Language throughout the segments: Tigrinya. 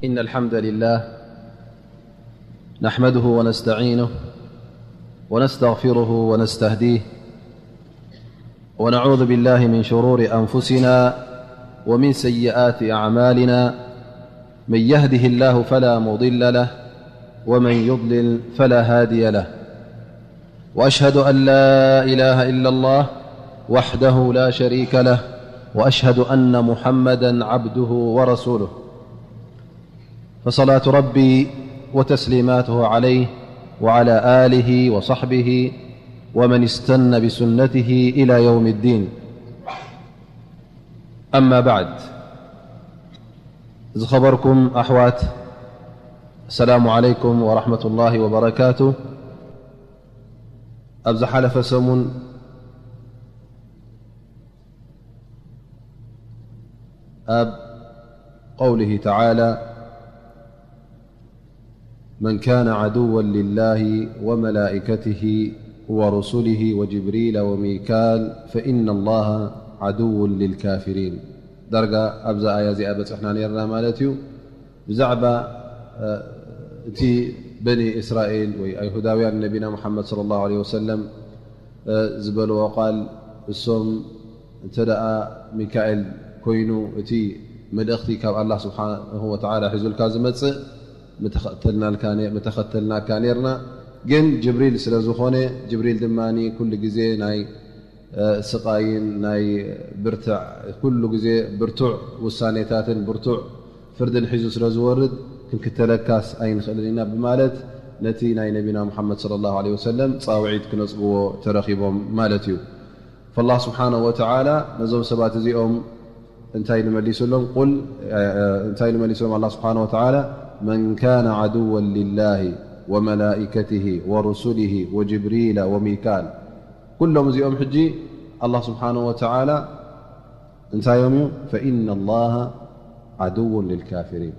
إن الحمد لله نحمده ونستعينه ونستغفره ونستهديه، ونعوذ بالله من شرور أنفسنا ومن سيئات أعمالنا. من يهده الله فلا مضل له، ومن يضلل فلا هادي له. وأشهد أن لا إله إلا الله وحده لا شريك له، وأشهد أن محمدا عبده ورسوله. فصلاة ربي وتسليماته عليه وعلى آله وصحبه ومن استن بسنته إلى يوم الدين. أما بعد، ዝኸበርኩም ኣሕዋት፣ السلام عليكم ورحمة الله وبركاته. ኣብ ዝሓለፈ ሰሙን ኣብ قوله تعالى: من كان عدوا لله وملائكته ورسله وجبريل وميكال فإن الله عدو للكافرين. ዳርጋ ኣብዛ ኣያ እዚኣ በጽሕና ነርና ማለት እዩ። ብዛዕባ እቲ በኒ እስራኤል ወይ ኣይሁዳውያን ነቢና ሙሓመድ صلى الله عليه وسلم ዝበልዎ ቃል፣ እሶም እንተ ደኣ ሚካኤል ኮይኑ እቲ መልእኽቲ ካብ ኣላህ ስብሓንሁ ወተዓላ ሒዙልካ ዝመጽእ ምተኸተልናልካ ነ-፣ ምተኸተልናካ ኔርና። ግን ጅብሪል ስለ ዝኾነ፣ ጅብሪል ድማ ኩሉ ግዜ ናይ ስቓይን ናይ ብርትዕ፣ ኩሉ ግዜ ብርቱዕ ውሳኔታትን ብርቱዕ ፍርድን ሒዙ ስለ ዝወርድ ክንክተለካስ ኣይንኽእልን ኢና ብማለት ነቲ ናይ ነቢና ሙሓመድ صلى الله عليه وسلم ጻውዒት ክነጽግዎ ተረኺቦም ማለት እዩ። فالله سبحانه وتعالى ነዞም ሰባት እዚኦም እንታይ ኢሉ መሊሱሎም? ቁል፣ እንታይ ኢሉ መሊሱሎም ኣላህ ስብሓንሁ ወተዓላ? من كان عدوا لله وملائكته ورسله وجبريل وميكال ኩሎም እዚኦም ሕጂ ኣላህ ስብሓንሁ ወተዓላ እንታይ እዮም እዩ? فإن الله عدو للكافرين።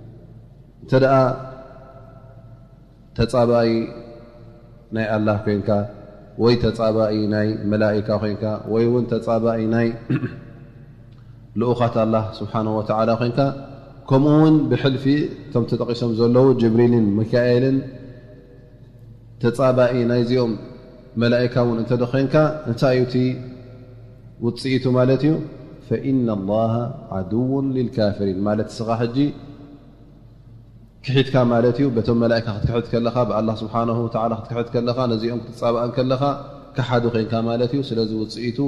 እንተ ደኣ ተጻባኢ ናይ ኣላህ ኮይንካ፣ ወይ ተጻባኢ ናይ መላኢካ ኮይንካ፣ ወይ እውን ተጻባኢ ናይ ልኡኻት ኣላህ ስብሓንሁ ወተዓላ ኮይንካ፣ ከምኡ እውን ብሕልፊ እቶም ተጠቒሶም ዘለዉ ጅብሪልን ሚካኤልን ተጻባኢ ናይዚኦም መላኢካ እውን እንተ ደኾንካ፣ እንታይ እዩ እቲ ውጽኢቱ ማለት እዩ? فإن الله عدو للكافرين ማለት እስኻ ሕጂ ክሒድካ ማለት እዩ። በቶም መላኢካ ክትክሕድ ከለኻ፣ ብኣላህ ስብሓንሁ ወተዓላ ክትክሕድ ከለኻ፣ ነዚኦም ክትጻባእን ከለኻ፣ ከሓዲ ኮይንካ ማለት እዩ። ስለዚ ውጽኢቱ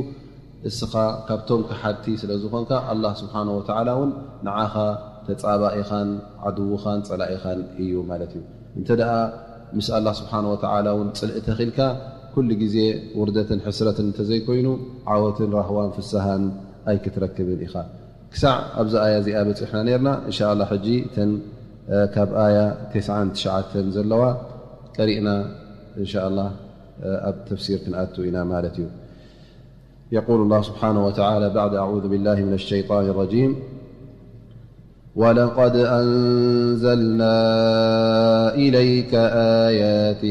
እስኻ ካብቶም ከሓድቲ ስለ ዝኾንካ፣ ኣላህ ስብሓንሁ ወተዓላ እውን ንዓኻ ተጻባኢኻን ዓድውኻን ጸላኢኻን እዩ ማለት እዩ። እንተ ደኣ ምስ ኣላህ ስብሓንሁ ወተዓላ እውን ጽልኢ ተኺልካ፣ ኩሉ ግዜ ውርደትን ሕስረትን እንተዘይኮይኑ፣ ዓወትን ራህዋን ፍስሃን ኣይክትረክብን ኢኻ። ክሳዕ ኣብዚ ኣያ እዚኣ በጺሕና ነርና። እንሻ ኣላህ ሕጂ እተን፣ እ፣ ካብ ኣያ ተስዓን ትሽዓተን ዘለዋ ቀሪእና፣ እንሻ ኣላህ፣ እ፣ ኣብ ተፍሲር ክንኣቱ ኢና ማለት እዩ። يقول الله سبحانه وتعالى بعد أعوذ بالله من الشيطان الرجيم: ولقد أنزلنا إليك آيات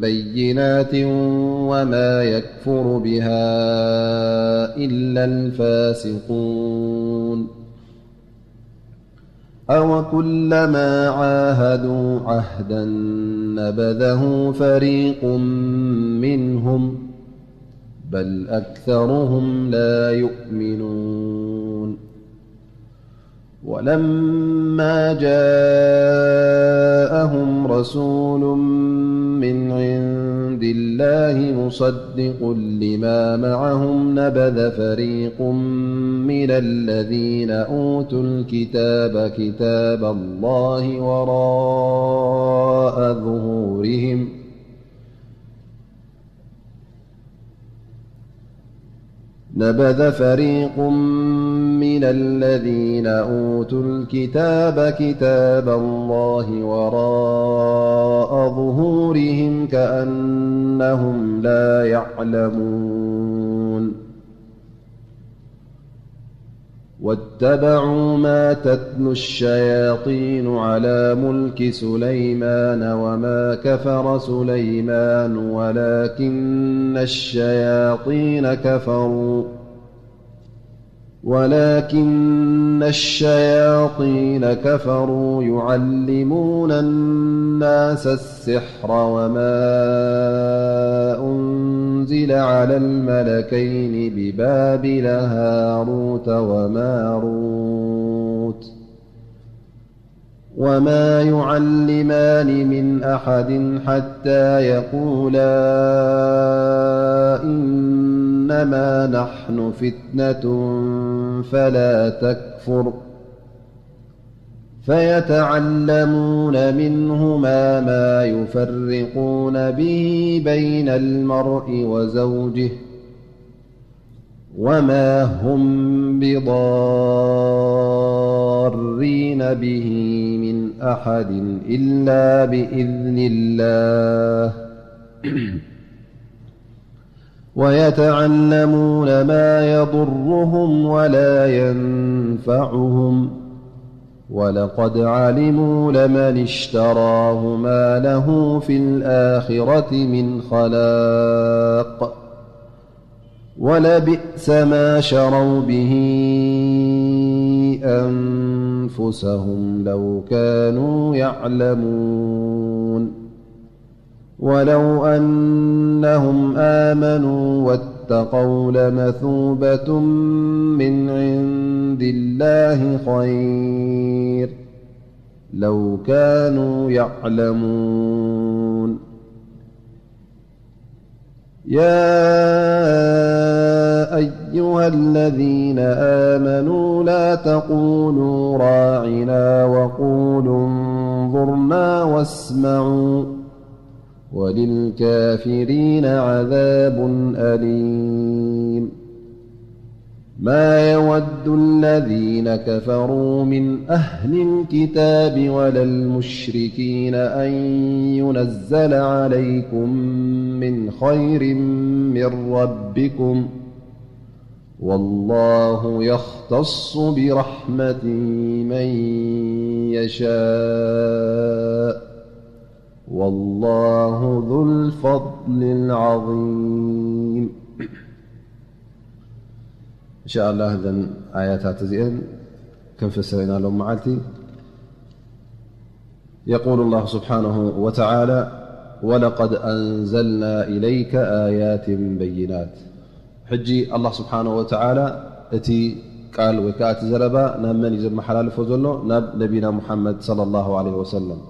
بينات وما يكفر بها إلا الفاسقون. أوكلما عاهدوا عهدا نبذه فريق منهم بل أكثرهم لا يؤمنون. ولما جاءهم رسول من عند الله مصدق لما معهم نبذ فريق من الذين أوتوا الكتاب كتاب الله وراء ظهورهم نبذ فريق من الذين أوتوا الكتاب كتاب الله وراء ظهورهم كأنهم لا يعلمون. واتبعوا ما تتلو الشياطين على ملك سليمان وما كفر سليمان ولكن الشياطين كفروا ولكن الشياطين كفروا يعلمون الناس السحر وما أنزل على الملكين ببابل هاروت وماروت وما يعلمان من أحد حتى يقولا إنما نحن فتنة فلا تكفر فيتعلمون منهما ما يفرقون به بين المرء وزوجه وما هم بضارين به من أحد إلا بإذن الله ويتعلمون ما يضرهم ولا ينفعهم ولقد علموا لمن اشتراه ما له في الآخرة من خلاق ولبئس ما شروا به أنفسهم لو كانوا يعلمون ولو أنهم آمنوا واتقوا لمثوبة من عند الله خير لو كانوا يعلمون يا أيها الذين آمنوا لا تقولوا راعنا وقولوا انظرنا واسمعوا وللكافرين عذاب أليم ما يود الذين كفروا من أهل الكتاب ولا المشركين أن ينزل عليكم من خير من ربكم والله يختص برحمته من يشاء والله ذو الفضل العظيم إن شاء الله እዘን ኣያታት እዚአን ክንፍስር ኢና ሎም መዓልቲ يقول الله سبحانه وتعالى ولقد أنزلنا إليك آيات بينات ሕጂ الله سبحانه وتعالى እቲ ቃል ወይ ከዓ እቲ ዘረባ ናብ መን እዩ ዘመሓላልፎ ዘሎ ናብ ነቢና محمد صلى الله عليه وسلم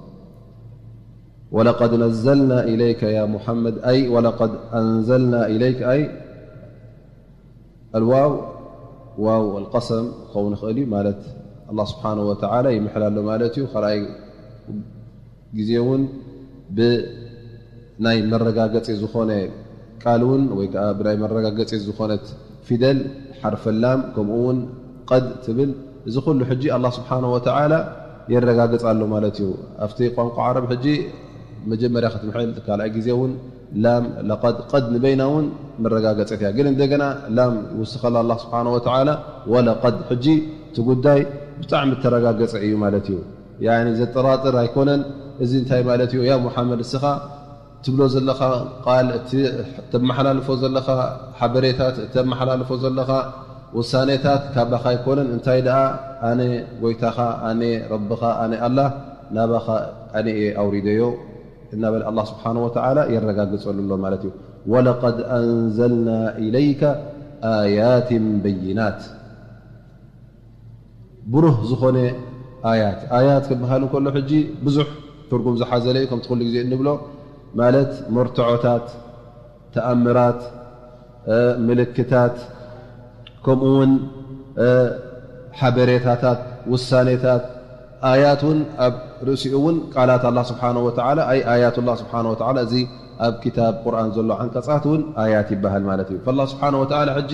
ولقد نزلنا إليك يا محمد أي ولقد أنزلنا إليك أي الواو واو القسم ክኸውን ይኽእል እዩ ማለት الله سبحانه وتعالى ይምሕል ኣሎ ማለት እዩ ካልኣይ ግዜ እውን ብናይ መረጋገፂ ዝኾነ ቃል እውን ወይ ከዓ ብናይ መረጋገፂ ዝኾነት ፊደል ሓርፈ ላም ከምኡ እውን ቀድ ትብል እዚ ኩሉ ሕጂ الله سبحانه وتعالى የረጋግፅ ኣሎ ማለት እዩ ኣብቲ ቋንቋ ዓረብ ሕጂ መጀመርያ ክትምሕል ካልኣይ ግዜ እውን ላም ለቀድ ቀድ ንበይና እውን መረጋገፀት እያ ግን እንደገና ላም ይውስኸላ الله سبحانه وتعالى ወለቀድ ሕጂ እቲ ጉዳይ ብጣዕሚ ተረጋገፀ እዩ ማለት እዩ ያኒ ዘጠራጥር ኣይኮነን እዚ እንታይ ማለት እዩ ያ ሙሓመድ እስኻ ትብሎ ዘለኻ ቃል እቲ ተመሓላልፎ ዘለኻ ሓበሬታት ተመሓላልፎ ዘለኻ ውሳኔታት ካባኻ ኣይኮነን እንታይ ደኣ ኣነ ጎይታኻ ኣነ ረብኻ ኣነ ኣላህ ናባኻ ኣነ እየ ኣውሪደዮ እናበለ ኣላህ ስብሓን ወተዓላ የረጋግጸሉ ኣሎ ማለት እዩ። ወለቀድ ኣንዘልና ኢለይከ ኣያትን በይናት ብሩህ ዝኾነ ኣያት ኣያት ክበሃል እንከሎ ሕጂ ብዙሕ ትርጉም ዝሓዘለ እዩ ከምቲ ኩሉ ግዜ እንብሎ ማለት መርትዖታት ተኣምራት ምልክታት ከምኡ እውን ሓበሬታታት ውሳኔታት ኣያት እውን ኣብ ርእሲኡ እውን ቃላት ኣላ ስብሓን ወተዓላ ኣይ ኣያት ላ ስብሓን ወተዓላ እዚ ኣብ ክታብ ቁርኣን ዘሎ ዓንቀፃት እውን ኣያት ይበሃል ማለት እዩ ላ ስብሓን ወተዓላ ሕጂ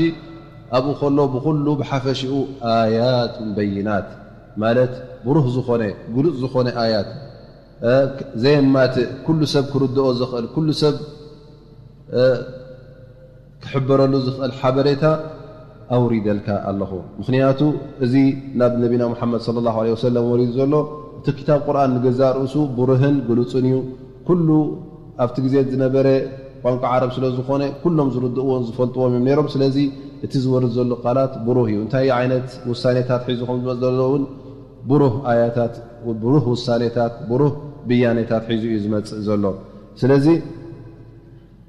ኣብኡ ከሎ ብኩሉ ብሓፈሽኡ ኣያት በይናት ማለት ብሩህ ዝኾነ ግሉፅ ዝኾነ ኣያት ዘየማትእ ኩሉ ሰብ ክርድኦ ዝኽእል ኩሉ ሰብ ክሕበረሉ ዝኽእል ሓበሬታ ኣውሪደልካ ኣለኹ ምኽንያቱ እዚ ናብ ነቢና ሙሓመድ ለ ላ ለ ወሰለም ወሪዱ ዘሎ እቲ ክታብ ቁርኣን ንገዛእ ርእሱ ብሩህን ግሉፅን እዩ ኩሉ ኣብቲ ግዜ ዝነበረ ቋንቋ ዓረብ ስለ ዝኾነ ኩሎም ዝርድእዎን ዝፈልጥዎም እዮም ነይሮም ስለዚ እቲ ዝወርድ ዘሎ ቃላት ብሩህ እዩ። እንታይ ዓይነት ውሳኔታት ሒዙ ከም ዝመጽእ ዘሎ እውን ብሩህ ኣያታት፣ ብሩህ ውሳኔታት፣ ብሩህ ብያኔታት ሒዙ እዩ ዝመጽእ ዘሎ። ስለዚ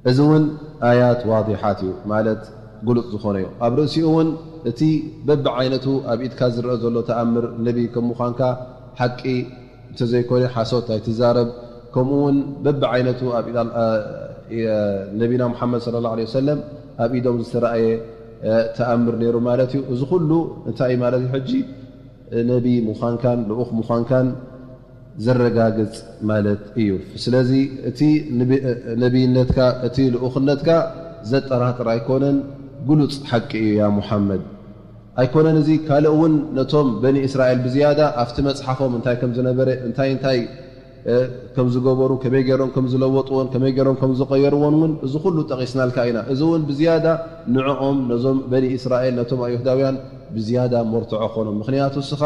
እዚ እውን ኣያት ዋዲሓት እዩ፣ ማለት ግሉጽ ዝኾነ እዩ። ኣብ ርእሲኡ እውን እቲ በብዓይነቱ ኣብ ኢድካ ዝረአ ዘሎ ተኣምር፣ ነቢ ከም ምዃንካ ሓቂ እንተዘይኮነ ሓሶት ኣይትዛረብ። ከምኡ እውን በብዓይነቱ ኣብ ኢድ ኣል-፣ አ-፣ የ-፣ ነቢና ሙሓመድ ሰለላሁ ዐለይሂ ወሰለም ኣብ ኢዶም ዝተረኣየ፣ እ፣ ተኣምር ነይሩ ማለት እዩ። እዚ ኩሉ እንታይ እዩ ማለት እዩ? ሕጂ ነቢ ምዃንካን ልኡኽ ምዃንካን ዘረጋግጽ ማለት እዩ። ስለዚ እቲ ንቢ-፣ ነቢይነትካ፣ እቲ ልኡኽነትካ ዘጠራጥር ኣይኮነን፣ ግሉጽ ሓቂ እዩ ያ ሙሓመድ። ኣይኮነን እዚ ካልእ እውን ነቶም በኒ እስራኤል ብዝያዳ ኣብቲ መጽሓፎም እንታይ ከም ዝነበረ፣ እንታይ እንታይ፣ እ፣ ከም ዝገበሩ፣ ከመይ ገይሮም ከም ዝለወጥዎን ከመይ ገይሮም ከም ዝቐየርዎን እውን እዚ ኩሉ ጠቒስናልካ ኢና። እዚ እውን ብዝያዳ ንዕኦም ነዞም በኒ እስራኤል ነቶም ኣይሁዳውያን ብዝያዳ መርትዖ ኾኖም። ምኽንያቱ እስኻ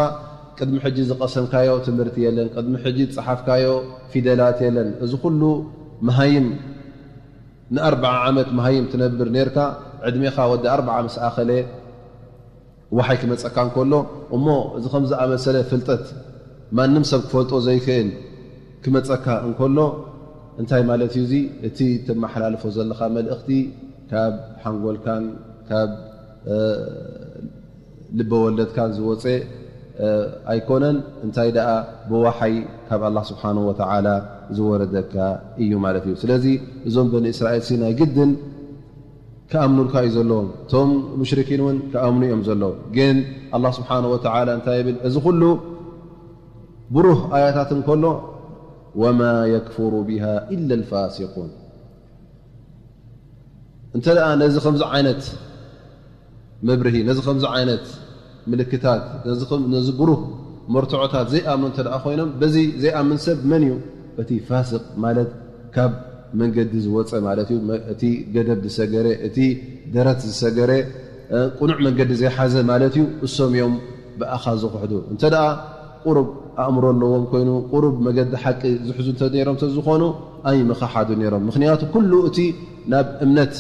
ቅድሚ ሕጂ ዝቐሰምካዮ ትምህርቲ የለን፣ ቅድሚ ሕጂ ዝጸሓፍካዮ ፊደላት የለን። እዚ ኩሉ መሃይም ንኣርብዓ ዓመት መሃይም ትነብር ኔርካ፣ ዕድሜኻ ወዲ ኣርብዓ ምስ ኣኸለ ዋሓይ ክመጸካ እንከሎ፣ እሞ እዚ ከም ዝኣመሰለ ፍልጠት ማንም ሰብ ክፈልጦ ዘይክእል ክመጸካ እንከሎ፣ እንታይ ማለት እዩ እዚ? እቲ ተመሓላልፎ ዘለኻ መልእኽቲ ካብ ሓንጎልካን ካብ፣ እ፣ ልበ ወለድካን ዝወጸ፣ እ፣ ኣይኮነን። እንታይ ደኣ ብዋሓይ ካብ ኣላህ ስብሓነሁ ወተዓላ ዝወረደካ እዩ ማለት እዩ። ስለዚ እዞም በኒ እስራኤል ሲ ናይ ግድን ክኣምኑልካ እዩ ዘለዎም። እቶም ሙሽሪኪን እውን ክኣምኑ እዮም ዘለዎም። ግን ኣላህ ስብሓነሁ ወተዓላ እንታይ ይብል? እዚ ኩሉ ብሩህ ኣያታት እንከሎ፣ "ወማ የክፍሩ ቢሃ ኢላ ልፋሲቁን።" እንተ ደኣ ነዚ ከምዚ ዓይነት መብርሂ፣ ነዚ ከምዚ ዓይነት ምልክታት፣ ነዚ ከም-፣ ነዚ ብሩህ መርትዖታት ዘይኣምኑ እንተ ደኣ ኮይኖም፣ በዚ ዘይኣምን ሰብ መን እዩ? እቲ ፋስቅ ማለት ካብ መንገዲ ዝወጸ ማለት እዩ። መ-፣ እቲ ገደብ ዝሰገረ፣ እቲ ደረት ዝሰገረ፣ እ፣ ቅኑዕ መንገዲ ዘይሓዘ ማለት እዩ። እሶም እዮም ብኣኻ ዝኽሕዱ። እንተ ደኣ ቁሩብ ኣእምሮ ኣለዎም ኮይኑ፣ ቁሩብ መገዲ ሓቂ ዝሕዙ እንተ ነይሮም እንተ ዝኾኑ፣ ኣይምኽሓዱ ነይሮም። ምኽንያቱ ኩሉ እቲ ናብ እምነት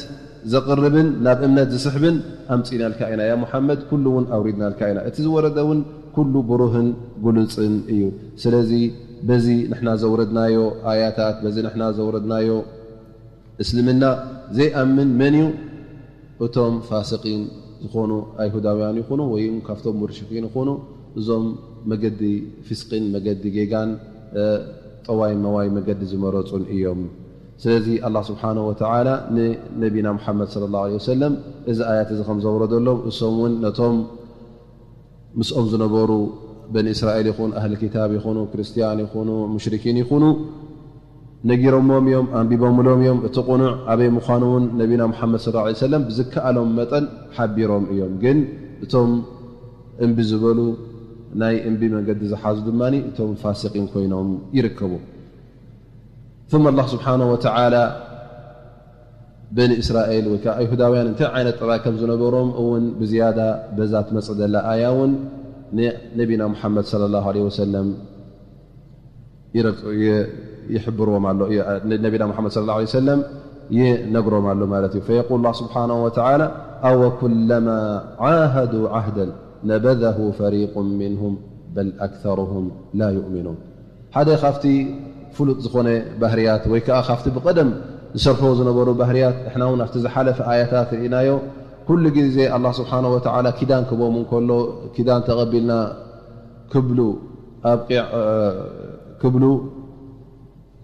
ዘቕርብን ናብ እምነት ዝስሕብን ኣምጺእናልካ ኢና፣ ያ ሙሓመድ፣ ኩሉ እውን ኣውሪድናልካ ኢና። እቲ ዝወረደ እውን ኩሉ ብሩህን ግሉጽን እዩ። ስለዚ በዚ ንሕና ዘውረድናዮ ኣያታት፣ በዚ ንሕና ዘውረድናዮ እስልምና ዘይኣምን መን እዩ? እቶም ፋስቂን ዝኾኑ ኣይሁዳውያን ይኹኑ ወይ እውን ካብቶም ሙሽሪኪን ይኹኑ፣ እዞም መገዲ ፊስቅን መገዲ ጌጋን፣ እ፣ ጠዋይ መዋይ መገዲ ዝመረጹን እዮም። ስለዚ ኣላህ ስብሓነሁ ወተዓላ ንነቢና ሙሓመድ ሰለላሁ ዐለይሂ ወሰለም እዚ ኣያት እዚ ከም ዘውረደሎም፣ እሶም እውን ነቶም ምስኦም ዝነበሩ በኒ እስራኤል ይኹን ኣህሊ ኪታብ ይኹኑ ክርስትያን ይኹኑ ሙሽሪኪን ይኹኑ ነጊሮሞም እዮም፣ ኣንቢቦምሎም እዮም። እቲ ቅኑዕ ኣበይ ምዃኑ እውን ነቢና ሙሓመድ ሰለላሁ ዐለይሂ ወሰለም ብዝከኣሎም መጠን ሓቢሮም እዮም። ግን እቶም እምቢ ዝበሉ፣ ናይ እምቢ መንገዲ ዝሓዙ ድማ እቶም ፋሲቂን ኮይኖም ይርከቡ። ثم ኣላህ ስብሓነሁ ወተዓላ በኒ እስራኤል ወይ ከዓ ኣይሁዳውያን እንታይ ዓይነት ጠባይ ከም ዝነበሮም እውን ብዝያዳ በዛ ትመጽእ ዘላ ኣያ እውን ንነቢና ሙሓመድ ሰለላሁ ዐለይሂ ወሰለም ይረግ-፣ ይ-፣ ይሕብርዎም ኣሎ፣ ይ-፣ ነቢና ሙሓመድ ሰለላሁ ዐለይሂ ወሰለም ይነግሮም ኣሎ ማለት እዩ። فيقول الله سبحانه وتعالى: أوكلما عاهدوا عهدا نبذه فريق منهم بل أكثرهم لا يؤمنون። ሓደ ካብቲ ፍሉጥ ዝኾነ ባህርያት ወይ ከዓ ካብቲ ብቐደም ዝሰርሕዎ ዝነበሩ ባህርያት፣ ንሕና እውን ኣብቲ ዝሓለፈ ኣያታት ርኢናዮ። ኩሉ ግዜ ኣላህ ስብሓነሁ ወተዓላ ኪዳን ክቦም እንከሎ፣ ኪዳን ተቐቢልና ክብሉ ኣብቂዕ-፣ እ፣ ክብሉ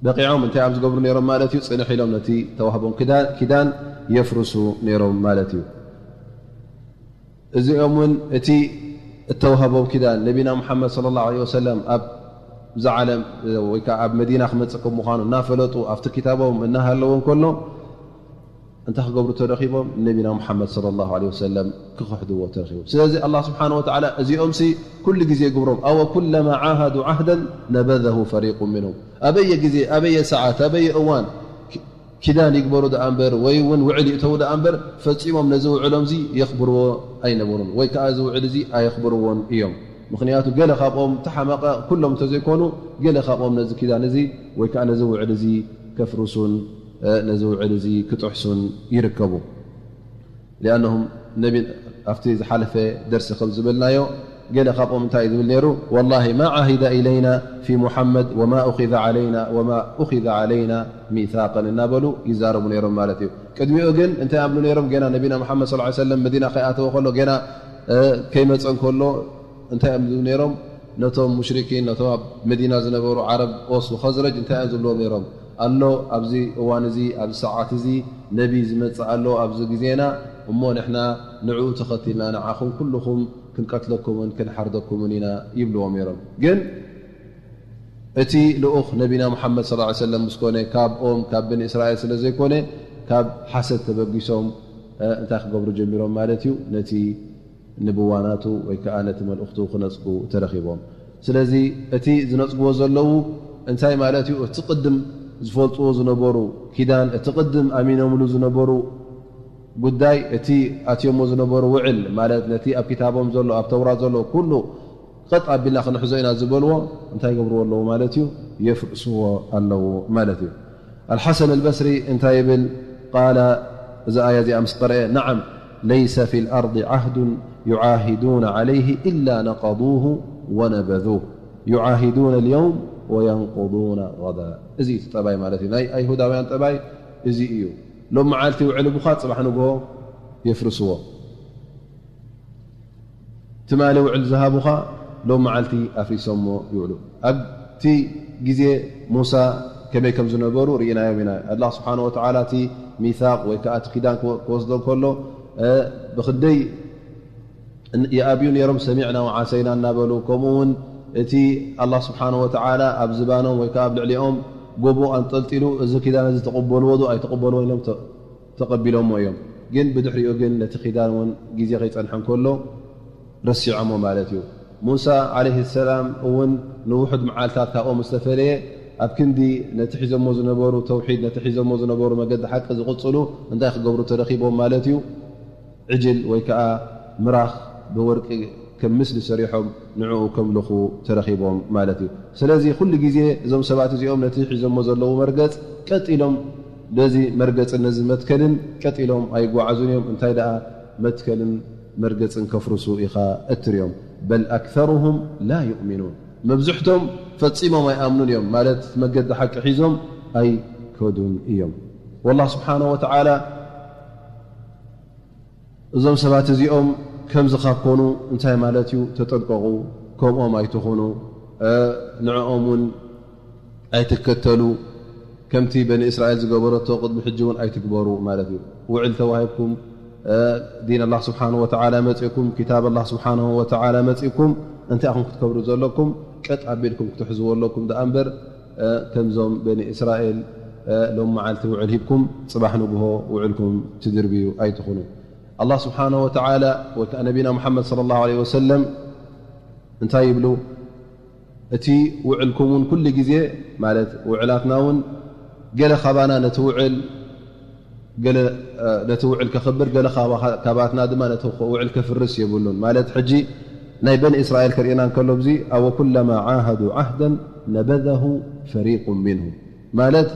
በቂዖም እንታይ እዮም ዝገብሩ ነይሮም ማለት እዩ? ጽንሕ ኢሎም ነቲ ተዋህቦም ክዳ-፣ ኪዳን የፍርሱ ነይሮም ማለት እዩ። እዚኦም እውን እቲ እተዋህቦም ኪዳን፣ ነቢና ሙሓመድ ሰለላሁ ዐለይሂ ወሰለም ኣብዛ ዓለም ወይ ከዓ ኣብ መዲና ክመጽእ ከም ምዃኑ እናፈለጡ ኣብቲ ኪታቦም እናሃለዎ እንከሎ፣ እንታይ ክገብሩ ተረኺቦም? ነቢና ሙሓመድ ሰለላሁ ዐለይሂ ወሰለም ክኽሕድዎ ተረኺቦም። ስለዚ ኣላህ ስብሓነሁ ወተዓላ እዚኦምሲ ኩሉ ግዜ ግብሮም፣ "أوكلما عاهدوا عهدا نبذه فريق منهم"። ኣበየ ግዜ፣ ኣበየ ሰዓት፣ ኣበየ እዋን ኪ-፣ ኪዳን ይግበሩ ደኣ እምበር ወይ እውን ውዕል ይእተዉ ደኣ እምበር፣ ፈጺሞም ነዚ ውዕሎም እዚ የኽብርዎ ኣይነበሩን፣ ወይ ከኣ እዚ ውዕል እዚ ኣየኽብርዎን እዮም። ምኽንያቱ ገለ ካብኦም ተሓመቐ፣ ኩሎም እንተዘይኮኑ፣ ገለ ካብኦም ነዚ ኪዳን እዚ ወይ ከኣ ነዚ ውዕል እዚ ከፍርሱን፣ እ፣ ነዚ ውዕል እዚ ክጥሕሱን ይርከቡ። ሊኣነሁም ነቢ ኣብቲ ዝሓለፈ ደርሲ ከም ዝበልናዮ፣ ገለ ካብኦም እንታይ እዩ ዝብል ነይሩ? "ወላሂ ማ ዓሂደ ኢለይና ፊ ሙሓመድ ወማ ኡኺዘ ዓለይና ወማ ኡኺዘ ዓለይና ሚሳቅን" እናበሉ ይዛረቡ ነይሮም ማለት እዩ። ቅድሚኡ ግን እንታይ ኣብሉ ነይሮም? ገና ነቢና ሙሓመድ ሰለላሁ ዐለይሂ ወሰለም መዲና ከይኣተወ ከሎ፣ ገና እ፣ ከይመፀ እንከሎ እንታይ እዮም ዝብሉ ነይሮም? ነቶም ሙሽሪኪን፣ ነቶም ኣብ መዲና ዝነበሩ ዓረብ፣ ኦስ ወኸዝረጅ እንታይ እዮም ዝብልዎም ነይሮም? ኣሎ፣ ኣብዚ እዋን እዚ፣ ኣብዚ ሰዓት እዚ ነቢ ዝመጽእ ኣሎ ኣብዚ ግዜና፣ እሞ ንሕና ንዕኡ ተኸቲልና ንዓኹም ኩልኹም ክንቀትለኩምን ክንሓርደኩምን ኢና ይብልዎም ነይሮም። ግን እቲ ልኡኽ ነቢና ሙሓመድ ሰለላሁ ዐለይሂ ወሰለም ምስ ኮነ፣ ካብኦም ካብ በኒ እስራኤል ስለ ዘይኮነ፣ ካብ ሓሰድ ተበጊሶም፣ እ፣ እንታይ ክገብሩ ጀሚሮም ማለት እዩ? ነቲ ንብዋ ናቱ ወይ ከኣ ነቲ መልእኽቱ ክነጽጉ ተረኺቦም። ስለዚ እቲ ዝነጽግዎ ዘለዉ እንታይ ማለት እዩ? እቲ ቅድም ዝፈልጥዎ ዝነበሩ ኪዳን፣ እቲ ቅድም ኣሚኖምሉ ዝነበሩ ጉዳይ፣ እቲ ኣትዮሞ ዝነበሩ ውዕል ማለት ነቲ ኣብ ክታቦም ዘሎ፣ ኣብ ተውራት ዘሎ ኩሉ ቀጥ ኣቢልና ክንሕዞ ኢና ዝበልዎ እንታይ ይገብርዎ ኣለዉ ማለት እዩ? የፍርስዎ ኣለዉ ማለት እዩ። ኣልሓሰን ኣልበስሪ እንታይ ይብል? ቃለ፣ እዚ ኣያ እዚኣ ምስ ቀርአ፣ "ነዓም፣ ለይሰ ፊ ልኣርض ዓህዱን ዩዓሂዱነ ዓለይህ ኢላ ነቀዱሁ ወነበዙህ፣ ዩዓሂዱነ ልየውም ወየንቁዱነ ገዳ።" እዚ እዩ እቲ ጠባይ ማለት እዩ። ናይ ኣይሁዳውያን ጠባይ እዚ እዩ። ሎም መዓልቲ ውዕል ቡኻ፣ ጽባሕ ንግሆ የፍርስዎ። ትማሊ ውዕል ዝሃቡኻ ሎም መዓልቲ ኣፍሪሶሞ ይውዕሉ። ኣብቲ ግዜ ሙሳ ከመይ ከም ዝነበሩ ርኢናዮም ኢና። ኣላህ ስብሓነ ወተዓላ እቲ ሚሳቅ ወይ ከኣ እቲ ኪዳን ክወ-፣ ክወስዶ እንከሎ፣ እ፣ ብኽንደይ ን-፣ ይኣብዩ ነይሮም፣ ሰሚዕና ወዓሰይና እናበሉ። ከምኡ እውን እቲ ኣላህ ስብሓነ ወተዓላ ኣብ ዝባኖም ወይ ከኣ ኣብ ልዕሊኦም ጎቦ ኣንጠልጢሉ፣ እዚ ኪዳን እዚ ተቐበልዎ ዶ ኣይተቐበልዎ ኢሎም ተ-፣ ተቐቢሎሞ እዮም። ግን ብድሕሪኡ ግን ነቲ ኪዳን እውን ግዜ ከይጸንሐ እንከሎ ረሲዖሞ ማለት እዩ። ሙሳ ዓለይሂ ሰላም እውን ንውሑድ መዓልታት ካብኦም ዝተፈለየ፣ ኣብ ክንዲ ነቲ ሒዞሞ ዝነበሩ ተውሒድ፣ ነቲ ሒዞሞ ዝነበሩ መገዲ ሓቂ ዝቕጽሉ እንታይ ክገብሩ ተረኺቦም ማለት እዩ? ዕጅል ወይ ከኣ ምራኽ ብወርቂ ከም ምስሊ ሰሪሖም ንዕኡ ከምልኹ ተረኺቦም ማለት እዩ። ስለዚ ኩሉ ግዜ እዞም ሰባት እዚኦም ነቲ ሒዞሞ ዘለዉ መርገጽ ቀጥ ኢሎም ነዚ መርገጽን ነዚ መትከልን ቀጥ ኢሎም ኣይጓዓዙን እዮም። እንታይ ደኣ መትከልን መርገጽን ከፍርሱ ኢኻ እትሪኦም። በል ኣክሰሩሁም ላ ዩእሚኑን፣ መብዝሕቶም ፈጺሞም ኣይኣምኑን እዮም፣ ማለት መገዲ ሓቂ ሒዞም ኣይከዱን እዮም። ወላህ ስብሓነ ወተዓላ እዞም ሰባት እዚኦም ከምዚ ካብ ኮኑ እንታይ ማለት እዩ? ተጠንቀቑ፣ ከምኦም ኣይትኹኑ፣ እ፣ ንዕኦም እውን ኣይትከተሉ፣ ከምቲ በኒ እስራኤል ዝገበረቶ ቅድሚ ሕጂ እውን ኣይትግበሩ ማለት እዩ። ውዕል ተዋሂብኩም፣ እ፣ ዲን ኣላህ ስብሓነ ወተዓላ መጺእኩም፣ ክታብ ኣላህ ስብሓነ ወተዓላ መጺእኩም፣ እንታይ ኢኹም ክትከብሩ ዘለኩም? ቀጥ ኣቢልኩም ክትሕዝዎ ኣለኩም ደኣ እምበር፣ እ፣ ከምዞም በኒ እስራኤል፣ እ፣ ሎም መዓልቲ ውዕል ሂብኩም፣ ጽባሕ ንግሆ ውዕልኩም ትድርብዩ ኣይትኹኑ። ኣላህ ስብሓነ ወተዓላ ወይ ከኣ ነቢና ሙሓመድ ሰለላሁ ዐለይሂ ወሰለም እንታይ ይብሉ? እቲ ውዕልኩም እውን ኩሉ ግዜ፣ ማለት ውዕላትና እውን ገለ ካባና ነቲ ውዕል፣ ገለ፣ እ፣ ነቲ ውዕል ከኽብር፣ ገለ ካባ-፣ ካባትና ድማ ነቲ ውዕል ከፍርስ የብሉን። ማለት ሕጂ ናይ በኒ እስራኤል ከርእየና እንከሎ፣ ኣብዚ "ኣወኩለማ ዓሃዱ ዓህደን ነበዘሁ ፈሪቁን ሚንሁም" ማለት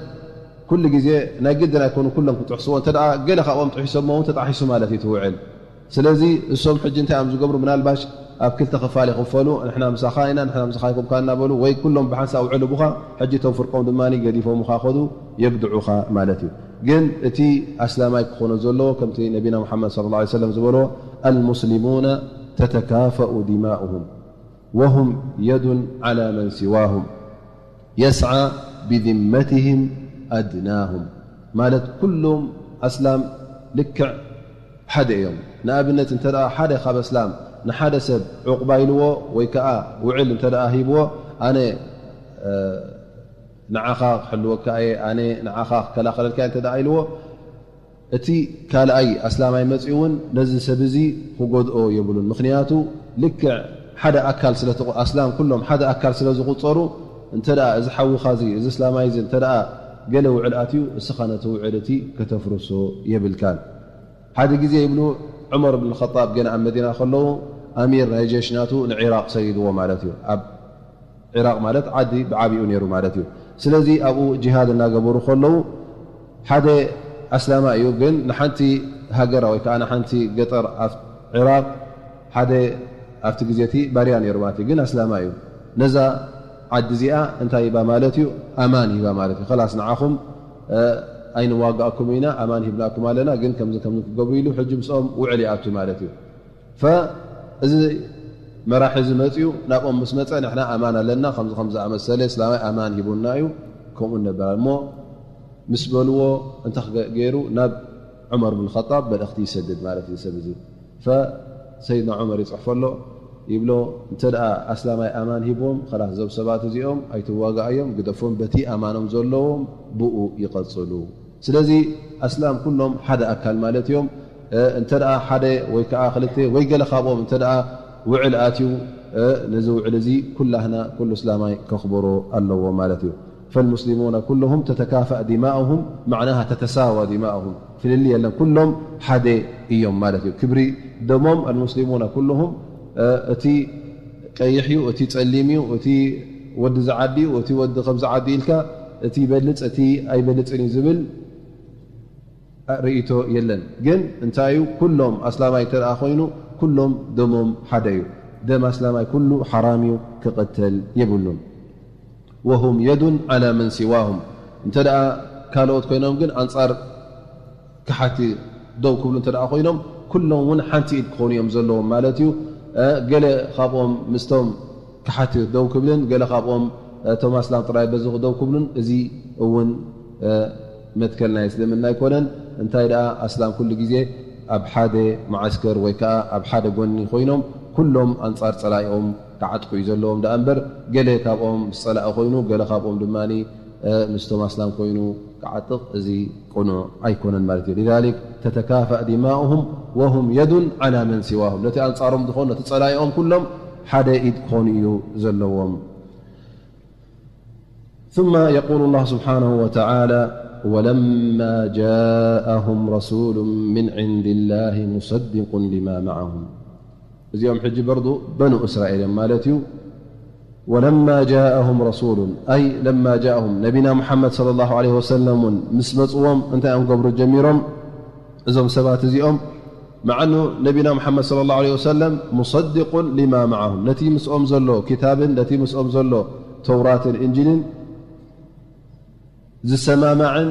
ኩሉ ግዜ ናይ ግድን ኣይኮኑ ኩሎም ክጥሕስዎ፣ እንተ ደኣ ገለ ካብኦም ጥሒሶሞ እውን ተጣሒሱ ማለት እዩ እቲ ውዕል። ስለዚ እሶም ሕጂ እንታይ እዮም ዝገብሩ? ምናልባሽ ኣብ ክልተ ክፋል ይኽፈሉ፣ ንሕና ምሳኻ ኢና፣ ንሕና ምሳኻ ኣይኮንካ እናበሉ፣ ወይ ኩሎም ብሓንሳእ ውዕል ቡኻ፣ ሕጂ እቶም ፍርቆም ድማ ገዲፎምኻ ኸዱ፣ የግድዑኻ ማለት እዩ። ግን እቲ ኣስላማይ ክኾኖ ዘለዎ ከምቲ ነቢና ሙሓመድ ሰለላሁ ዐለይሂ ወሰለም ዝበልዎ፣ "ኣልሙስሊሙነ ተተካፈኡ ዲማኡሁም ወሁም የዱን ዓላ መን ሲዋሁም የስዓ ብዝመትህም ኣድናሁም" ማለት ኩሎም ኣስላም ልክዕ ሓደ እዮም። ንኣብነት እንተ ደኣ ሓደ ካብ ኣስላም ንሓደ ሰብ ዑቕባ ኢልዎ ወይ ከኣ ውዕል እንተ ደኣ ሂብዎ፣ ኣነ፣ እ፣ ንዓኻ ክሕልወካ እየ፣ ኣነ ንዓኻ ክከላኸለልካ እየ እንተ ደኣ ኢልዎ፣ እቲ ካልኣይ ኣስላማይ መጺኡ እውን ነዚ ሰብ እዚ ክጎድኦ የብሉን። ምኽንያቱ ልክዕ ሓደ ኣካል ስለ ትቑ-፣ ኣስላም ኩሎም ሓደ ኣካል ስለ ዝቑጸሩ፣ እንተ ደኣ እዚ ሓውኻ እዚ፣ እዚ እስላማይ እዚ እንተ ደኣ ገለ ውዕል ኣትዩ፣ እስኻ ነቲ ውዕል እቲ ከተፍርሶ የብልካን። ሓደ ግዜ ይብሉ፣ ዑመር ብን ኸጣብ ገና ኣብ መዲና ከለዉ፣ ኣሚር ናይ ጀሽ ናቱ ንዒራቕ ሰዲድዎ ማለት እዩ። ኣብ ዒራቕ ማለት ዓዲ ብዓቢኡ ነይሩ ማለት እዩ። ስለዚ ኣብኡ ጂሃድ እናገበሩ ከለዉ፣ ሓደ ኣስላማይ እዩ፣ ግን ንሓንቲ ሃገራ ወይ ከዓ ንሓንቲ ገጠር ኣብ ዒራቕ ሓደ ኣብቲ ግዜ እቲ ባርያ ነይሩ ማለት እዩ፣ ግን ኣስላማይ እዩ። ነዛ ዓዲ እዚኣ እንታይ ሂባ ማለት እዩ? ኣማን ሂባ ማለት እዩ። ከላስ ንዓኹም ኣይንዋጋእኩም ኢና፣ ኣማን ሂብናኩም ኣለና፣ ግን ከምዚ ከምዚ ክገብሩ ኢሉ ሕጂ ምስኦም ውዕል ይኣቱ ማለት እዩ። ፈእዚ መራሒ እዚ መፅኡ ናብኦም ምስ መፀ ንሕና ኣማን ኣለና፣ ከምዚ ከም ዝኣመሰለ እስላማይ ኣማን ሂቡና እዩ፣ ከምኡ ነበር እሞ ምስ በልዎ እንታይ ገይሩ ናብ ዑመር ብን ኸጣብ መልእኽቲ ይሰድድ ማለት እዩ። ሰብ እዚ ፈሰይድና ዑመር ይፅሕፈ ኣሎ ይብሎ፣ እንተ ደኣ ኣስላማይ ኣማን ሂብዎም ከላስ እዞም ሰባት እዚኦም ኣይትዋጋኣዮም፣ ግደፎም፣ በቲ ኣማኖም ዘለዎም ብኡ ይቐፅሉ። ስለዚ ኣስላም ኩሎም ሓደ ኣካል ማለት እዮም። እንተ ሓደ ወይ ከዓ ክልተ ወይ ገለ ካብኦም እንተ ውዕል ኣትዩ፣ ነዚ ውዕል እዚ ኩላህና ኩሉ እስላማይ ከኽብሮ ኣለዎ ማለት እዩ። فالمسلمون كلهم تتكافأ دماؤهم، معناها تتساوى دماؤهم، ፍልልይ የለን፣ ኩሎም ሓደ እዮም ማለት እዩ። ክብሪ ደሞም المسلمون كلهم እቲ ቀይሕ እዩ፣ እቲ ጸሊም እዩ፣ እቲ ወዲ ዝዓዲ እዩ፣ እቲ ወዲ ከም ዝዓዲ ኢልካ እቲ ይበልጽ እቲ ኣይበልጽን እዩ ዝብል ርእይቶ የለን። ግን እንታይ እዩ፣ ኩሎም ኣስላማይ እንተ ደኣ ኮይኑ ኩሎም ደሞም ሓደ እዩ። ደም ኣስላማይ ኩሉ ሓራም እዩ፣ ክቐተል የብሉን። وهم يد على من سواهم، እንተ ደኣ ካልኦት ኮይኖም ግን ኣንጻር ክሓቲ ደው ክብሉ እንተ ደኣ ኮይኖም ኩሎም እውን ሓንቲ ኢድ ክኾኑ እዮም ዘለዎም ማለት እዩ። ገለ ካብኦም ምስቶም ክሓቲ ደው ክብልን ገለ ካብኦም እቶም ኣስላም ጥራይ በዚ ክደው ክብሉን፣ እዚ እውን መትከል ናይ እስልምና ኣይኮነን። እንታይ ደኣ ኣስላም ኩሉ ግዜ ኣብ ሓደ መዓስከር ወይ ከዓ ኣብ ሓደ ጎኒ ኮይኖም ኩሎም ኣንጻር ጸላኢኦም ክዓጥቁ እዩ ዘለዎም ደኣ እምበር፣ ገለ ካብኦም ምስ ጸላኢ ኮይኑ ገለ ካብኦም ድማ ምስቶም ኣስላም ኮይኑ ክዓጥቕ እዚ ቅኑዕ ኣይኮነን ማለት እዩ። لذلك تتكافأ دماؤهم وهم يد على من سواهم، ነቲ ኣንጻሮም ዝኾኑ ነቲ ጸላኢኦም ኩሎም ሓደ ኢድ ክኾኑ እዩ ዘለዎም። ثم يقول الله سبحانه وتعالى: ولما جاءهم رسول من عند الله مصدق لما معهم. እዚኦም ሕጂ በርዱ በኑ እስራኤል እዮም ማለት እዩ። ولما جاءهم رسول، أي لما جاءهم، ነቢና ሙሓመድ صلى الله عليه وسلم እውን ምስ መፅዎም እንታይ እዮም ገብሩ ጀሚሮም? እዞም ሰባት እዚኦም፣ مع أنه ነቢና ሙሓመድ صلى الله عليه وسلم مصدق لما معهم، ነቲ ምስኦም ዘሎ ክታብን ነቲ ምስኦም ዘሎ ተውራትን እንጅልን ዝሰማማዕን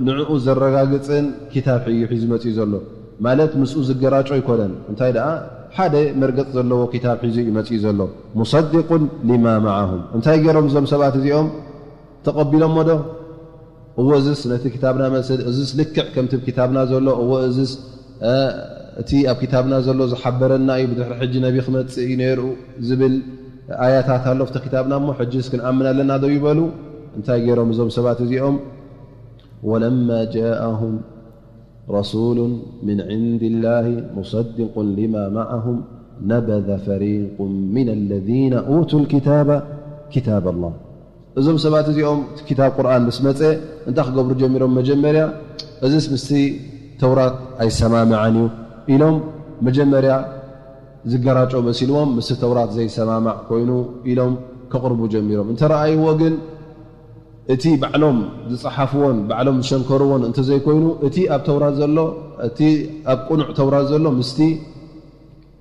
ንዕኡ ዘረጋግፅን ክታብ እዩ ሒዙ መፅኡ ዘሎ። ማለት ምስኡ ዝገራጮ ኣይኮነን። እንታይ ደኣ ሓደ መርገፅ ዘለዎ ክታብ ሒዙ እዩ መፅኡ ዘሎ። مصدق لما معهم። እንታይ ገይሮም እዞም ሰባት እዚኦም? ተቐቢሎሞ ዶ? እዎ እዝስ ነቲ ክታብና መስል፣ እዝስ ልክዕ ከምቲ ኣብ ክታብና ዘሎ፣ እዎ እዝስ እቲ ኣብ ክታብና ዘሎ ዝሓበረና እዩ፣ ብድሕሪ ሕጂ ነቢ ክመፅእ እዩ ነይሩ ዝብል ኣያታት ኣሎ ኣብቲ ክታብና፣ እሞ ሕጂስ ክንኣምን ኣለና ዶ ይበሉ? እንታይ ገይሮም እዞም ሰባት እዚኦም? ولما جاءهم رسول من عند الله مصدق لما معهم نبذ فريق من الذين أوتوا الكتاب كتاب الله. እዞም ሰባት እዚኦም እቲ ክታብ ቁርኣን ምስ መፀ እንታይ ክገብሩ ጀሚሮም? መጀመርያ እዚስ ምስቲ ተውራት ኣይሰማምዓን እዩ ኢሎም መጀመርያ ዝገራጮ መሲልዎም፣ ምስቲ ተውራት ዘይሰማማዕ ኮይኑ ኢሎም ከቕርቡ ጀሚሮም። እንተረኣይዎ ግን እቲ ባዕሎም ዝፀሓፍዎን ባዕሎም ዝሸንከርዎን እንተዘይኮይኑ እቲ ኣብ ተውራት ዘሎ፣ እቲ ኣብ ቅኑዕ ተውራት ዘሎ ምስቲ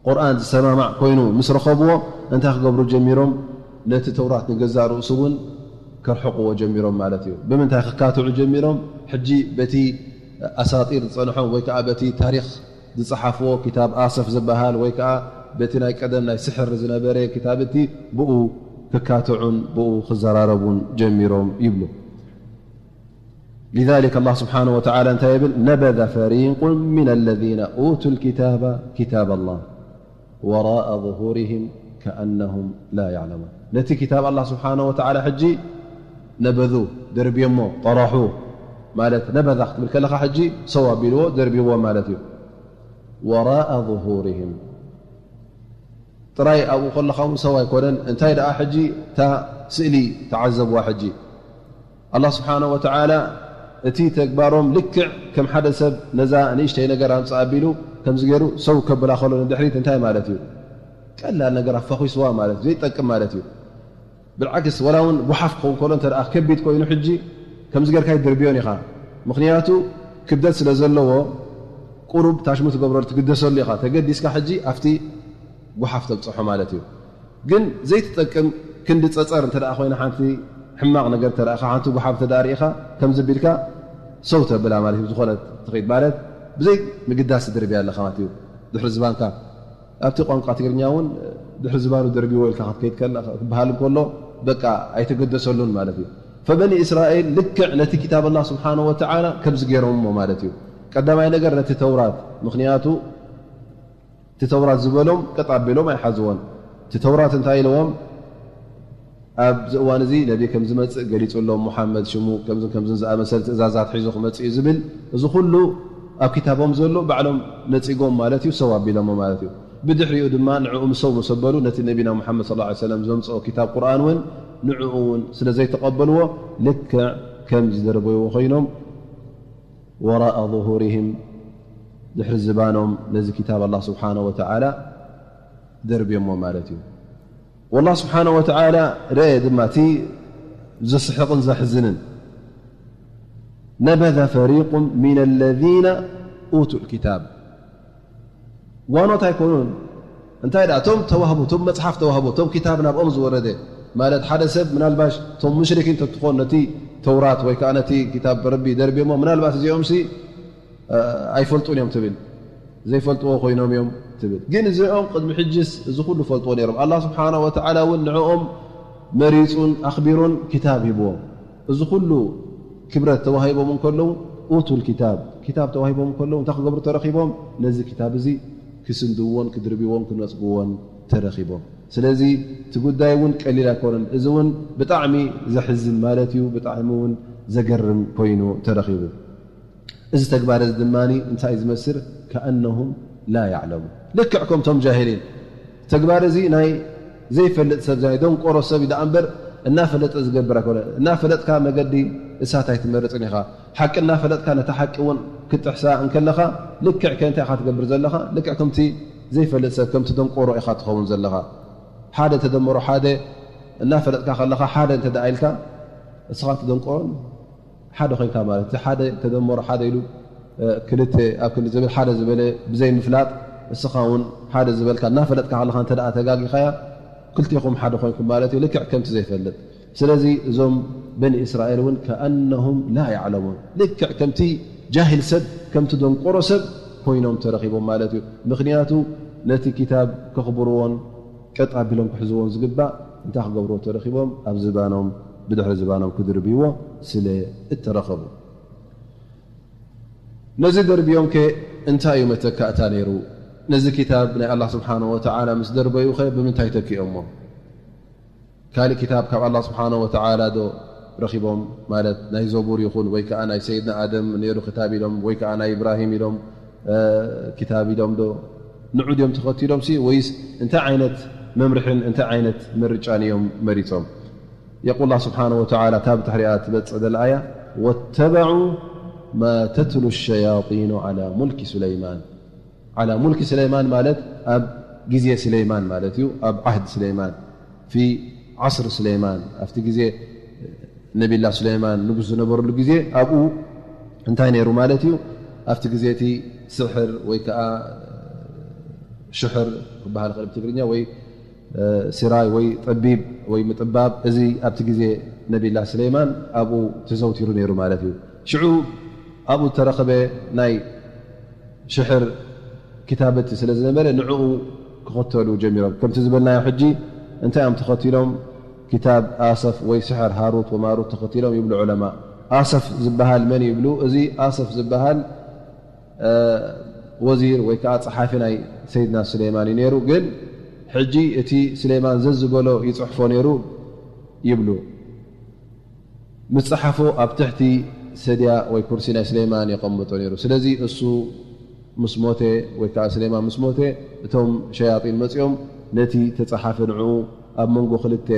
ቁርኣን ዝሰማማዕ ኮይኑ ምስ ረኸብዎ እንታይ ክገብሩ ጀሚሮም? ነቲ ተውራት ንገዛእ ርእሱ እውን ከርሕቕዎ ጀሚሮም ማለት እዩ። ብምንታይ ክካትዑ ጀሚሮም? ሕጂ በቲ ኣሳጢር ዝፀንሖም ወይ ከዓ በቲ ታሪክ ዝፀሓፍዎ ክታብ ኣሰፍ ዝበሃል ወይ ከዓ በቲ ናይ ቀደም ናይ ስሕር ዝነበረ ክታብ እቲ ብኡ ክካትዑን ብኡ ክዘራረቡን ጀሚሮም ይብሉ። لذلك الله سبحانه وتعالى እንታይ ይብል? نبذ فريق من الذين أوتوا الكتاب كتاب الله وراء ظهورهم كأنهم لا يعلمون። ነቲ ክታብ ኣላህ ስብሓነ ወተዓላ ሕጂ ነበዙ፣ ደርብዮሞ፣ ጠረሑ ማለት ነበዛ ክትብል ከለኻ ሕጂ ሰው ኣቢልዎ ደርብይዎ ማለት እዩ። وراء ظهورهم ጥራይ ኣብኡ ከለኻ እውን ሰው ኣይኮነን። እንታይ ደኣ ሕጂ እታ ስእሊ ተዓዘብዋ። ሕጂ ኣላህ ስብሓነ ወተዓላ እቲ ተግባሮም ልክዕ ከም ሓደ ሰብ ነዛ ንእሽተይ ነገር ኣምፅእ ኣቢሉ ከምዚ ገይሩ ሰው ከብላ ከሎ ንድሕሪት እንታይ ማለት እዩ? ቀላል ነገር ኣፋኹስዋ ማለት እዩ፣ ዘይጠቅም ማለት እዩ። ብልዓክስ ወላ እውን ጓሓፍ ክኸውን ከሎ እንተ ደኣ ከቢድ ኮይኑ ሕጂ ከምዚ ጌርካ ኣይትድርብዮን ኢኻ። ምኽንያቱ ክብደት ስለ ዘለዎ ቁሩብ ታሽሙ ትገብረሉ ትግደሰሉ ኢኻ። ተገዲስካ ሕጂ ኣብቲ ጓሓፍ ተብፅሖ ማለት እዩ። ግን ዘይትጠቅም ክንዲ ፀፀር እንተ ደኣ ኮይና ሓንቲ ሕማቕ ነገር ተረእኻ ሓንቲ ጓሓፍ እንተ ደኣ ርኢኻ ከምዚ ቢልካ ሰው ተብላ ማለት እዩ። ዝኾነ ትኽኢት ማለት ብዘይ ምግዳስ ትድርብያ ኣለኻ ማለት እዩ። ድሕሪ ዝባንካ ኣብቲ ቋንቋ ትግርኛ እውን ድሕሪ ዝባኑ ደርብዎ ኢልካ ክትከይድ ከላ ክበሃል እንከሎ በቃ ኣይተገደሰሉን ማለት እዩ። ፈበኒ እስራኤል ልክዕ ነቲ ክታብ ኣላህ ስብሓነ ወተዓላ ከምዚ ገይሮምዎ ማለት እዩ። ቀዳማይ ነገር ነቲ ተውራት፣ ምኽንያቱ እቲ ተውራት ዝበሎም ቀጥ ኣቢሎም ኣይሓዝዎን። እቲ ተውራት እንታይ ኢለዎም? ኣብዚ እዋን እዚ ነቢ ከም ዝመጽእ ገሊጹሎም፣ ሙሓመድ ሽሙ ከምዝን ከምዝን ዝኣመሰለ ትእዛዛት ሒዙ ክመጽእ እዩ ዝብል፣ እዚ ኩሉ ኣብ ክታቦም ዘሎ ባዕሎም ነጺጎም ማለት እዩ፣ ሰው ኣቢሎሞ ማለት እዩ። ብድሕሪኡ ድማ ንዕኡ ምሰው ምስ ኣበሉ ነቲ ነቢና ሙሓመድ ሰለላሁ ዐለይሂ ወሰለም ዘምጽኦ ክታብ ቁርኣን እውን ንዕኡ እውን ስለ ዘይተቐበልዎ ልክዕ ከም ዝደርበይዎ ኮይኖም ወራኣ ظهورهم ድሕሪ ዝባኖም ነዚ ክታብ ኣላህ ስብሓነ ወተዓላ ደርብዮሞ ማለት እዩ። ወላህ ስብሓነ ወተዓላ ረአ ድማ እቲ ዘስሕቕን ዘሕዝንን ነበذ ፈሪቁ ሚን ለዚነ ኡቱ ልክታብ ዋኖት ኣይኮኑን። እንታይ ደኣ እቶም ተዋህቡ እቶም መፅሓፍ ተዋህቡ እቶም ክታብ ናብኦም ዝወረደ ማለት ሓደ ሰብ ምናልባሽ እቶም ሙሽሪኪን ተትኾን ነቲ ተውራት ወይ ከዓ ነቲ ክታብ ረቢ ደርብዮሞ ምናልባት እዚኦምሲ ኣይፈልጡን እዮም ትብል ዘይፈልጥዎ ኮይኖም እዮም ትብል። ግን እዚኦም ቅድሚ ሕጅስ እዚ ኩሉ ፈልጥዎ ነይሮም። ኣላህ ስብሓነ ወተዓላ እውን ንዕኦም መሪፁን ኣኽቢሩን ክታብ ሂብዎም። እዚ ኩሉ ክብረት ተዋሂቦም እንከለዉ ኡቱል ክታብ ክታብ ተዋሂቦም እንከለዉ እንታይ ክገብሩ ተረኺቦም? ነዚ ክታብ እዚ ክስንድዎን ክድርብዎን ክነፅግዎን ተረኺቦም። ስለዚ እቲ ጉዳይ እውን ቀሊል ኣይኮነን። እዚ እውን ብጣዕሚ ዘሕዝን ማለት እዩ። ብጣዕሚ እውን ዘገርም ኮይኑ ተረኺቡ። እዚ ተግባር እዚ ድማ እንታይ እዩ ዝመስል? ከኣነሁም ላ ያዕለሙ ልክዕ ከምቶም ጃሂሊን ተግባር እዚ ናይ ዘይፈልጥ ሰብ ናይ ደንቆሮ ሰብ እዩ ደኣ እምበር እናፈለጠ ዝገብር ኣይኮነ። እናፈለጥካ መገዲ እሳት ኣይትመርፅን ኢኻ። ሓቂ እናፈለጥካ ነታ ሓቂ እውን ክትጥሕሳ እንከለኻ ልክዕ ከ እንታይ ኢኻ ትገብር ዘለኻ? ልክዕ ከምቲ ዘይፈልጥ ሰብ ከምቲ ደንቆሮ ኢኻ ትኸውን ዘለኻ። ሓደ ተደመሮ ሓደ እናፈለጥካ ከለኻ ሓደ እንተ ደኣ ኢልካ እስኻ ትደንቆሮን ሓደ ኮይንካ ማለት እቲ ሓደ ተደመሮ ሓደ ኢሉ ክልተ ኣብ ክንዲ ዝብል ሓደ ዝበለ ብዘይ ምፍላጥ እስኻ እውን ሓደ ዝበልካ እናፈለጥካ ከለኻ እንተ ደኣ ተጋጊኻያ ክልቴኹም ሓደ ኮይንኩም ማለት እዩ። ልክዕ ከምቲ ዘይፈልጥ ስለዚ እዞም በኒ እስራኤል እውን ከኣነሁም ላ ያዕለሙን ልክዕ ከምቲ ጃሂል ሰብ ከምቲ ደንቆሮ ሰብ ኮይኖም ተረኺቦም ማለት እዩ። ምኽንያቱ ነቲ ክታብ ከኽብርዎን ቀጥ ኣቢሎም ክሕዝዎን ዝግባእ እንታይ ክገብርዎ ተረኺቦም ኣብ ዝባኖም ብድሕሪ ዝባኖም ክድርብይዎ ስለ እተረኸቡ። ነዚ ደርብዮምከ እንታይ እዩ መተካእታ ነይሩ? ነዚ ክታብ ናይ ኣላህ ስብሓነ ወተዓላ ምስ ደርበዩኸ ብምንታይ ተኪኦሞ? ካልእ ክታብ ካብ ኣላህ ስብሓነ ወተዓላ ዶ ረኺቦም? ማለት ናይ ዘቡር ይኹን ወይ ከዓ ናይ ሰይድና ኣደም ነይሩ ክታብ ኢሎም ወይ ከዓ ናይ ኢብራሂም ኢሎም ክታብ ኢሎም ዶ ንዑ ድዮም ተኸቲሎም ሲ ወይስ እንታይ ዓይነት መምርሕን እንታይ ዓይነት ምርጫን እዮም መሪጾም? የቁል ኣላህ ስብሓነ ወተዓላ እታ ብድሕሪኣ ትመጽእ ዘላ ኣያ ወተበዑ ማ ተትሉ ሸያጢኑ ዓላ ሙልኪ ሱለይማን ዓላ ሙልኪ ስሌማን ማለት ኣብ ግዜ ስሌማን ማለት እዩ። ኣብ ዓህድ ስሌማን ፊ ዓስር ስሌማን ኣብቲ ግዜ ነቢላ ስሌማን ንጉስ ዝነበረሉ ግዜ ኣብኡ እንታይ ነይሩ ማለት እዩ። ኣብቲ ግዜ እቲ ስሕር ወይ ከዓ ሽሕር ክበሃል ይኽእል ብትግርኛ ወይ ስራይ ወይ ጠቢብ ወይ ምጥባብ እዚ ኣብቲ ግዜ ነቢላ ስሌማን ኣብኡ ተዘውቲሩ ነይሩ ማለት እዩ። ሽዑ ኣብኡ ዝተረኸበ ናይ ሽሕር ክታበቲ ስለ ዝነበረ ንዕኡ ክኸተሉ ጀሚሮም። ከምቲ ዝበልናዮ ሕጂ እንታይ እዮም ተኸቲሎም? ክታብ ኣሰፍ ወይ ስሕር ሃሩት ወማሩት ተኸቲሎም ይብሉ ዑለማ። ኣሰፍ ዝበሃል መን ይብሉ? እዚ ኣሰፍ ዝበሃል ወዚር ወይ ከዓ ፀሓፊ ናይ ሰይድና ሱሌማን እዩ ነይሩ። ግን ሕጂ እቲ ሱሌማን ዘዝበሎ ይፅሕፎ ነይሩ ይብሉ። ምስ ፀሓፎ ኣብ ትሕቲ ሰድያ ወይ ኩርሲ ናይ ሱሌማን የቐምጦ ነይሩ። ስለዚ እሱ ምስ ሞተ ወይ ከዓ ሱሌማን ምስ ሞተ እቶም ሸያጢን መፂኦም ነቲ ተፀሓፈ ንዕኡ ኣብ መንጎ ክልተ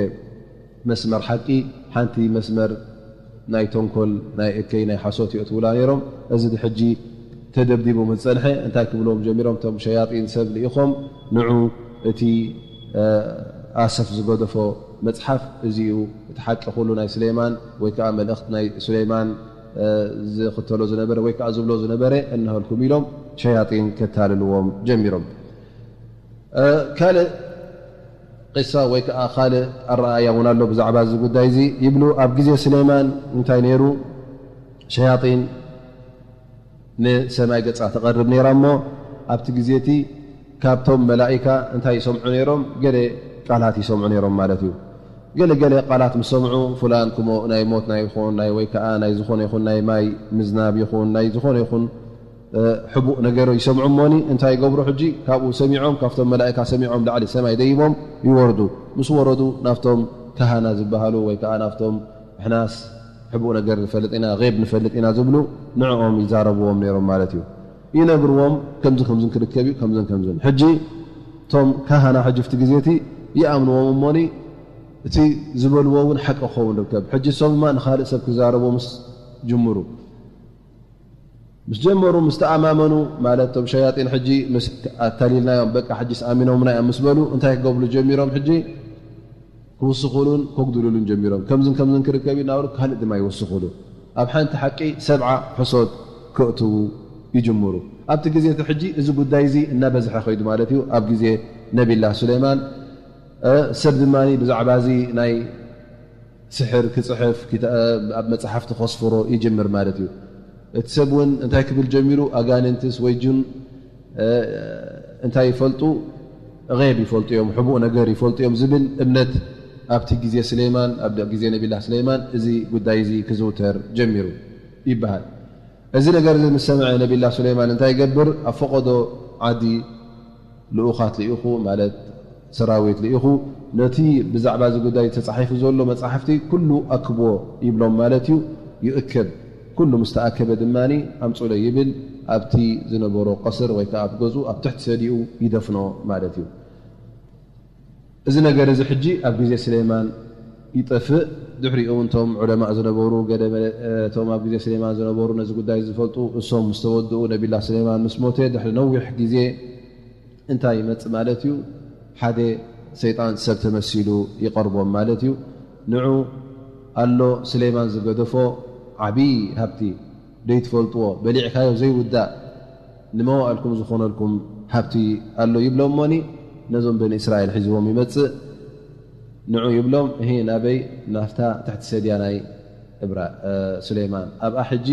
መስመር ሓቂ ሓንቲ መስመር ናይ ተንኮል ናይ እከይ ናይ ሓሶት የእትውላ ነይሮም። እዚ ሕጂ ተደብዲቡ ምስ ፀንሐ እንታይ ክብልዎም ጀሚሮም? እቶም ሸያጢን ሰብ ልኢኾም ንዑ እቲ ኣሰፍ ዝገደፎ መፅሓፍ እዚ እዩ እቲ ሓቂ ኩሉ ናይ ሱሌማን ወይ ከዓ መልእኽቲ ናይ ሱሌማን ዝኽተሎ ዝነበረ ወይ ከዓ ዝብሎ ዝነበረ እነሀልኩም ኢሎም ሸያጢን ከታልልዎም ጀሚሮም። ካልእ ቂሳ ወይ ከዓ ካልእ ኣረኣያ እውን ኣሎ ብዛዕባ እዚ ጉዳይ እዚ። ይብሉ ኣብ ግዜ ስሌማን እንታይ ነይሩ? ሸያጢን ንሰማይ ገጻ ትቐርብ ነይራ እሞ ኣብቲ ግዜ እቲ ካብቶም መላኢካ እንታይ ይሰምዑ ነይሮም? ገለ ቃላት ይሰምዑ ነይሮም ማለት እዩ። ገለ ገለ ቃላት ምስ ሰምዑ ፍላን ክሞ ናይ ሞት ናይ ይኹን ናይ ወይ ከዓ ናይ ዝኾነ ይኹን ናይ ማይ ምዝናብ ይኹን ናይ ዝኾነ ይኹን ሕቡእ ነገር ይሰምዑ እሞኒ እንታይ ይገብሩ? ሕጂ ካብኡ ሰሚዖም ካብቶም መላእካ ሰሚዖም ላዕሊ ሰማይ ደይቦም ይወርዱ። ምስ ወረዱ ናብቶም ካህና ዝበሃሉ ወይ ከዓ ናብቶም ሕናስ ሕቡእ ነገር ንፈልጥ ኢና፣ ብ ንፈልጥ ኢና ዝብሉ ንዕኦም ይዛረብዎም ነይሮም ማለት እዩ። ይነግርዎም ከምዚ ከምዝን ክርከብ እዩ ከምዝን ከምዝን። ሕጂ እቶም ካህና ሕጂ ፍቲ ግዜ እቲ ይኣምንዎም እሞኒ እቲ ዝበልዎ እውን ሓቂ ክኸውን ርከብ። ሕጂ እሶም ድማ ንኻልእ ሰብ ክዛረቡ ምስ ጅምሩ ምስ ጀመሩ ምስ ተኣማመኑ ማለት እቶም ሸያጢን ሕጂ ምስ ኣታሊልናዮም በቃ ሕጂስ ኣሚኖምና እዮም ምስ በሉ እንታይ ክገብሉ ጀሚሮም? ሕጂ ክውስኹሉን ከጉድሉሉን ጀሚሮም። ከምዝን ከምዝን ክርከብ እዩ እናበሉ ካልእ ድማ ይውስኹሉ። ኣብ ሓንቲ ሓቂ ሰብዓ ሕሶት ክእትዉ ይጅምሩ። ኣብቲ ግዜ እቲ ሕጂ እዚ ጉዳይ እዚ እናበዝሐ ከይዱ ማለት እዩ። ኣብ ግዜ ነቢላ ሱሌማን ሰብ ድማ ብዛዕባ እዚ ናይ ስሕር ክፅሕፍ ኣብ መፅሓፍቲ ከስፍሮ ይጅምር ማለት እዩ። እቲ ሰብ እውን እንታይ ክብል ጀሚሩ? ኣጋንንትስ ወይ ጅን እንታይ ይፈልጡ? ብ ይፈልጡ እዮም፣ ሕቡእ ነገር ይፈልጡ እዮም ዝብል እምነት ኣብቲ ግዜ ስሌማን ኣብ ግዜ ነቢላ ስሌማን እዚ ጉዳይ እዚ ክዝውተር ጀሚሩ ይበሃል። እዚ ነገር እዚ ምስ ሰምዐ ነቢላ ሱሌማን እንታይ ይገብር? ኣብ ፈቐዶ ዓዲ ልኡኻት ልኢኹ ማለት ሰራዊት ልኢኹ ነቲ ብዛዕባ እዚ ጉዳይ ተጻሒፉ ዘሎ መጻሕፍቲ ኩሉ ኣክብዎ ይብሎም ማለት እዩ። ይእከብ። ኩሉ ምስ ተኣከበ ድማ ኣምጹለይ ይብል ኣብቲ ዝነበሮ ቀስር ወይ ከዓ ኣብ ገዝኡ ኣብ ትሕቲ ሰዲኡ ይደፍኖ ማለት እዩ። እዚ ነገር እዚ ሕጂ ኣብ ግዜ ስሌማን ይጠፍእ። ድሕሪኡ እውን እቶም ዑለማእ ዝነበሩ ገለ መለ- እቶም ኣብ ግዜ ስሌማን ዝነበሩ ነዚ ጉዳይ ዝፈልጡ እሶም ምስ ተወድኡ ነቢላ ስሌማን ምስ ሞተ ድሕሪ ነዊሕ ግዜ እንታይ ይመጽእ ማለት እዩ? ሓደ ሰይጣን ሰብ ተመሲሉ ይቐርቦም ማለት እዩ። ንዑ ኣሎ ስሌማን ዝገደፎ ዓብዪ ሃብቲ ደይትፈልጥዎ በሊዕካዮ ዘይውዳእ ንመዋእልኩም ዝኾነልኩም ሃብቲ ኣሎ ይብሎም እሞኒ ነዞም በኒ እስራኤል ሒዝዎም ይመጽእ። ንዑ ይብሎም እሂ ናበይ ናፍታ ትሕቲ ሰድያ ናይ እብራ ሱሌማን ኣብኣ ሕጂ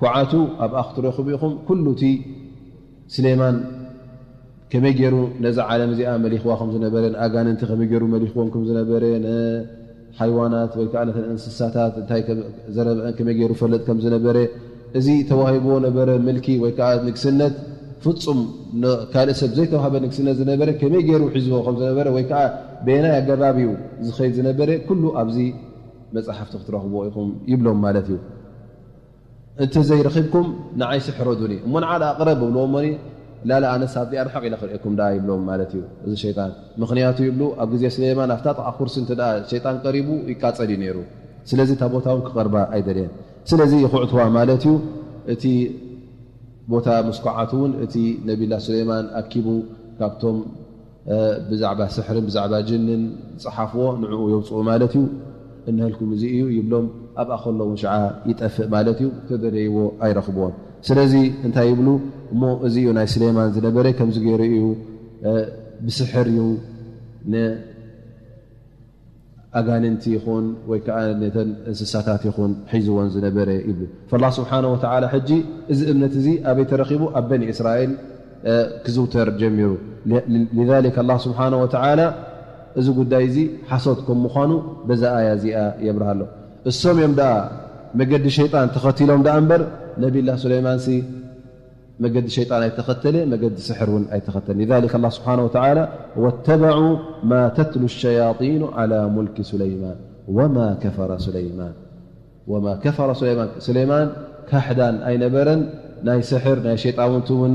ኩዓቱ ኣብኣ ክትረኽቡ ኢኹም። ኩሉ እቲ ስሌማን ከመይ ገይሩ ነዛ ዓለም እዚኣ መሊኽዋ ከም ዝነበረ፣ ንኣጋንንቲ ከመይ ገይሩ መሊኽዎም ከም ዝነበረ፣ ንሓይዋናት ወይ ከዓ ነተን እንስሳታት እንታይ ከም ዘረብአን ከመይ ገይሩ ፈልጥ ከም ዝነበረ፣ እዚ ተዋሂብዎ ነበረ ምልኪ ወይ ከዓ ንግስነት ፍጹም ንካልእ ሰብ ዘይተዋህበ ንግስነት ዝነበረ ከመይ ገይሩ ሒዝዎ ከም ዝነበረ ወይ ከዓ በየናይ ኣገባብ እዩ ዝኸይድ ዝነበረ ኩሉ ኣብዚ መጽሓፍቲ ክትረኽብዎ ኢኹም ይብሎም ማለት እዩ። እንተ ዘይረኺብኩም ንዓይ ስሕረዱኒ እሞ ንዓ ደኣ ቅረብ እብልዎ እሞኒ ላለ ኣነስ ኣብዚኣ ርሕቕ ኢለ ክርእየኩም ደኣ ይብሎም ማለት እዩ እዚ ሸይጣን። ምኽንያቱ ይብሉ ኣብ ግዜ ስሌማን ኣብታ ጥቓ ኩርሲ እንተ ደኣ ሸይጣን ቀሪቡ ይቃጸል እዩ ነይሩ። ስለዚ እታ ቦታ እውን ክቐርባ ኣይደልየን። ስለዚ ይኹዕትዋ ማለት እዩ። እቲ ቦታ ምስ ኩዓቱ እውን እቲ ነቢላ ስሌማን ኣኪቡ ካብቶም ብዛዕባ ስሕርን ብዛዕባ ጅንን ዝፀሓፍዎ ንዕኡ የውፅኡ ማለት እዩ። እንሀልኩም እዚ እዩ ይብሎም ኣብኣ ከለውን ሽዓ ይጠፍእ ማለት እዩ። ተደለይዎ ኣይረኽብዎን። ስለዚ እንታይ ይብሉ እሞ እዚ እዩ ናይ ስሌማን ዝነበረ ከምዚ ገይሩ እዩ ብስሕር እዩ ኣጋንንቲ ይኹን ወይ ከዓ ነተን እንስሳታት ይኹን ሒዝወን ዝነበረ ይብሉ። ፈላ ስብሓነ ወተዓላ ሕጂ እዚ እምነት እዚ ኣበይ ተረኺቡ? ኣብ በኒ እስራኤል ክዝውተር ጀሚሩ። ሊዛሊክ ኣላ ስብሓነ ወተዓላ እዚ ጉዳይ እዚ ሓሶት ከም ምዃኑ በዛ ኣያ እዚኣ የብርሃሎ። እሶም እዮም ደኣ መገዲ ሸይጣን ተኸቲሎም ደኣ እምበር ነቢላ ሱለይማንሲ መገዲ ሸይጣን ኣይተኸተለ፣ መገዲ ስሕር እውን ኣይተኸተለ። لذلك الله سبحانه وتعالى واتبعوا ما تتلو الشياطين على ملك سليمان وما كفر سليمان وما كفر سليمان. ሱሌማን ካሕዳን ኣይነበረን፣ ናይ ስሕር ናይ ሸይጣውንቲ እውን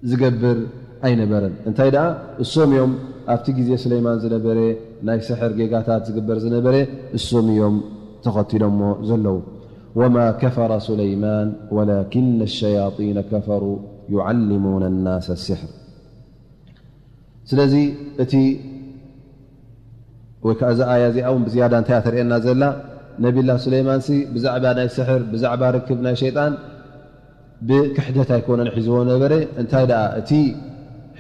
ዝገብር ኣይነበረን። እንታይ ደኣ እሶም እዮም ኣብቲ ግዜ ሱሌማን ዝነበረ ናይ ስሕር ጌጋታት ዝግበር ዝነበረ እሶም እዮም ተኸቲሎሞ ዘለዉ። وما كفر سليمان ولكن الشياطين كفروا يعلمون الناس السحر. ስለዚ እቲ ወይ ከዓ እዛ ኣያ እዚኣ እውን ብዝያዳ እንታይ እያ ተርእየና ዘላ? ነቢላ ሱለይማንሲ ብዛዕባ ናይ ስሕር፣ ብዛዕባ ርክብ ናይ ሸይጣን ብክሕደት ኣይኮነን ሒዝዎ ነበረ። እንታይ ደኣ እቲ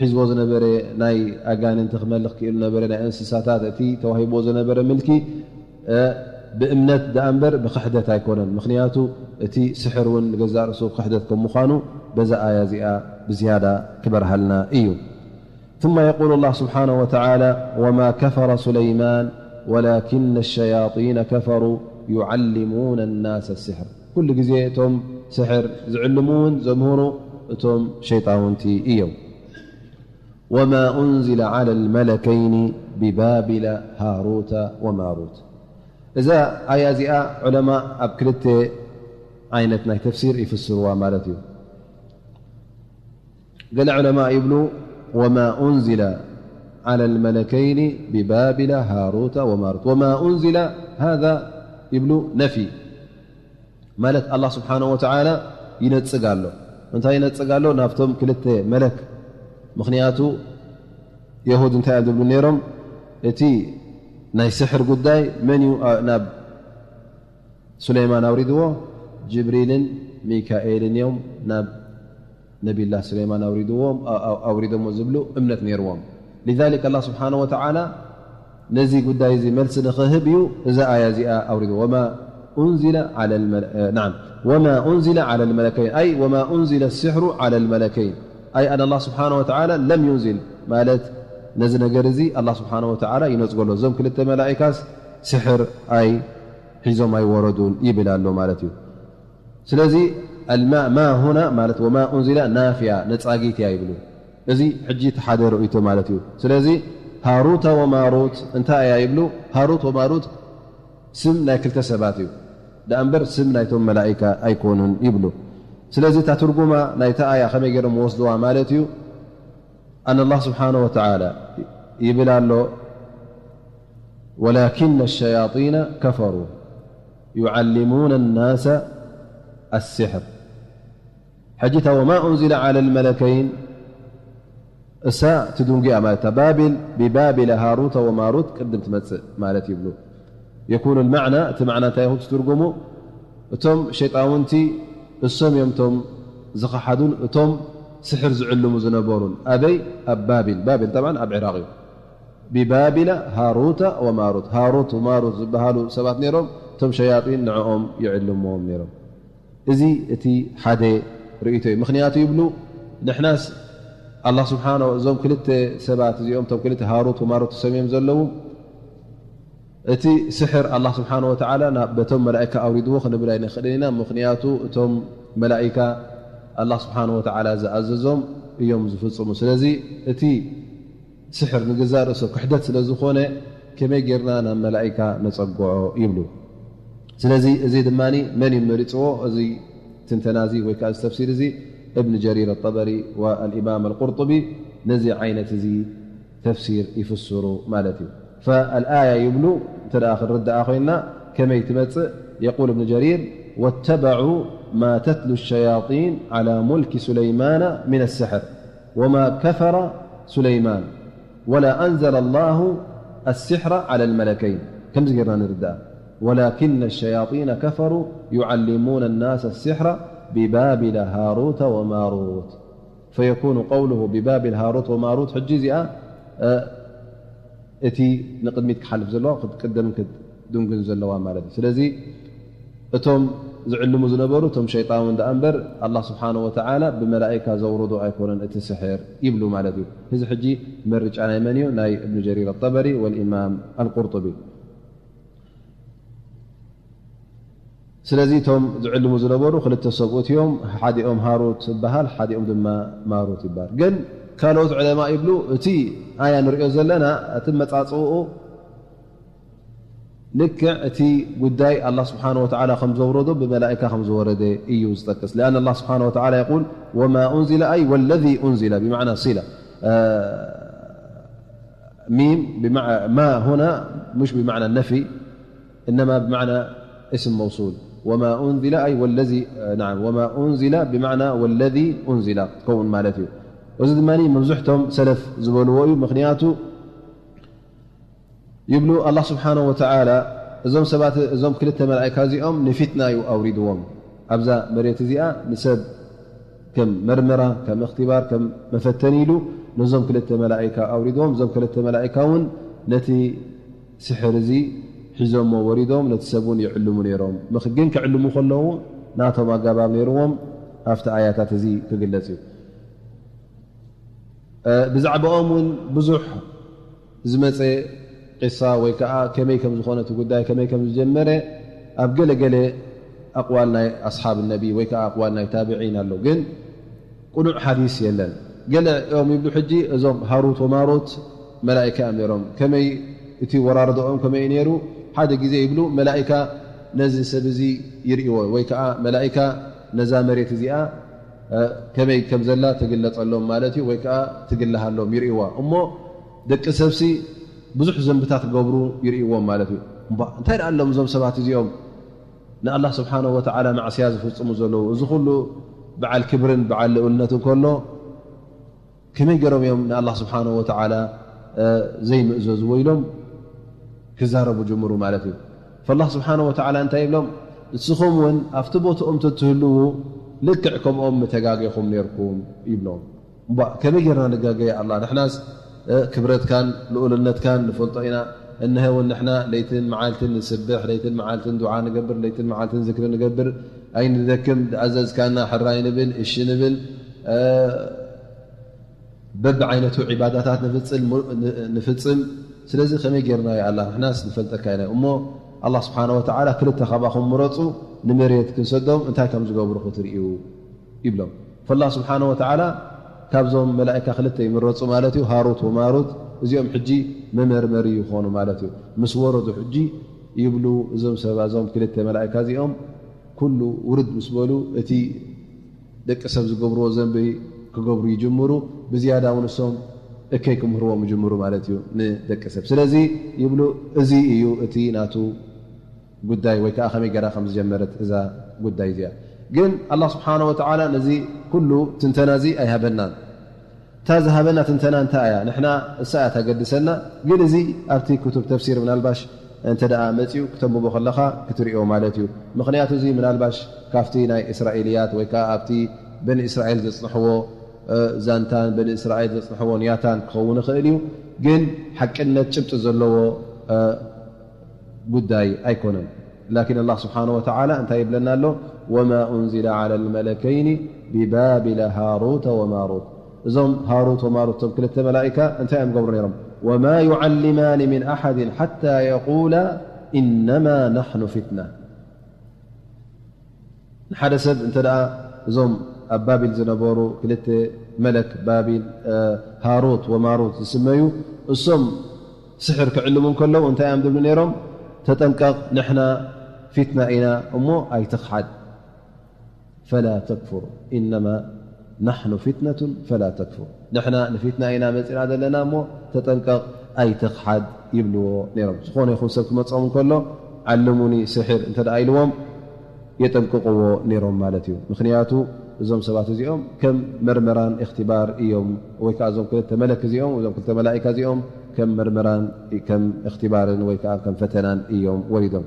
ሒዝዎ ዝነበረ ናይ ኣጋንንቲ ክመልኽ ክኢሉ ነበረ፣ ናይ እንስሳታት፣ እቲ ተዋሂብዎ ዝነበረ ምልኪ ብእምነት ደኣ እምበር ብክሕደት ኣይኮነን። ምኽንያቱ እቲ ስሕር እውን ንገዛእ ርእሱ ክሕደት ከም ምዃኑ በዛ ኣያ እዚኣ ብዝያዳ ክበርሃልና እዩ። ثم يقول الله سبحانه وتعالى: وما كفر سليمان ولكن الشياطين كفروا يعلمون الناس السحر. ኩሉ ግዜ እቶም ስሕር ዝዕልሙ እውን ዘምህሩ እቶም ሸይጣውንቲ እዮም። وما أنزل على الملكين ببابل هاروت وماروت. እዛ ኣያ እዚኣ ዑለማ ኣብ ክልተ ዓይነት ናይ ተፍሲር ይፍስርዋ ማለት እዩ። ገለ ዑለማ ይብሉ: وما أنزل على الملكين ببابل هاروت وماروت. وما أنزل هذا ይብሉ ነፊ ማለት ኣላህ ስብሓነሁ ወተዓላ ይነጽግ ኣሎ። እንታይ ይነጽግ ኣሎ? ናብቶም ክልተ መለክ። ምኽንያቱ የሁድ እንታይ እዮም ዝብሉ ነይሮም? እቲ ናይ ስሕር ጉዳይ መን እዩ ናብ ሱለይማን ኣውሪድዎ? ጅብሪልን ሚካኤልን እዮም ናብ ነቢላ ሱለይማን ኣውሪድዎም፣ ኣውሪዶሞ ዝብሉ እምነት ነይርዎም። ሊዛሊክ ኣላህ ስብሓነሁ ወተዓላ ነዚ ጉዳይ እዚ መልሲ ንኽህብ እዩ እዛ ኣያ እዚኣ ኣውሪዱ። ወማ ኡንዚለ ዓለ ልመለ-፣ እ፣ ናዓም፣ ወማ ኡንዚለ ዓለ ልመለከይን፣ ኣይ ወማ ኡንዚለ ስሕሩ ዓለ ልመለከይን፣ ኣይ ኣን ኣላህ ስብሓነሁ ወተዓላ ለም ዩንዚል ማለት ነዚ ነገር እዚ ኣላህ ስብሓነሁ ወተዓላ ይነጽጎ ኣሎ። እዞም ክልተ መላኢካስ ስሕር ኣይ ሒዞም ኣይወረዱን ይብል ኣሎ ማለት እዩ። ስለዚ ኣልማ ማ ሁና ማለት ወማ ኡንዚላ ናፍያ ነጻጊት እያ ይብሉ። እዚ ሕጂ እቲ ሓደ ርእይቶ ማለት እዩ። ስለዚ ሃሩተ ወማሩት እንታይ እያ ይብሉ? ሃሩት ወማሩት ስም ናይ ክልተ ሰባት እዩ ደኣ እምበር ስም ናይቶም መላኢካ ኣይኮኑን ይብሉ። ስለዚ እታ ትርጉማ ናይታ ኣያ ከመይ ገይሮም ወስድዋ ማለት እዩ? ኣን ኣላህ ስብሓነሁ ወተዓላ ይብል ኣሎ፣ ወላኪነ ሸያጢነ ከፈሩ ዩዓሊሙነ ናሰ ኣስሕር። ሕጂ እታ ወማ ኡንዚለ ዓለ ልመለከይን እሳ ትድንጉያ ማለት እታ ባቢል፣ ብባቢለ ሃሩተ ወማሩት ቅድም ትመጽእ ማለት ይብሉ። የኩኑ ልማዕና፣ እቲ ማዕና እንታይ ይኹን ትርጉሙ? እቶም ሸይጣውንቲ እሶም እዮም እቶም ዝኸሓዱን እቶም ስሕር ዝዕልሙ ዝነበሩን። ኣበይ? ኣብ ባቢል። ባቢል ጠብዓን ኣብ ዒራቕ እዩ። ብባቢለ ሃሩተ ወማሩት። ሃሩት ወማሩት ዝበሃሉ ሰባት ነይሮም፣ እቶም ሸያጢን ንዕኦም ይዕልምዎም ነይሮም። እዚ እቲ ሓደ ርእይቶ እዩ። ምኽንያቱ ይብሉ፣ ንሕናስ ኣላህ ስብሓነ፣ እዞም ክልተ ሰባት እዚኦም፣ እቶም ክልተ ሃሩት ወማሩት ተሰምዮም ዘለዉ፣ እቲ ስሕር ኣላህ ስብሓነ ወተዓላ ናብ በቶም መላኢካ ኣውሪድዎ ክንብል ኣይንኽእልን ኢና። ምኽንያቱ እቶም መላኢካ ኣላህ ስብሓነ ወተዓላ ዝኣዘዞም እዮም ዝፍጽሙ። ስለዚ እቲ ስሕር ንገዛእ ርእሱ ክሕደት ስለ ዝኾነ ከመይ ጌርና ናብ መላኢካ ነጸግዖ ይብሉ። ስለዚ እዚ ድማ መን እዩ መሪጽዎ? እዚ ትንተና እዚ ወይ ከዓ እዚ ተፍሲር እዚ እብን ጀሪር ኣጠበሪ ወኣልኢማም ኣልቁርጡቢ ነዚ ዓይነት እዚ ተፍሲር ይፍስሩ ማለት እዩ። ፈኣልኣያ ይብሉ እንተ ደኣ ክንርድኣ ኮይንና ከመይ ትመጽእ? የቁል እብን ጀሪር ወተበዑ ማ ተትሉ ሸያጢን ዓላ ሙልኪ ሱለይማና ሚን ኣስሕር ወማ ከፈረ ሱለይማን ወላ ኣንዘለ ላሁ ኣስሕረ ዓላ ልመለከይን። ከምዚ ጌርና ንርድኣ። ወላኪነ ሸያጢነ ከፈሩ ዩዓሊሙነ ናሰ ኣስሕረ ብባቢለ ሃሩተ ወማሩት። ፈየኩኑ ቀውሉሁ ብባቢል ሃሩት ወማሩት። ሕጂ እዚኣ፣ እ፣ እቲ ንቕድሚት ክሓልፍ ዘለዎ ክትቅደምን ክትድንጉን ዘለዋ ማለት እዩ። ስለዚ እቶም ዝዕልሙ ዝነበሩ እቶም ሸይጣውን ደኣ እምበር ኣላህ ስብሓነ ወተዓላ ብመላኢካ ዘውረዶ ኣይኮነን እቲ ስሕር ይብሉ ማለት እዩ። እዚ ሕጂ መርጫ ናይ መን እዩ? ናይ እብን ጀሪር ኣጠበሪ ወልኢማም ኣልቁርጡቢ። ስለዚ እቶም ዝዕልሙ ዝነበሩ ክልተ ሰብኡት እዮም። ሓዲኦም ሃሩት ይበሃል፣ ሓዲኦም ድማ ማሩት ይበሃል። ግን ካልኦት ዑለማ ይብሉ፣ እቲ ኣያ ንሪኦ ዘለና፣ እቲ መጻጽኡ ልክዕ እቲ ጉዳይ ኣላህ ስብሓነ ወተዓላ ከም ዘውረዶ ብመላኢካ ከም ዝወረደ እዩ ዝጠቅስ። ሊኣን ኣላህ ስብሓነ ወተዓላ የቁል፣ ወማ ኡንዚለ፣ ኣይ ወለዚ ኡንዚለ፣ ብማዕና ሲላ። እ፣ ሚም ብማዕ-፣ ማ ሁና ሙሽ ብማዕና ነፊ፣ እነማ ብማዕና እስም መውሱል። ወማ ኡንዚለ፣ ኣይ ወለዚ፣ እ፣ ናዓም፣ ወማ ኡንዚለ ብማዕና ወለዚ ኡንዚለ ክትከውን ማለት እዩ። እዚ ድማ መብዝሕቶም ሰለፍ ዝበልዎ እዩ። ምኽንያቱ ይብሉ፣ ኣላህ ስብሓነሁ ወተዓላ እዞም ሰባት፣ እዞም ክልተ መላእካ እዚኦም ንፊትና እዩ ኣውሪድዎም። ኣብዛ መሬት እዚኣ ንሰብ ከም መርመራ፣ ከም እኽትባር፣ ከም መፈተኒ ኢሉ ነዞም ክልተ መላእካ ኣውሪድዎም። እዞም ክልተ መላእካ እውን ነቲ ስሕር እዚ ሒዞሞ ወሪዶም ነቲ ሰብ እውን ይዕልሙ ነይሮም። ምኽ-፣ ግን ክዕልሙ ከለዉ ናቶም ኣገባብ ነይርዎም። ኣብቲ ኣያታት እዚ ክግለጽ እዩ። እ፣ ብዛዕባኦም እውን ብዙሕ ዝመጸ ቂሳ ወይ ከዓ ከመይ ከም ዝኾነ እቲ ጉዳይ ከመይ ከም ዝጀመረ ኣብ ገለ ገለ ኣቕዋል ናይ ኣስሓብ ነቢ ወይ ከዓ ኣቕዋል ናይ ታብዒን ኣሎ። ግን ቅኑዕ ሓዲስ የለን። ገለ እዮም ይብሉ፣ ሕጂ እዞም ሃሩት ወማሩት መላኢካ እዮም ነይሮም። ከመይ እቲ ወራርዶኦም ከመይ እዩ ነይሩ? ሓደ ግዜ ይብሉ መላኢካ ነዚ ሰብ እዚ ይርእይዎ ወይ ከዓ መላኢካ ነዛ መሬት እዚኣ እ፣ ከመይ ከም ዘላ ትግለጸሎም ማለት እዩ፣ ወይ ከዓ ትግልሃሎም ይርእይዋ። እሞ ደቂ ሰብሲ ብዙሕ ዘንብታት ክገብሩ ይርእይዎም ማለት እዩ። እምባ እንታይ ደኣ ኣሎም እዞም ሰባት እዚኦም ንኣላህ ስብሓነሁ ወተዓላ ማዕስያ ዝፍጽሙ ዘለዉ? እዚ ኩሉ በዓል ክብርን በዓል ልኡልነት እንከሎ ከመይ ገይሮም እዮም ንኣላህ ስብሓነሁ ወተዓላ፣ እ፣ ዘይምእዘዝዎ ኢሎም ክዛረቡ ጀምሩ ማለት እዩ። ፈላህ ስብሓነሁ ወተዓላ እንታይ ይብሎም? ንስኹም እውን ኣብቲ ቦትኦም ተትህልዉ ልክዕ ከምኦም ምተጋጌኹም ነይርኩም ይብሎም። እምባ ከመይ ጌርና ንጋገ ኣላ? ንሕናስ፣ እ፣ ክብረትካን ልኡልነትካን ንፈልጦ ኢና። እንሀ እውን ንሕና ለይትን መዓልትን ንስብሕ፣ ለይትን መዓልትን ዱዓ ንገብር፣ ለይትን መዓልትን ዝክሪ ንገብር፣ ኣይንደክም፣ ዝኣዘዝካና ሕራይ ንብል፣ እሺ ንብል፣ እ፣ በብዓይነቱ ዒባዳታት ንፍጽል-፣ ንፍጽም። ስለዚ ከመይ ጌርና ያ ኣላ ንሕናስ ንፈልጠካ ኢና። እሞ ኣላህ ስብሓነ ወተዓላ ክልተ ካባኹም ምረጹ፣ ንመሬት ክንሰዶም እንታይ ከም ዝገብሩ ክትርእዩ ይብሎም። ፈላህ ስብሓነ ወተዓላ ካብዞም መላእካ ክልተ ይምረጹ ማለት እዩ፣ ሃሩት ወማሩት። እዚኦም ሕጂ መመርመሪ ይኾኑ ማለት እዩ። ምስ ወረዱ ሕጂ ይብሉ እዞም ሰብ፣ እዞም ክልተ መላእካ እዚኦም ኩሉ ውርድ ምስ በሉ፣ እቲ ደቂ ሰብ ዝገብርዎ ዘንቢ ክገብሩ ይጅምሩ። ብዝያዳ እውን እሶም እከይ ክምህርዎም ይጅምሩ ማለት እዩ ንደቂ ሰብ። ስለዚ ይብሉ፣ እዚ እዩ እቲ ናቱ ጉዳይ፣ ወይ ከዓ ከመይ ገይራ ከም ዝጀመረት እዛ ጉዳይ እዚኣ። ግን ኣላህ ስብሓነ ወተዓላ ነዚ ኩሉ ትንተና እዚ ኣይሃበናን። እታ ዝሃበና ትንተና እንታይ እያ? ንሕና እሳ እያ ተገድሰና። ግን እዚ ኣብቲ ክቱብ ተፍሲር ምናልባሽ እንተ ደኣ መጺኡ ክተንብቦ ከለኻ ክትርእዮ ማለት እዩ። ምኽንያቱ እዚ ምናልባሽ ካብቲ ናይ እስራኤልያት ወይ ከኣ ኣብቲ በኒ እስራኤል ዘጽንሕዎ፣ እ፣ ዛንታን በኒ እስራኤል ዘጽንሕዎ ንያታን ክኸውን ይኽእል እዩ። ግን ሓቅነት ጭብጢ ዘለዎ፣ እ፣ ጉዳይ ኣይኮነን። ላኪን ኣላህ ስብሓነ ወተዓላ እንታይ ይብለና ኣሎ? ወማ ኡንዚለ ዓላ ልመለከይኒ ቢባቢለ ሃሩተ ወማሩት። እዞም ሃሩት ወማሩት፣ እቶም ክልተ መላኢካ እንታይ እዮም ገብሩ ነይሮም? ወማ ዩዓሊማኒ ሚን ኣሓድን ሓታ የቁላ ኢነማ ናሕኑ ፊትና። ንሓደ ሰብ እንተ ደኣ እዞም ኣብ ባቢል ዝነበሩ ክልተ መለክ ባቢል፣ እ፣ ሃሩት ወማሩት ዝስመዩ፣ እሶም ስሕር ክዕልሙ እንከለዉ እንታይ እዮም ዝብሉ ነይሮም? ተጠንቀቕ፣ ንሕና ፊትና ኢና እሞ ኣይትኽሓድ። ፈላ ተክፉር፣ ኢነማ ናሕኑ ፊትነቱን ፈላ ተክፉር። ንሕና ንፊትና ኢና መጺና ዘለና እሞ ተጠንቀቕ፣ ኣይትኽሓድ ይብልዎ ነይሮም። ዝኾነ ይኹን ሰብ ክመጾም እንከሎ ዓልሙኒ ስሕር እንተ ደኣ ኢልዎም የጠንቅቕዎ ነይሮም ማለት እዩ። ምኽንያቱ እዞም ሰባት እዚኦም ከም መርመራን እኽትባር እዮም፣ ወይ ከኣ እዞም ክልተ መለክ እዚኦም፣ እዞም ክልተ መላኢካ እዚኦም ከም መርመራን ከም እኽትባርን ወይ ከኣ ከም ፈተናን እዮም ወሪዶም።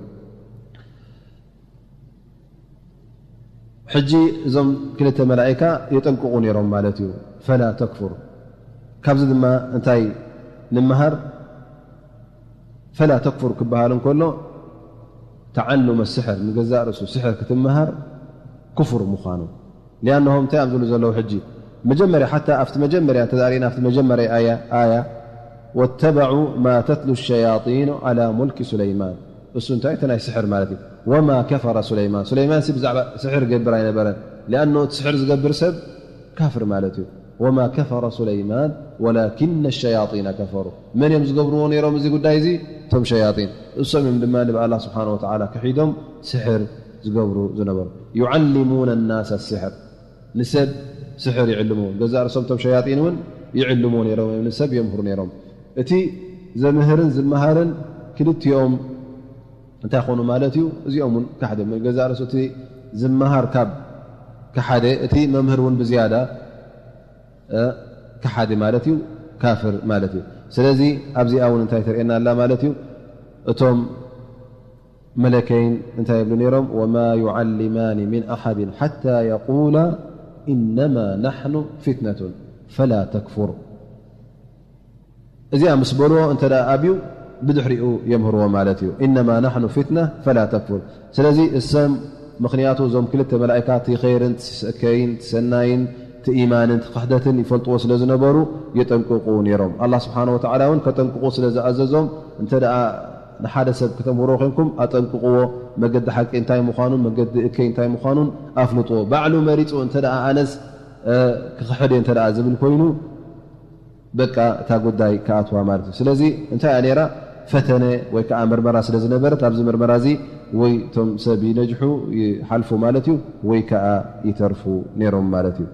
ሕጂ እዞም ክልተ መላኢካ የጠንቅቑ ነይሮም ማለት እዩ። ፈላ ተክፉር። ካብዚ ድማ እንታይ ንምሃር? ፈላ ተክፉር ክበሃል እንከሎ ተዓሉመ ስሕር፣ ንገዛእ ርእሱ ስሕር ክትምሃር ክፉር ምዃኑ። ሊኣነሆም እንታይ እዮም ዝብሉ ዘለዉ ሕጂ? መጀመርያ፣ ሓታ ኣብቲ መጀመርያ እንተ ርኢና፣ ኣብቲ መጀመርያ ኣያ፣ ኣያ፣ ወተበዑ ማ ተትሉ ሸያጢኑ ዓላ ሙልኪ ሱለይማን። እሱ እንታይ? እቲ ናይ ስሕር ማለት እዩ። ወማ ከፈረ ሱለይማን። ሱለይማን ሲ ብዛዕባ ስሕር ገብር ኣይነበረን። ሊኣኖ እቲ ስሕር ዝገብር ሰብ ካፍር ማለት እዩ። ወማ ከፈረ ሱለይማን ወላኪነ ሸያጢነ ከፈሩ። መን እዮም ዝገብርዎ ነይሮም እዚ ጉዳይ እዚ? እቶም ሸያጢን። እሶም እዮም ድማ ንብኣላ ስብሓነ ወተዓላ ክሒዶም ስሕር ዝገብሩ ዝነበሩ። ዩዓሊሙነ ናሰ ስሕር። ንሰብ ስሕር ይዕልምዎ። ገዛእ ርእሶም እቶም ሸያጢን እውን ይዕልምዎ ነይሮም እዮም፣ ንሰብ የምህሩ ነይሮም። እቲ ዘምህርን ዝመሃርን ክልቲኦም እንታይ ኮኑ ማለት እዩ? እዚኦም እውን ካሕደ። ገዛእ ርእሱ እቲ ዝመሃር ካብ ካሓደ፣ እቲ መምህር እውን ብዝያዳ፣ እ፣ ካሓዲ ማለት እዩ፣ ካፍር ማለት እዩ። ስለዚ ኣብዚኣ እውን እንታይ ተርእየና ኣላ ማለት እዩ? እቶም መለከይን እንታይ ይብሉ ነይሮም? "ወማ ዩዓሊማኒ ሚን ኣሓድን ሓታ የቁላ ኢነማ ናሕኑ ፊትነቱን ፈላ ተክፉር." እዚኣ ምስ በልዎ እንተ ደኣ ኣብዩ ብድሕሪኡ የምህርዎ ማለት እዩ። "ኢነማ ናሕኑ ፊትና ፈላ ተክፉር።" ስለዚ እሰም ምኽንያቱ እዞም ክልተ መላእካት ኸይርን ትሰከይን ትሰናይን ትኢማንን ትኽሕደትን ይፈልጥዎ ስለ ዝነበሩ የጠንቅቑ ነይሮም። ኣላህ ስብሓነ ወተዓላ እውን ከጠንቅቑ ስለ ዝኣዘዞም፣ እንተ ደኣ ንሓደ ሰብ ክተምህሮ ኮንኩም ኣጠንቅቕዎ፣ መገዲ ሓቂ እንታይ ምዃኑን መገዲ እከይ እንታይ ምዃኑን ኣፍልጥዎ። ባዕሉ መሪጹ እንተ ደኣ ኣነስ፣ እ፣ ክኽሕድ እየ እንተ ደኣ ዝብል ኮይኑ፣ በቃ እታ ጉዳይ ክኣትዋ ማለት እዩ። ስለዚ እንታይ እያ ነይራ? ፈተነ ወይ ከዓ መርመራ ስለ ዝነበረት፣ ኣብዚ መርመራ እዚ ወይ እቶም ሰብ ይነጅሑ ይሓልፉ ማለት እዩ፣ ወይ ከዓ ይተርፉ ነይሮም ማለት እዩ።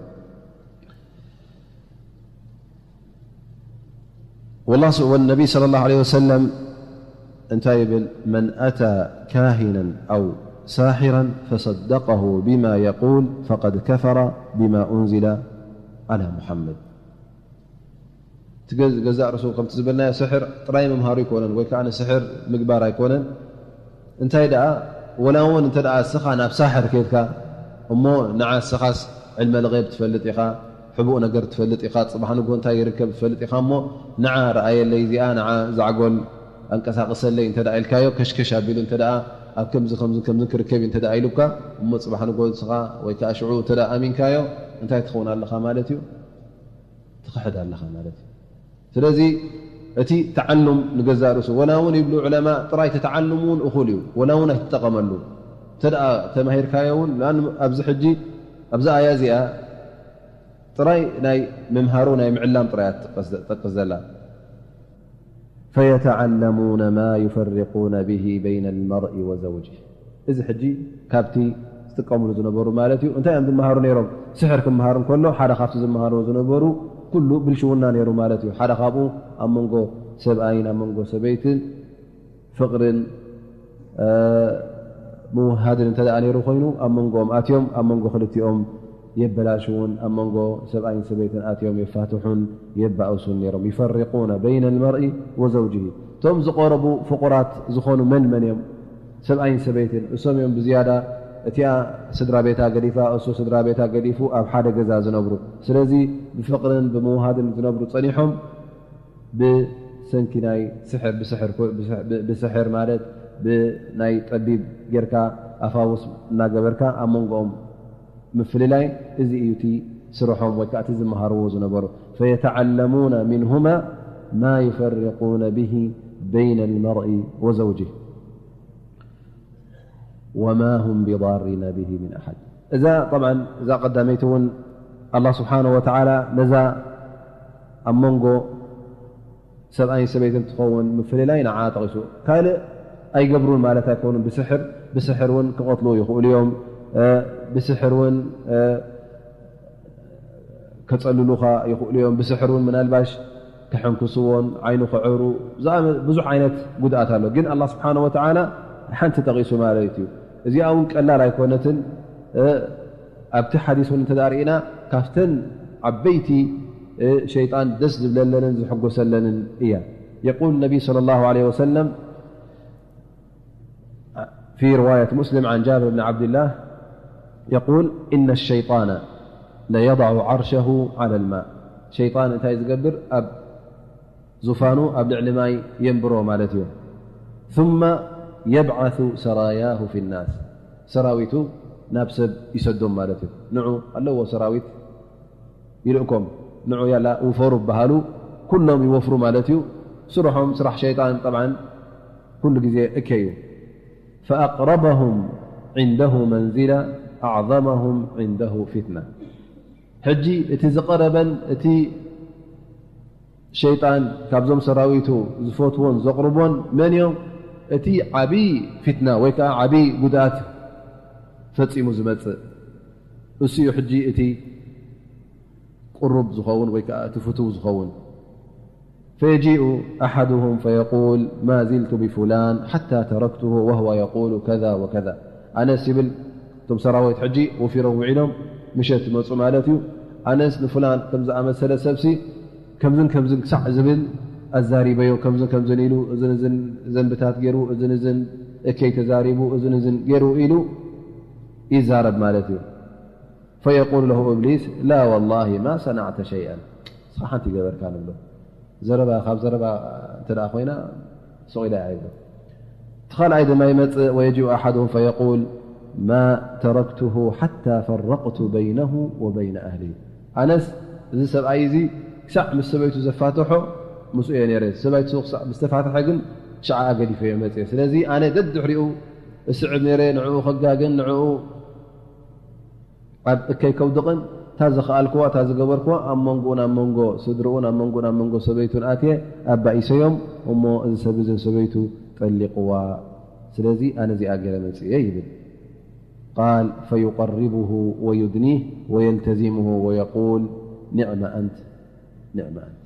ወላ ስ-፣ ወነቢ ሰለላሁ ዐለይሂ ወሰለም እንታይ ይብል? "መን ኣታ ካሂነን ኣው ሳሒራን ፈሰደቀሁ ቢማ የቁል ፈቀድ ከፈረ ቢማ ኡንዚለ ዐላ ሙሐመድ።" እቲ ገዝ-፣ ገዛእ ርእሱ ከምቲ ዝበልናዮ ስሕር ጥራይ ምምሃሩ ኣይኮነን፣ ወይ ከዓ ንስሕር ምግባር ኣይኮነን። እንታይ ደኣ፣ ወላ እውን እንተ ደኣ እስኻ ናብ ሳሕር ከይድካ እሞ ንዓ እስኻስ ዕልመ ልገይብ ትፈልጥ ኢኻ፣ ሕቡእ ነገር ትፈልጥ ኢኻ፣ ጽባሕ ንግሆ እንታይ ይርከብ ትፈልጥ ኢኻ እሞ ንዓ ረኣየለይ እዚኣ፣ ንዓ ዛዕጎል ኣንቀሳቕሰለይ እንተ ደኣ ኢልካዮ፣ ከሽከሽ ኣቢሉ እንተ ደኣ ኣብ ከምዚ ከምዚ ከምዚ ክርከብ እዩ እንተ ደኣ ኢሉካ እሞ ጽባሕ ንግሆ ንስኻ ወይ ከዓ ሽዑ እንተ ደኣ ኣሚንካዮ እንታይ ትኸውን ኣለኻ ማለት እዩ? ትኽሕድ ኣለኻ ማለት እዩ። ስለዚ እቲ ተዓሉም ንገዛእ ርእሱ፣ ወላ እውን ይብሉ ዑለማ፣ ጥራይ እቲ ተዓሉም እውን እኹል እዩ፣ ወላ እውን ኣይትጠቐመሉ። እንተ ደኣ ተማሂርካዮ እውን፣ ንኣን ኣብዚ ሕጂ፣ ኣብዚ ኣያ እዚኣ ጥራይ ናይ ምምሃሩ፣ ናይ ምዕላም ጥራይ እያ ትጠቅስ፣ ትጠቅስ ዘላ። ፈየተዓለሙነ ማ ዩፈርቁነ ብሂ በይነ ልመርኢ ወዘውጅህ። እዚ ሕጂ ካብቲ ዝጥቀምሉ ዝነበሩ ማለት እዩ። እንታይ እዮም ዝመሃሩ ነይሮም? ስሕር ክመሃሩ እንከሎ ሓደ ካብቲ ዝመሃርዎ ዝነበሩ ኩሉ ብልሽውና ነይሩ ማለት እዩ። ሓደ ካብኡ ኣብ መንጎ ሰብኣይን ኣብ መንጎ ሰበይትን ፍቕርን፣ እ፣ ምውሃድን እንተ ደኣ ነይሩ ኮይኑ ኣብ መንጎኦም ኣትዮም ኣብ መንጎ ክልቲኦም የበላሽውን ኣብ መንጎ ሰብኣይን ሰበይትን ኣትዮም የፋትሑን የባእሱን ነይሮም። ዩፈርቁነ በይነ ልመርኢ ወዘውጅሂ። እቶም ዝቐረቡ ፍቑራት ዝኾኑ መን መን እዮም? ሰብኣይን ሰበይትን። እሶም እዮም ብዝያዳ እቲኣ ስድራ ቤታ ገዲፋ፣ እሱ ስድራ ቤታ ገዲፉ ኣብ ሓደ ገዛ ዝነብሩ። ስለዚ ብፍቕርን ብምውሃድን ዝነብሩ ጸኒሖም ብሰንኪ ናይ ስሕር፣ ብስሕር ኮ-፣ ብስሕ-፣ ብ-፣ ብስሕር ማለት ብናይ ጠቢብ ጌርካ ኣፋውስ እናገበርካ ኣብ መንጎኦም ምፍልላይ፣ እዚ እዩ እቲ ስርሖም ወይ ከዓ እቲ ዝመሃርዎ ዝነበሩ። ፈየተዓለሙነ ሚንሁማ ማ ዩፈርቁነ ብሂ በይነ ልመርኢ ወዘውጅህ ወማ ሁም ቢዳሪነ ብሂ ሚን ኣሓድ። እዛ፣ ጠብዓን፣ እዛ ቀዳመይቲ እውን ኣላህ ስብሓነሁ ወተዓላ ነዛ ኣብ መንጎ ሰብኣይን ሰበይትን ትኸውን ምፍልላይ ንዓ ጠቒሱ። ካልእ ኣይገብሩን ማለት ኣይኮኑን። ብስሕር፣ ብስሕር እውን ክቐትሉ ይኽእሉ እዮም። እ፣ ብስሕር እውን፣ እ፣ ከጸልሉኻ ይኽእሉ እዮም። ብስሕር እውን ምናልባሽ ከሐንክስዎን ዓይኑ ክዕሩ ዝኣመ-፣ ብዙሕ ዓይነት ጉድኣት ኣሎ። ግን ኣላህ ስብሓነሁ ወተዓላ ሓንቲ ጠቒሱ ማለት እዩ። እዚኣ እውን ቀላል ኣይኮነትን። እ፣ ኣብቲ ሓዲስ እውን እንተ ደኣ ርኢና ካብተን ዓበይቲ፣ እ፣ ሸይጣን ደስ ዝብለለንን ዝሕጎሰለንን እያ። የቁል ነቢይ ሰለላሁ ዐለይሂ ወሰለም ፊ ርዋየት ሙስሊም ዐን ጃብር ብን ዓብድላህ የቁል፣ "ኢነ ሸይጣነ ለየضዑ ዐርሸሁ ዐለ ልማእ።" ሸይጣን እንታይ ዝገብር? ኣብ ዙፋኑ ኣብ ልዕሊ ማይ የንብሮ ማለት እዩ። ثم يبعث سراياه في الناس፣ ሰራዊቱ ናብ ሰብ ይሰዶም ማለት እዩ። ንዑ ኣለዎ ሰራዊት ይልእኮም፣ ንዑ ያላ ውፈሩ በሃሉ፣ ኩሎም ይወፍሩ ማለት እዩ። ስርሖም ስራሕ ሸይጣን ጠብዓን ኩሉ ግዜ እከዩ። فأقربهم عنده منزلة أعظمهم عنده فتنة። ሕጂ እቲ ዝቐረበን እቲ ሸይጣን ካብዞም ሰራዊቱ ዝፈትዎን ዘቕርቦን መን እዮም? እቲ ዓብዪ ፊትና ወይ ከዓ ዓብዪ ጉድኣት ፈጺሙ ዝመጽእ እሱ እዩ። ሕጂ እቲ ቅሩብ ዝኸውን ወይ ከዓ እቲ ፍቱው ዝኸውን። فيجيء أحدهم فيقول ما زلت بفلان حتى تركته وهو يقول كذا وكذا። ኣነስ ይብል፣ እቶም ሰራዊት ሕጂ ወፊሮም ውዒሎም ምሸት ይመጹ ማለት እዩ። ኣነስ ንፍላን ከም ዝኣመሰለ ሰብሲ ከምዝን ከምዝን ክሳዕ ዝብል ኣዛሪበዮ፣ ከምዝን ከምዝን ኢሉ፣ እዝን እዝን ዘንብታት ገይሩ፣ እዝን እዝን እከይ ተዛሪቡ እዝን እዝን ገይሩ ኢሉ ይዛረብ ማለት እዩ። فيقول له إبليس لا والله ما صنعت شيئا፣ ንስኻ ሓንቲ ገበርካ ንብሎ። ዘረባ ካብ ዘረባ እንተ ደኣ ኮይና ስቕ ኢላ እያ ይብሎ። እቲ ካልኣይ ድማ ይመጽእ ويجيء أحدهم فيقول ما تركته حتى فرقت بينه وبين أهله። ኣነስ እዚ ሰብኣይ እዚ ክሳዕ ምስ ሰበይቱ ዘፋትሖ ምስኡ እየ ነይረ። ሰበይቱ ክሳዕ ምስ ተፋትሐ ግን ሽዓ ኣገዲፈዮ መጽእ። ስለዚ ኣነ ደድሕሪኡ እስዕብ ነይረ፣ ንዕኡ ከጋግን፣ ንዕኡ ኣብ እከይ ከውድቕን፣ እታ ዝኸኣልክዋ፣ እታ ዝገበርክዋ ኣብ መንጎኡን ኣብ መንጎ ስድርኡን ኣብ መንጎኡን ኣብ መንጎ ሰበይቱን ኣትየ ኣባኢሰዮም፣ እሞ እዚ ሰብ እዝን ሰበይቱ ጠሊቕዋ። ስለዚ ኣነ እዚኣ ገይረ መጽእ እየ ይብል። قال فيقربه ويدنيه ويلتزمه ويقول نعم أنت، نعم أنت።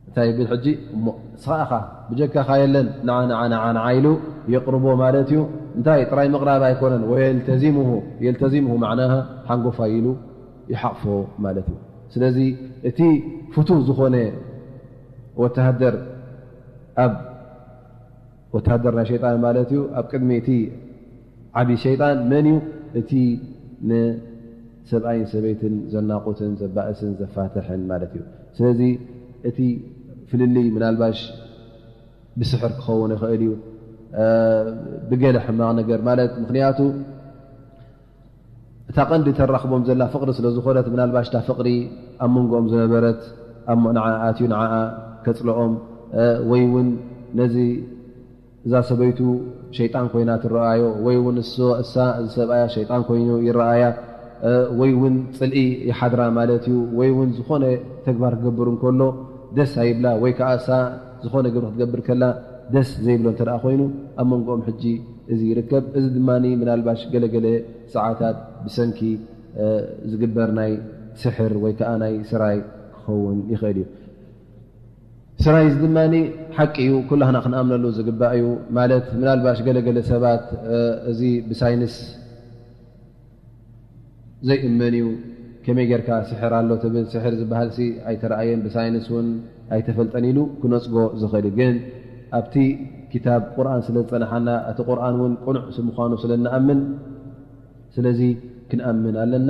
እንታይ ይብል ሕጂ? እሞ ንስኻ ኢኻ፣ ብጀካኻ የለን፣ ንዓ፣ ንዓ፣ ንዓ፣ ንዓ ኢሉ የቕርቦ ማለት እዩ። እንታይ ጥራይ ምቕራብ ኣይኮነን፣ ويلتزمه، يلتزمه معناها ሓንጎፋይ ኢሉ ይሓቕፎ ማለት እዩ። ስለዚ እቲ ፍቱው ዝኾነ ወተሃደር ኣብ ወተሃደር ናይ ሸይጣን ማለት እዩ። ኣብ ቅድሚ እቲ ዓቢ ሸይጣን መን እዩ? እቲ ንሰብኣይን ሰበይትን ዘናቑትን ዘባእስን ዘፋትሕን ማለት እዩ። ስለዚ እቲ ፍልልይ ምናልባሽ ብስሕር ክኸውን ይኽእል እዩ፣ እ፣ ብገለ ሕማቕ ነገር ማለት፣ ምኽንያቱ እታ ቀንዲ ተራኽቦም ዘላ ፍቕሪ ስለ ዝኾነት፣ ምናልባሽ እታ ፍቕሪ ኣብ መንጎኦም ዝነበረት፣ ኣብ ንዓ ኣትዩ ንዓኣ ከጽልኦም፣ እ፣ ወይ እውን ነዚ፣ እዛ ሰበይቱ ሸይጣን ኮይና ትረኣዮ፣ ወይ እውን እሱ፣ እሳ፣ እዚ ሰብኣያ ሸይጣን ኮይኑ ይረኣያ፣ እ፣ ወይ እውን ጽልኢ ይሓድራ ማለት እዩ። ወይ እውን ዝኾነ ተግባር ክገብር እንከሎ ደስ ኣይብላ፣ ወይ ከኣ እሳ ዝኾነ ግብሪ ክትገብር ከላ ደስ ዘይብሎ እንተ ደኣ ኮይኑ፣ ኣብ መንጎኦም ሕጂ እዚ ይርከብ። እዚ ድማ ምናልባሽ ገለገለ ሰዓታት ብሰንኪ፣ እ፣ ዝግበር ናይ ስሕር ወይ ከኣ ናይ ስራይ ክኸውን ይኽእል እዩ። ስራይ እዚ ድማ ሓቂ እዩ፣ ኩላህና ክንኣምነሉ ዝግባእ እዩ። ማለት ምናልባሽ ገለገለ ሰባት፣ እ፣ እዚ ብሳይንስ ዘይእመን እዩ፣ ከመይ ጌርካ ስሕር ኣሎ ትብል? ስሕር ዝበሃልሲ ኣይተረኣየን፣ ብሳይንስ እውን ኣይተፈልጠን ኢሉ ክነጽጎ ዝኽእል እዩ። ግን ኣብቲ ክታብ ቁርኣን ስለ ዝጸንሓና፣ እቲ ቁርኣን እውን ቅኑዕ ምዃኑ ስለ እንኣምን፣ ስለዚ ክንኣምን ኣለና።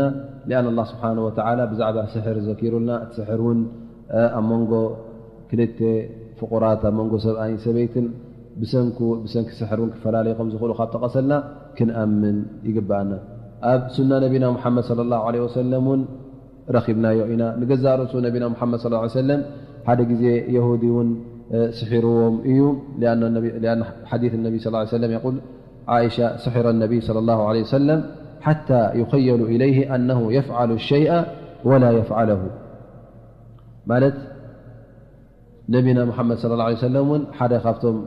ሊኣን ኣላህ ስብሓነ ወተዓላ ብዛዕባ ስሕር ዘኪሩልና፣ እቲ ስሕር እውን፣ እ፣ ኣብ መንጎ ክልተ ፍቑራት፣ ኣብ መንጎ ሰብኣይን ሰበይትን ብሰንኩ፣ ብሰንኪ ስሕር እውን ክፈላለዩ ከም ዝኽእሉ ካብ ጠቐሰልና፣ ክንኣምን ይግብኣና። ኣብ ሱና ነቢና ሙሓመድ ሰለላሁ ዐለይሂ ወሰለም እውን ረኺብናዮ ኢና። ንገዛእ ርእሱ ነቢና ሙሓመድ ሰለላሁ ዐለይሂ ወሰለም ሓደ ግዜ የሁዲ እውን፣ እ፣ ስሒርዎም እዩ። ሊኣን ነቢ-፣ ሊኣን ሓዲስ ነቢ ሰለላሁ ዐለይሂ ወሰለም የቁል፣ ዓኢሻ፣ سحر النبي صلى الله عليه وسلم حتى يخيل إليه أنه يفعل الشيء ولا يفعله። ማለት ነቢና ሙሓመድ ሰለላሁ ዐለይሂ ወሰለም እውን ሓደ ካብቶም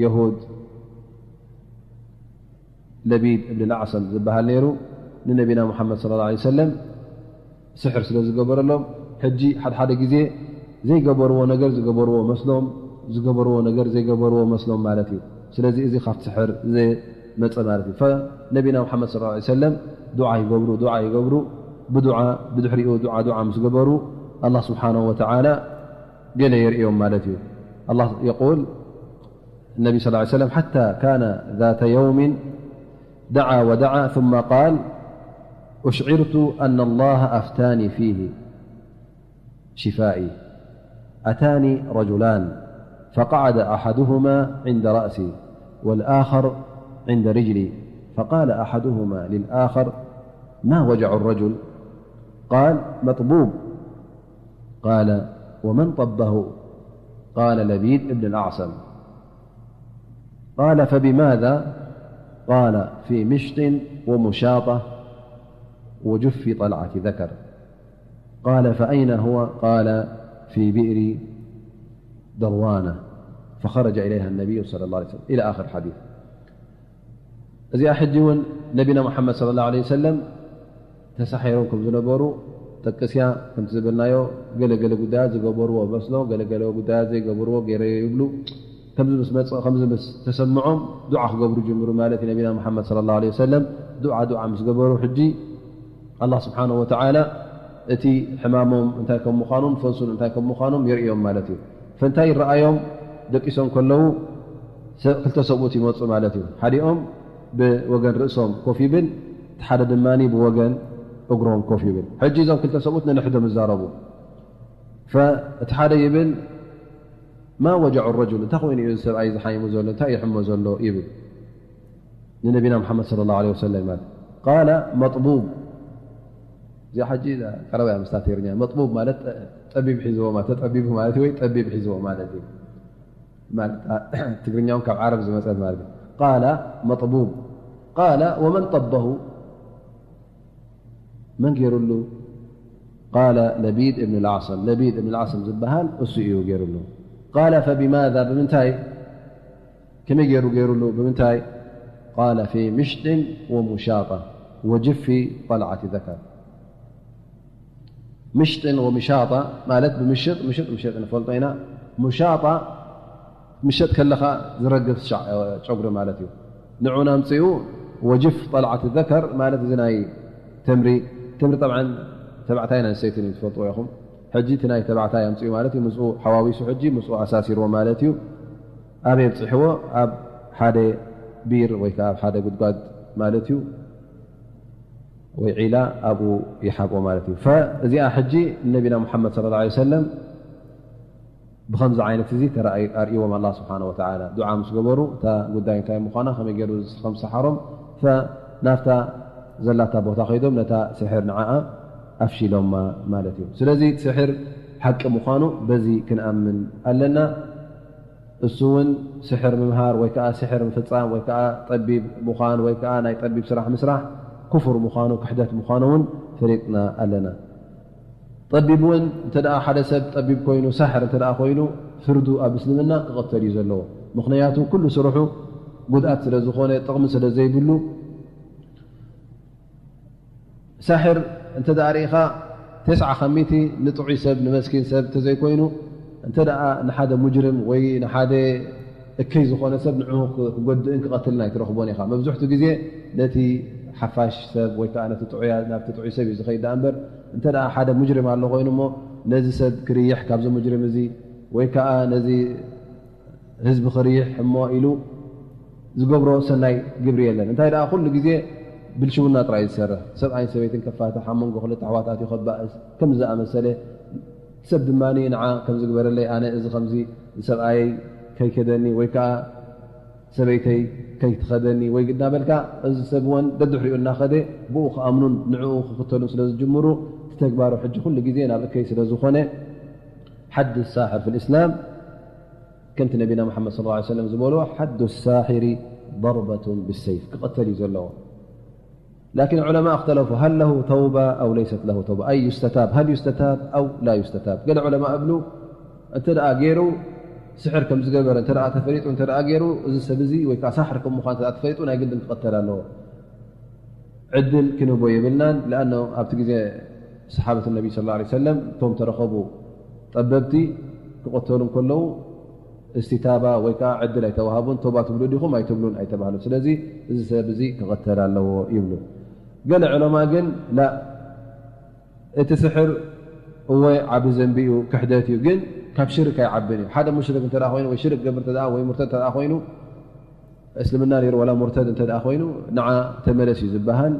የሁድ ለቢድ እብን ኣልኣዕሰም ዝበሃል ነይሩ፣ ንነቢና ሙሓመድ ሰለላሁ ዐለይሂ ወሰለም ስሕር ስለ ዝገበረሎም፣ ሕጂ ሓድሓደ ግዜ ዘይገበርዎ ነገር ዝገበርዎ መስሎም፣ ዝገበርዎ ነገር ዘይገበርዎ መስሎም ማለት እዩ። ስለዚ እዚ ካብቲ ስሕር ዝመጸ ማለት እዩ። ፈ-፣ ነቢና ሙሓመድ ሰለላሁ ዐለይሂ ወሰለም ዱዓ ይገብሩ፣ ዱዓ ይገብሩ፣ ብዱዓ፣ ብድሕሪኡ ዱዓ፣ ዱዓ ምስ ገበሩ፣ ኣላህ ስብሓነሁ ወተዓላ ገለ የርእዮም ማለት እዩ። ኣላህ የቁል፣ النبي صلى الله عليه وسلم حتى كان ذات يوم دعا ودعا ثم قال أشعرت أن الله أفتاني فيه شفائي. أتاني رجلان فقعد أحدهما عند رأسي والآخر عند رجلي، فقال أحدهما للآخر ما وجع الرجل؟ قال مطبوب. قال ومن طبه؟ قال لبيد بن الأعصم. قال فبماذا؟ قال في مشط ومشاطة وجف طلعة ذكر. قال فأين هو؟ قال في بئر دروانة. فخرج إليها النبي صلى الله عليه وسلم، إلى آخر الحديث. እዚኣ ሕጂ እውን ነቢና ሙሓመድ ሰለላሁ ዐለይሂ ወሰለም ተሳሒሮም ከም ዝነበሩ ጠቅስያ። ከምቲ ዝበልናዮ፣ ገለ ገለ ጉዳያት ዝገበርዎ መስሎ፣ ገለ ገለ ጉዳያት ዘይገበርዎ ገይረዮ ይብሉ። ከምዚ ምስ መጽ-፣ ከምዚ ምስ ተሰምዖም ዱዓ ክገብሩ ጅምሩ ማለት እዩ። ነቢና ሙሓመድ ሰለላሁ ዐለይሂ ወሰለም ዱዓ፣ ዱዓ ምስ ገበሩ፣ ሕጂ ኣላህ ስብሓነሁ ወተዓላ እቲ ሕማሞም እንታይ ከም ምዃኑን ፈውሱን እንታይ ከም ምዃኖም የርእዮም ማለት እዩ። ፈንታይ ይረኣዮም? ደቂሶም ከለዉ ክልተ ሰብኡት ይመፁ ማለት እዩ። ሓዲኦም ብወገን ርእሶም ኮፍ ይብል፣ እቲ ሓደ ድማ ብወገን እግሮም ኮፍ ይብል። ሕጂ እዞም ክልተ ሰብኡት ነንሕዶም ይዛረቡ። እቲ ሓደ ይብል ማ ወጀዑ ረጁል፣ እንታይ ኮይኑ እዩ ሰብኣይ ዝሓይሙ ዘሎ፣ እንታይ ይሕሞ ዘሎ ይብል ንነቢና ሓመድ صلى الله عليه وسلم ማለት። ቃለ መጥቡብ። እዚኣ ሕጂ ቀረባ እያ ምስታ ትግርኛ። መጥቡብ ማለት ጠቢብ ሒዝዎ ማለት፣ ተጠቢቡ ማለት ወይ ጠቢብ ሒዝዎ ማለት እዩ። ትግርኛውን ካብ ዓረብ ዝመፀት ማለት እዩ። ቃለ መጥቡብ። ቃለ ወመን ጠበሁ፣ መን ገይሩሉ? ቃለ ለቢድ እብን ልዓሰም፣ ለቢድ እብን ልዓሰም ዝበሃል እሱ እዩ ገይሩሉ። ቃለ ፈቢማዛ፣ ብምንታይ? ከመይ ገይሩ ገይሩሉ? ብምንታይ? ቃለ ፊ ምሽጥን ወሙሻጣ ወጅፊ ጠልዓቲ ዘከር። ምሽጥን ወምሻጣ ማለት ብምሽጥ፣ ምሽጥ፣ ምሽጥ ንፈልጦ ኢና። ሙሻጣ ምሸጥ ከለኻ ዝረግፍ ጨጉሪ ማለት እዩ። ንዑን ኣምፅኡ። ወጅፍ ጠልዓት ዘከር ማለት እዚ ናይ ተምሪ፣ ተምሪ ጠብዓን ተባዕታይን ኣንስተይትን እዩ ትፈልጥዎ ኢኹም። ሕጂ እቲ ናይ ተባዕታይ ኣምፅኡ ማለት እዩ። ምስኡ ሓዋዊሱ ሕጂ ምስኡ ኣሳሲርዎ ማለት እዩ። ኣበይ ኣብፅሕዎ? ኣብ ሓደ ቢር ወይ ከዓ ኣብ ሓደ ጉድጓድ ማለት እዩ። ወይ ዒላ ኣብኡ ይሓብኦ ማለት እዩ። እዚኣ ሕጂ ነቢና ሙሓመድ صلى الله عليه وسلم ብኸምዚ ዓይነት እዚ ተራእይ-፣ ኣርእዎም ኣላ ስብሓነ ወተዓላ። ዱዓ ምስ ገበሩ እታ ጉዳይ እንታይ ምዃና፣ ከመይ ገይሩ ከም ሰሓሮም፣ ናብታ ዘላታ ቦታ ከይዶም ነታ ስሕር ንዓኣ ኣፍሺሎማ ማለት እዩ። ስለዚ ስሕር ሓቂ ምዃኑ በዚ ክንኣምን ኣለና። እሱ እውን ስሕር ምምሃር ወይ ከዓ ስሕር ምፍፃም ወይ ከዓ ጠቢብ ምዃን ወይ ከዓ ናይ ጠቢብ ስራሕ ምስራሕ ክፉር ምዃኑ፣ ክሕደት ምዃኑ እውን ፈሊጥና ኣለና። ጠቢብ እውን እንተ ደኣ ሓደ ሰብ ጠቢብ ኮይኑ፣ ሳሕር እንተ ደኣ ኮይኑ፣ ፍርዱ ኣብ እስልምና ክቐተል እዩ ዘለዎ። ምኽንያቱ ኩሉ ስርሑ ጉድኣት ስለ ዝኾነ፣ ጥቕሚ ስለ ዘይብሉ። ሳሕር እንተ ደኣ ርኢኻ፣ ተስዓ ካብ ሚእቲ ንጥዑይ ሰብ፣ ንመስኪን ሰብ እንተዘይኮይኑ፣ እንተ ደኣ ንሓደ ሙጅርም ወይ ንሓደ እከይ ዝኾነ ሰብ ንዕኡ ክጎድእን ክቐትልን ኣይትረኽቦን ኢኻ። መብዝሕቱ ግዜ ነቲ ሓፋሽ ሰብ ወይ ከዓ ነቲ ጥዑያ-፣ ናብቲ ጥዑይ ሰብ እዩ ዝኸይድ ደኣ እምበር፣ እንተ ደኣ ሓደ ሙጅርም ኣሎ ኮይኑ እሞ፣ ነዚ ሰብ ክርይሕ ካብዚ ሙጅርም እዚ ወይ ከዓ ነዚ ህዝቢ ክርይሕ እሞ ኢሉ ዝገብሮ ሰናይ ግብሪ የለን። እንታይ ደኣ ኩሉ ግዜ ብልሽውና ጥራይ እዩ ዝሰርሕ። ሰብኣይን ሰበይትን ከፋትሕ፣ ኣብ መንጎ ክልተ ኣሕዋት ኣትዩ ከባእስ፣ ከም ዝኣመሰለ ሰብ ድማ ንዓ ከም ዝግበረለይ፣ ኣነ እዚ ከምዚ ሰብኣየይ ከይከደኒ ወይ ከዓ ሰበይተይ ከይትኸደኒ ወይ ግዳ በልካ፣ እዚ ሰብ እውን ደድሕሪኡ እናኸደ ብኡ ክኣምኑን ንዕኡ ክኽተሉን ስለ ዝጅምሩ፣ እቲ ተግባሩ ሕጂ ኩሉ ግዜ ናብ እከይ ስለ ዝኾነ፣ ሓድ ሳሕር ፊ ልእስላም ከምቲ ነቢና ሙሓመድ صلى الله عليه وسلم ዝበልዎ፣ ሓዱ ሳሒሪ ضربة بالسيف፣ ክቐተል እዩ ዘለዎ። ላኪን ዑለማ እክተለፉ፣ هل له توبة أو ليست له توبة؟ أي يستتاب؟ هل يستتاب أو لا يستتاب؟ ገለ ዑለማ እብሉ፣ እንተ ደኣ ገይሩ፣ ስሕር ከም ዝገበረ እንተ ደኣ ተፈሊጡ፣ እንተ ደኣ ገይሩ፣ እዚ ሰብ እዚ ወይ ከዓ ሳሕር ከም ምዃኑ እንተ ደኣ ተፈሊጡ፣ ናይ ግድን ክቐተል ኣለዎ። ዕድል ክንህቦ የብልናን። ለኣኖ ኣብቲ ግዜ ሰሓበት ነቢ صلى الله عليه وسلم እቶም ተረኸቡ ጠበብቲ ክቐተሉ እንከለዉ፣ እስቲታባ ወይ ከዓ ዕድል ኣይተዋሃቡን። ቶባ ትብሉ ዲኹም ኣይትብሉን ኣይተባህሉ። ስለዚ እዚ ሰብ እዚ ክቐተል ኣለዎ ይብሉ። ገለ ዑለማ ግን ላ፣ እቲ ስሕር እወ ዓቢ ዘንቢ እዩ፣ ክሕደት እዩ፣ ግን ካብ ሽርክ ኣይዓብን እዩ። ሓደ ሙሽርክ እንተ ደኣ ኮይኑ ወይ ሽርክ ገብር እንተ ደኣ ወይ ሙርተድ እንተ ደኣ ኮይኑ፣ እስልምና ነይሩ ዋላ ሙርተድ እንተ ደኣ ኮይኑ፣ ንዓ ተመለስ እዩ ዝበሃል።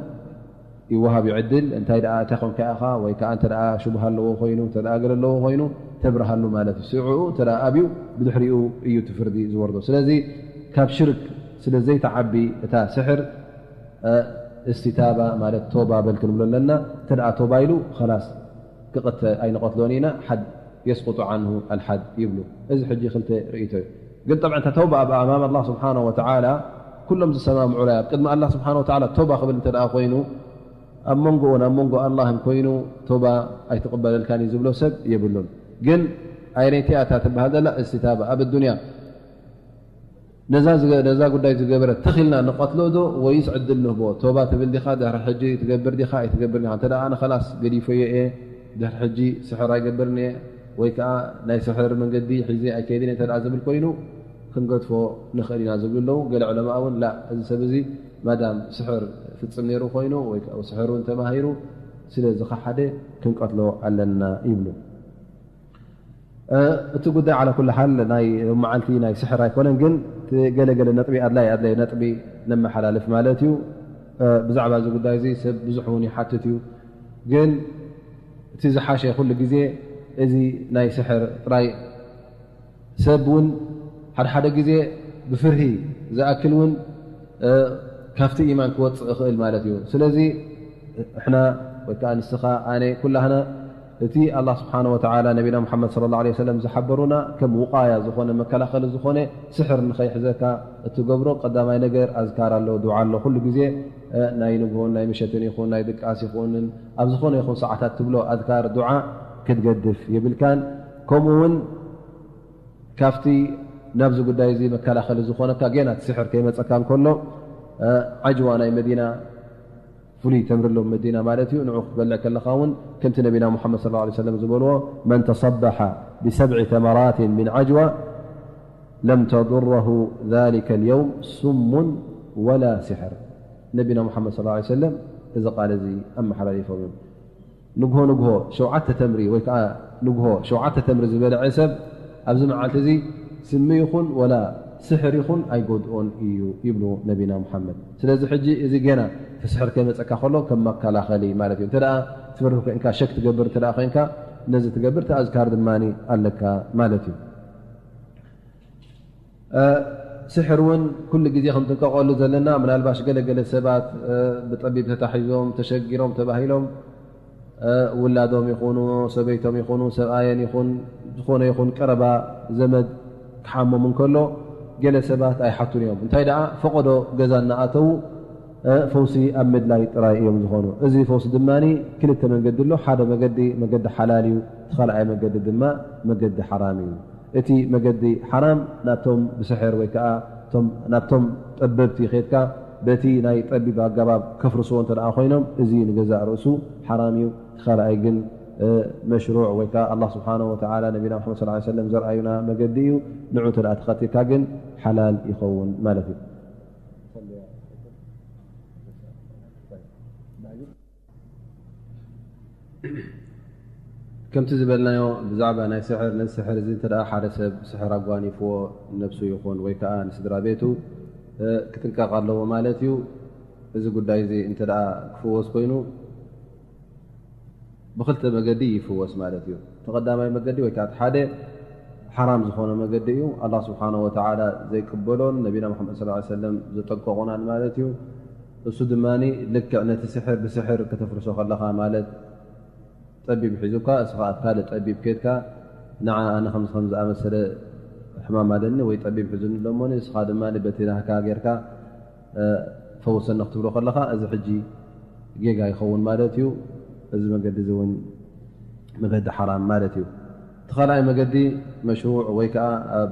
ይወሃብ እዩ ዕድል። እንታይ ደኣ እንታይ ኮንካ ኢኻ ወይ ከዓ እንተ ደኣ ሽቡሃ ኣለዎ ኮይኑ፣ እንተ ደኣ ገለ ኣለዎ ኮይኑ፣ ተብርሃሉ ማለት እዩ። ስዕኡ እንተ ደኣ ኣብዩ፣ ብድሕሪኡ እዩ እቲ ፍርዲ ዝወርዶ። ስለዚ ካብ ሽርክ ስለ ዘይተዓቢ እታ ስሕር፣ እ፣ እስቲታባ ማለት ቶባ በል ክንብሎ ኣለና። እንተ ደኣ ቶባ ኢሉ፣ ኸላስ ክቐተ-፣ ኣይንቐትሎን ኢና፣ ሓድ የስቁጡ ዓንሁ ኣልሓድ ይብሉ። እዚ ሕጂ ክልተ ርእይቶ እዩ። ግን ጠብዓ እንተ ተውባ ኣብ ኣማም ኣላህ ስብሓነሁ ወተዓላ ኩሎም ዝሰማምዑ ላይ ኣብ ቅድሚ ኣላህ ስብሓነሁ ወተዓላ ተውባ ክብል እንተ ደኣ ኮይኑ፣ ኣብ መንጎኡን ኣብ መንጎ ኣላህን ኮይኑ ተውባ ኣይትቕበለልካን እዩ ዝብሎ ሰብ የብሉን። ግን ኣይነይቲ እያ እታ ትበሃል ዘላ እስቲታባ ኣብ ኣዱንያ ነዛ ዝገ-፣ ነዛ ጉዳይ ዝገበረ ተኺልና ንቐትሎ ዶ ወይስ ዕድል ንህቦ? ቶባ ትብል ዲኻ? ድሕሪ ሕጂ ትገብር ዲኻ? ኣይትገብር ዲኻ? እንተ ደኣ ኣነ ኸላስ ገዲፈዮ እየ፣ ድሕሪ ሕጂ ስሕር ኣይገብርን እየ፣ ወይ ከኣ ናይ ስሕር መንገዲ ሒዘ ኣይከይድን እየ እንተ ደኣ ዝብል ኮይኑ፣ ክንገድፎ ንኽእል ኢና ዝብሉ ኣለዉ። ገለ ዑለማእ እውን፣ ላ፣ እዚ ሰብ እዚ ማዳም ስሕር ፍጽም ነይሩ ኮይኑ፣ ወይ ከኣ ስሕር እውን ተማሂሩ ስለ ዝኸሓደ ክንቀትሎ ኣለና ይብሉ። እቲ ጉዳይ ዓላ ኩሉ ሓል ናይ መዓልቲ ናይ ስሕር ኣይኮነን፣ ግን ገለገለ ነጥቢ ኣድላይ ኣድላይ ነጥቢ ነመሓላልፍ ማለት እዩ። ብዛዕባ እዚ ጉዳይ እዚ ሰብ ብዙሕ እውን ይሓትት እዩ፣ ግን እቲ ዝሓሸ ኩሉ ግዜ እዚ ናይ ስሕር ጥራይ ሰብ እውን ሓደ ሓደ ግዜ ብፍርሂ ዝኣክል እውን ካብቲ ኢማን ክወፅእ ይኽእል ማለት እዩ። ስለዚ እሕና ወይ ከዓ ንስኻ ኣነ ኩላህና እቲ ኣላ ስብሓን ወተዓላ ነቢና ሙሓመድ ስለ ላ ሰለም ዝሓበሩና ከም ውቃያ ዝኾነ መከላኸሊ ዝኾነ ስሕር ንኸይሕዘካ እትገብሮ ቀዳማይ ነገር ኣዝካር ኣሎ፣ ዱዓ ኣሎ። ኩሉ ግዜ ናይ ንግሆን ናይ ምሸትን ይኹን ናይ ድቃስ ይኹንን ኣብ ዝኾነ ይኹን ሰዓታት ትብሎ ኣዝካር ዱዓ ክትገድፍ የብልካን። ከምኡ እውን ካብቲ ናብዚ ጉዳይ እዚ መከላኸሊ ዝኾነካ ጌና እቲ ስሕር ከይመፀካ እንከሎ ዓጅዋ ናይ መዲና ፍሉይ ተምሪ ኣለዎም መዲና ማለት እዩ። ንዑ ክትበልዕ ከለኻ እውን ከምቲ ነቢና ሙሓመድ ሰለላሁ ዐለይሂ ወሰለም ዝበልዎ መን ተሰበሐ ብሰብዒ ተመራትን ምን ዓጅዋ ለም ተضረሁ ذلك اليوم سم ولا سحر። ነቢና ሙሓመድ ሰለላሁ ዐለይሂ ወሰለም እዚ ቃል እዚ ኣመሓላሊፎም እዮም። ንግሆ ንግሆ ሸውዓተ ተምሪ ወይ ከዓ ንግሆ ሸውዓተ ተምሪ ዝበልዐ ሰብ ኣብዚ መዓልቲ እዚ ስሚ ይኹን ወላ ስሕር ይኹን ኣይጎድኦን እዩ ይብሉ ነቢና ሙሓመድ። ስለዚ ሕጂ እዚ ገና እቲ ስሕር ከይመፀካ ከሎ ከም መከላኸሊ ማለት እዩ። እንተ ደኣ ትፈርህ ኮይንካ፣ ሸክ ትገብር እንተ ደኣ ኮይንካ፣ ነዚ ትገብር፣ እቲ ኣዝካር ድማ ኣለካ ማለት እዩ። ስሕር እውን ኩሉ ግዜ ክንጥንቀቐሉ ዘለና፣ ምናልባሽ ገለገለ ሰባት ብጠቢብ ተታሒዞም ተሸጊሮም ተባሂሎም ውላዶም ይኹኑ ሰበይቶም ይኹኑ ሰብኣየን ይኹን ዝኾነ ይኹን ቀረባ ዘመድ ክሓሞም እንከሎ ገለ ሰባት ኣይሓቱን እዮም። እንታይ ደኣ ፈቐዶ ገዛ እናኣተዉ ፈውሲ ኣብ ምድላይ ጥራይ እዮም ዝኾኑ። እዚ ፈውሲ ድማ ክልተ መንገዲ ኣሎ። ሓደ መገዲ መገዲ ሓላል እዩ፣ እቲ ካልኣይ መገዲ ድማ መገዲ ሓራም እዩ። እቲ መገዲ ሓራም ናብቶም ብስሕር ወይ ከዓ ናብቶም ጠበብቲ ኬድካ በቲ ናይ ጠቢብ ኣገባብ ከፍርስዎ እንተ ደኣ ኮይኖም፣ እዚ ንገዛእ ርእሱ ሓራም እዩ። እቲ ካልኣይ ግን መሽሩዕ ወይ ከዓ ኣላ ስብሓነ ወተዓላ ነቢና ሙሓመድ ሰለላሁ ዐለይሂ ወሰለም ዘርኣዩና መገዲ እዩ። ንዑ እንተ ደኣ ተኸቲልካ ግን ሓላል ይኸውን ማለት እዩ። ከምቲ ዝበልናዮ ብዛዕባ ናይ ስሕር፣ ነዚ ስሕር እዚ እንተ ደኣ ሓደ ሰብ ስሕር ኣጓኒፍዎ ንነብሱ ይኹን ወይ ከዓ ንስድራ ቤቱ ክጥንቀቕ ኣለዎ ማለት እዩ። እዚ ጉዳይ እዚ እንተ ደኣ ክፍወስ ኮይኑ ብኽልተ መገዲ ይፍወስ ማለት እዩ። እቲ ቀዳማይ መገዲ ወይ ከዓ እቲ ሓደ ሓራም ዝኾነ መገዲ እዩ። ኣላህ ስብሓነ ወተዓላ ዘይቅበሎን ነቢና ሙሓመድ ሰለላሁ ዐለይሂ ወሰለም ዘጠንቀቑናን ማለት እዩ። እሱ ድማ ልክዕ ነቲ ስሕር ብስሕር ከተፍርሶ ከለኻ ማለት ጠቢብ ሒዙካ እስኻ ኣብ ካልእ ጠቢብ ኬድካ ንዓ ኣነ ከምዚ ከም ዝኣመሰለ ሕማም ኣለኒ ወይ ጠቢብ ሒዙኒ ኣሎ እሞኒ እስኻ ድማ በቲ ናህካ ጌርካ ፈውሰኒ ክትብሎ ከለኻ እዚ ሕጂ ጌጋ ይኸውን ማለት እዩ። እዚ መገዲ እዚ እውን መገዲ ሓራም ማለት እዩ። እቲ ካልኣይ መገዲ መሽሩዕ ወይ ከዓ ኣብ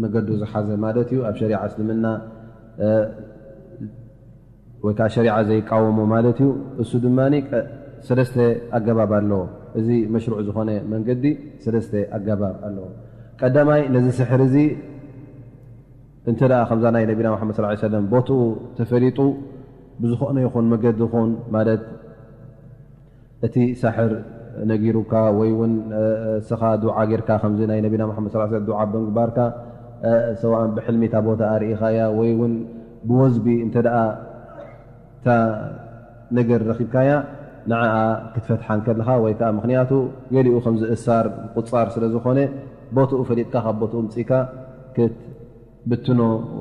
መገዱ ዝሓዘ ማለት እዩ። ኣብ ሸሪዓ እስልምና ወይ ከዓ ሸሪዓ ዘይቃወሞ ማለት እዩ። እሱ ድማ ሰለስተ ኣገባብ ኣለዎ። እዚ መሽሩዕ ዝኾነ መንገዲ ሰለስተ ኣገባብ ኣለዎ። ቀዳማይ ነዚ ስሕር እዚ እንተ ደኣ ከምዛ ናይ ነቢና መሓመድ ሰለላሁ ዐለይሂ ወሰለም ቦትኡ ተፈሊጡ ብዝኾነ ይኹን መገዲ ይኹን ማለት እቲ ሳሕር ነጊሩካ ወይ እውን እስኻ ዱዓ ጌርካ ከምዚ ናይ ነቢና መሓመድ ሰለላሁ ዐለይሂ ወሰለም ዱዓ ብምግባርካ ሰዋእን ብሕልሚ እታ ቦታ ኣርኢኻያ ወይ እውን ብወዝቢ እንተ ደኣ እታ ነገር ረኺብካያ ንዓኣ ክትፈትሓ እንከለኻ ወይ ከዓ ምኽንያቱ ገሊኡ ከም ዝእሳር ቁፃር ስለ ዝኾነ ቦትኡ ፈሊጥካ ካብ ቦትኡ ምፅእካ ክትብትኖ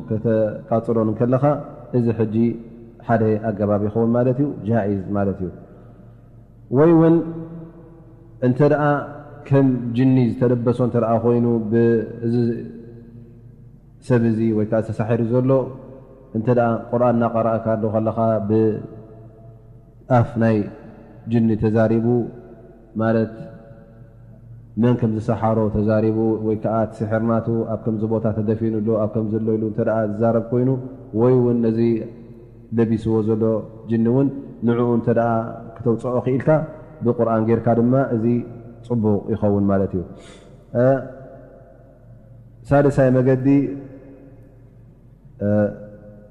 ከተቃፅሎን እንከለኻ እዚ ሕጂ ሓደ ኣገባብ ይኸውን ማለት እዩ። ጃኢዝ ማለት እዩ። ወይ እውን እንተ ደኣ ከም ጅኒ ዝተለበሶ እንተ ደኣ ኮይኑ ብእዚ ሰብ እዚ ወይ ከዓ ዝተሳሒሩ ዘሎ እንተ ደኣ ቁርኣን እናቐረእካ ኣሎ ከለኻ ብኣፍ ናይ ጅኒ ተዛሪቡ ማለት መን ከም ዝሰሓሮ ተዛሪቡ ወይ ከዓ እቲ ስሕር ናቱ ኣብ ከምዚ ቦታ ተደፊኑ ኣሎ ኣብ ከምዚ ኣሎ ኢሉ እንተ ደኣ ዝዛረብ ኮይኑ ወይ እውን ነዚ ለቢስዎ ዘሎ ጅኒ እውን ንዕኡ እንተ ደኣ ክተውፅኦ ክኢልካ ብቁርኣን ጌርካ ድማ እዚ ፅቡቕ ይኸውን ማለት እዩ። ሳልሳይ መገዲ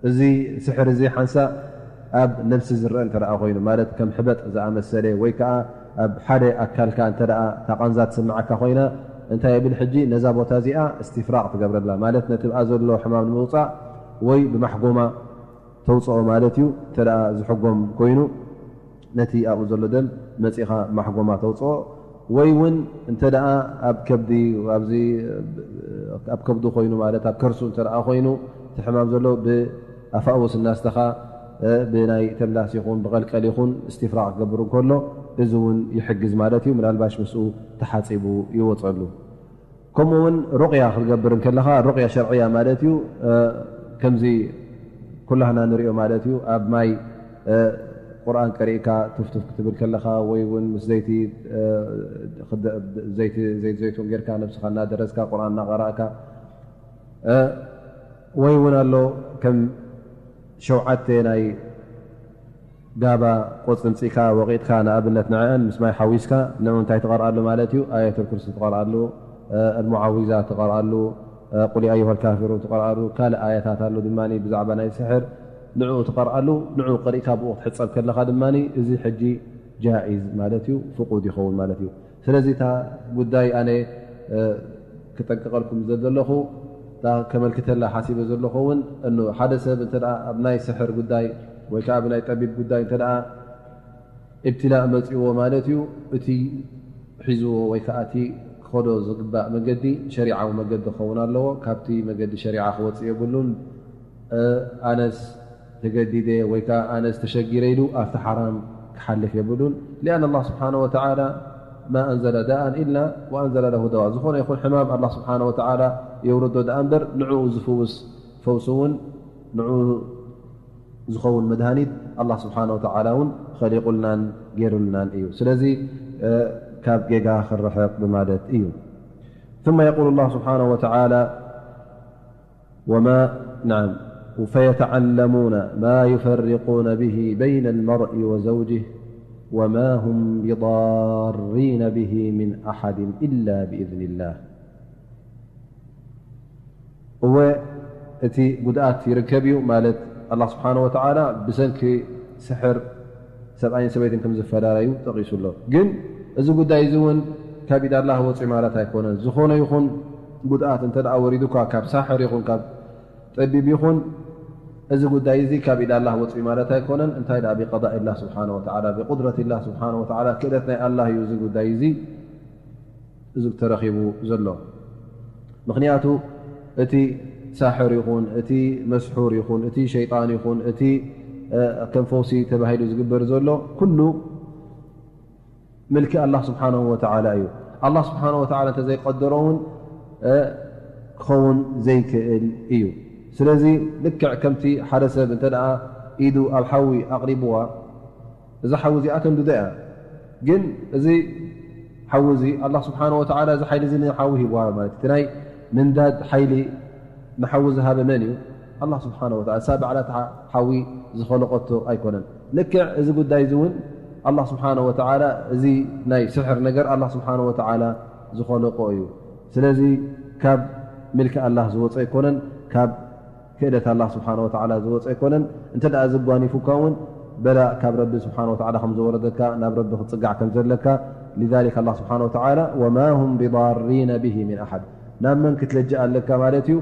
እዚ ስሕር እዚ ሓንሳእ ኣብ ነብሲ ዝረአ እንተ ደኣ ኮይኑ ማለት ከም ሕበጥ ዝኣመሰለ ወይ ከዓ ኣብ ሓደ ኣካልካ እንተ ደኣ እታ ቃንዛ ትስምዓካ ኮይና እንታይ የብል ሕጂ? ነዛ ቦታ እዚኣ እስትፍራቕ ትገብረላ ማለት ነቲ ብኣ ዘሎ ሕማም ንምውፃእ ወይ ብማሕጎማ ተውፅኦ ማለት እዩ። እንተ ደኣ ዝሕጎም ኮይኑ ነቲ ኣብኡ ዘሎ ደም መፂኻ ማሕጎማ ተውፅኦ፣ ወይ እውን እንተ ደኣ ኣብ ከብዲ ኣብዚ ኣብ ከብዱ ኮይኑ ማለት ኣብ ከርሱ እንተ ደኣ ኮይኑ እቲ ሕማም ዘሎ ብኣፋውስ እናስተኻ ብናይ ተምላስ ይኹን ብቐልቀል ይኹን እስትፍራቕ ክገብር እንከሎ እዚ እውን ይሕግዝ ማለት እዩ። ምናልባሽ ምስኡ ተሓፂቡ ይወፀሉ። ከምኡ እውን ሩቕያ ክትገብር እንከለኻ ሩቕያ ሸርዕያ ማለት እዩ። ከምዚ ኩላህና ንሪኦ ማለት እዩ። ኣብ ማይ ቁርኣን ቀሪእካ ቱፍቱፍ ክትብል ከለኻ ወይ እውን ምስ ዘይቲ ዘይቲ ዘይቱን ጌርካ ነብስኻ እናደረዝካ ቁርኣን እናቐራእካ ወይ እውን ኣሎ ከም ሸውዓተ ናይ ጋባ ቆጽሊ ምጺእካ ወቒጥካ ንኣብነት ንዐአን ምስ ማይ ሓዊስካ ንዑ እንታይ ትቐርኣሉ ማለት እዩ? ኣየተል ኩርሲ ትቐርኣሉ፣ ኣልሙዓዊዛ ትቐርኣሉ፣ ቁል ኣዩሃ ልካፊሩን ትቐርኣሉ፣ ካልእ ኣያታት ኣሎ ድማ ብዛዕባ ናይ ስሕር ንዑ ትቐርኣሉ። ንዑ ቀሪእካ ብኡ ክትሕጸብ ከለኻ ድማ እዚ ሕጂ ጃኢዝ ማለት እዩ፣ ፍቁድ ይኸውን ማለት እዩ። ስለዚ እታ ጉዳይ ኣነ ክጠንቅቐልኩም ዘለኹ እታ ከመልክተላ ሓሲበ ዘለኹ እውን እኖ ሓደ ሰብ እንተ ደኣ ኣብ ናይ ስሕር ጉዳይ ወይ ከዓ ብናይ ጠቢብ ጉዳይ እንተ ደኣ ኢብትላእ መፂእዎ ማለት እዩ። እቲ ሒዝዎ ወይ ከዓ እቲ ክኸዶ ዝግባእ መገዲ ሸሪዓዊ መገዲ ክኸውን ኣለዎ። ካብቲ መገዲ ሸሪዓ ክወፅእ የብሉን። ኣነስ ተገዲደ ወይ ከዓ ኣነስ ተሸጊረ ኢሉ ኣብቲ ሓራም ክሓልፍ የብሉን። ሊኣን ኣላህ ስብሓነ ወተዓላ ማ ኣንዘለ ዳኣን ኢላ ወኣንዘለ ለሁ ደዋ። ዝኾነ ይኹን ሕማም ኣላህ ስብሓነ ወተዓላ የውርዶ ደኣ እምበር ንዕኡ ዝፍውስ ፈውሲ እውን ንዕኡ ዝኸውን መድሃኒት ኣላህ ስብሓነ ወተዓላ እውን ኸሊቑልናን ገይሩልናን እዩ። ስለዚ ካብ ጌጋ ክርሕቕ ብማለት እዩ። ثم يقول الله سبحانه وتعالى وما نعم فيتعلمون ما يفرقون به بين المرء وزوجه وما هم بضارين به من أحد إلا بإذن الله. እወ እቲ ጉድኣት ይርከብ እዩ ማለት ኣላህ ስብሓነ ወተዓላ ብሰንኪ ስሕር ሰብኣይን ሰበይትን ከም ዝፈላለዩ ጠቒሱ ኣሎ። ግን እዚ ጉዳይ እዚ እውን ካብ ኢድ ኣላህ ወፂኡ ማለት ኣይኮነን። ዝኾነ ይኹን ጉድኣት እንተ ደኣ ወሪዱካ ካብ ሳሕር ይኹን ካብ ጠቢብ ይኹን እዚ ጉዳይ እዚ ካብ ኢድ ኣላህ ወፂኡ ማለት ኣይኮነን። እንታይ ደኣ ብቀዳእ ኢላህ ስብሓነ ወተዓላ ብቁድረት ኢላህ ስብሓነ ወተዓላ ክእለት ናይ ኣላህ እዩ እዚ ጉዳይ እዚ እዚ ተረኺቡ ዘሎ። ምኽንያቱ እቲ ሳሕር ይኹን እቲ መስሑር ይኹን እቲ ሸይጣን ይኹን እቲ ከም ፈውሲ ተባሂሉ ዝግበር ዘሎ ኩሉ ምልኪ ኣላህ ስብሓነሁ ወተዓላ እዩ። ኣላህ ስብሓነሁ ወተዓላ እንተዘይቀደሮ እውን ክኸውን ዘይክእል እዩ። ስለዚ ልክዕ ከምቲ ሓደ ሰብ እንተ ደኣ ኢዱ ኣብ ሓዊ ኣቕሪብዋ እዛ ሓዊ እዚኣ ተንድዶ እያ። ግን እዚ ሓዊ እዚ ኣላህ ስብሓነሁ ወተዓላ እዚ ሓይሊ እዚ ንሓዊ ሂብዋ ማለት እቲ ናይ ምንዳድ ሓይሊ ንሓዊ ዝሃበ መን እዩ? ኣላህ ስብሓነሁ ወተዓላ። እሳ ባዕላ እታ ሓዊ ዝኸለቐቶ ኣይኮነን። ልክዕ እዚ ጉዳይ እዚ እውን ኣላህ ስብሓነሁ ወተዓላ እዚ ናይ ስሕር ነገር ኣላህ ስብሓነሁ ወተዓላ ዝኸለቆ እዩ። ስለዚ ካብ ምልኪ ኣላህ ዝወፀ ኣይኮነን፣ ካብ ክእለት ኣላህ ስብሓነሁ ወተዓላ ዝወፀ ኣይኮነን። እንተ ደኣ ዘጓኒፉካ እውን በላ ካብ ረቢ ስብሓነሁ ወተዓላ ከም ዝወረደካ ናብ ረቢ ክትፅጋዕ ከም ዘለካ ሊዛሊክ ኣላህ ስብሓነሁ ወተዓላ ወማ ሁም ቢዳሪነ ብሂ ሚን ኣሓድ ናብ መን ክትለጅእ ኣለካ ማለት እዩ?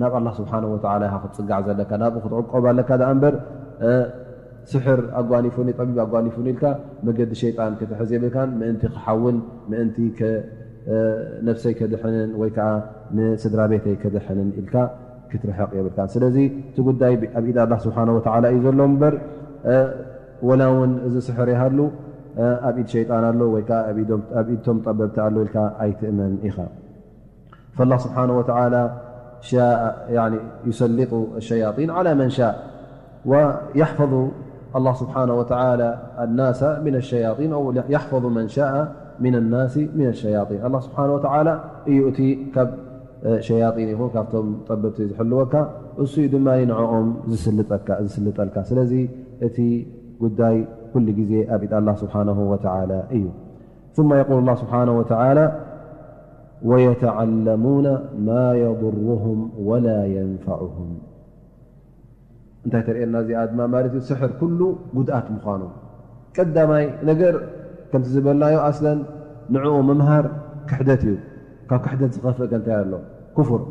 ናብ ኣላህ ስብሓነሁ ወተዓላ ኢኻ ክትፅጋዕ ዘለካ፣ ናብኡ ክትዕቆብ ኣለካ ደኣ እምበር ስሕር ኣጓኒፉኒ ጠቢብ ኣጓኒፉኒ ኢልካ መገዲ ሸይጣን ክትሕዝ የብልካን። ምእንቲ ክሓውን ምእንቲ ነብሰይ ከድሕንን ወይ ከዓ ንስድራ ቤተይ ከድሕንን ኢልካ ክትርሕቕ የብልካን። ስለዚ እቲ ጉዳይ ኣብ ኢድ ኣላህ ስብሓነ ወተዓላ እዩ ዘሎ እምበር ወላ እውን እዚ ስሕር ይሃሉ ኣብ ኢድ ሸይጣን ኣሎ ወይ ከዓ ኣብ ኢድቶም ጠበብቲ ኣሎ ኢልካ ኣይትእመን ኢኻ። فالله سبحانه وتعالى شاء يعني يسلط الشياطين على من شاء ويحفظ الله سبحانه وتعالى الناس من الشياطين أو يحفظ من شاء من الناس من الشياطين. الله سبحانه وتعالى يؤتي كب شياطين يكون كابتم طببت يزحلوك السيد ما ينعم زسلطك زسلطلك. سلزي أتي قداي كل جزي أبد الله سبحانه وتعالى إيو. ثم يقول الله سبحانه وتعالى ويتعلمون ما يضرهم ولا ينفعهم. እንታይ ተርእየና እዚኣ ድማ ማለት እዩ ስሕር ኩሉ ጉድኣት ምዃኑ። ቀዳማይ ነገር ከምቲ ዝበልናዮ ኣስለን ንዕኡ ምምሃር ክሕደት እዩ። ካብ ክሕደት ዝኸፍእ ከ እንታይ ኣሎ? ኩፍር።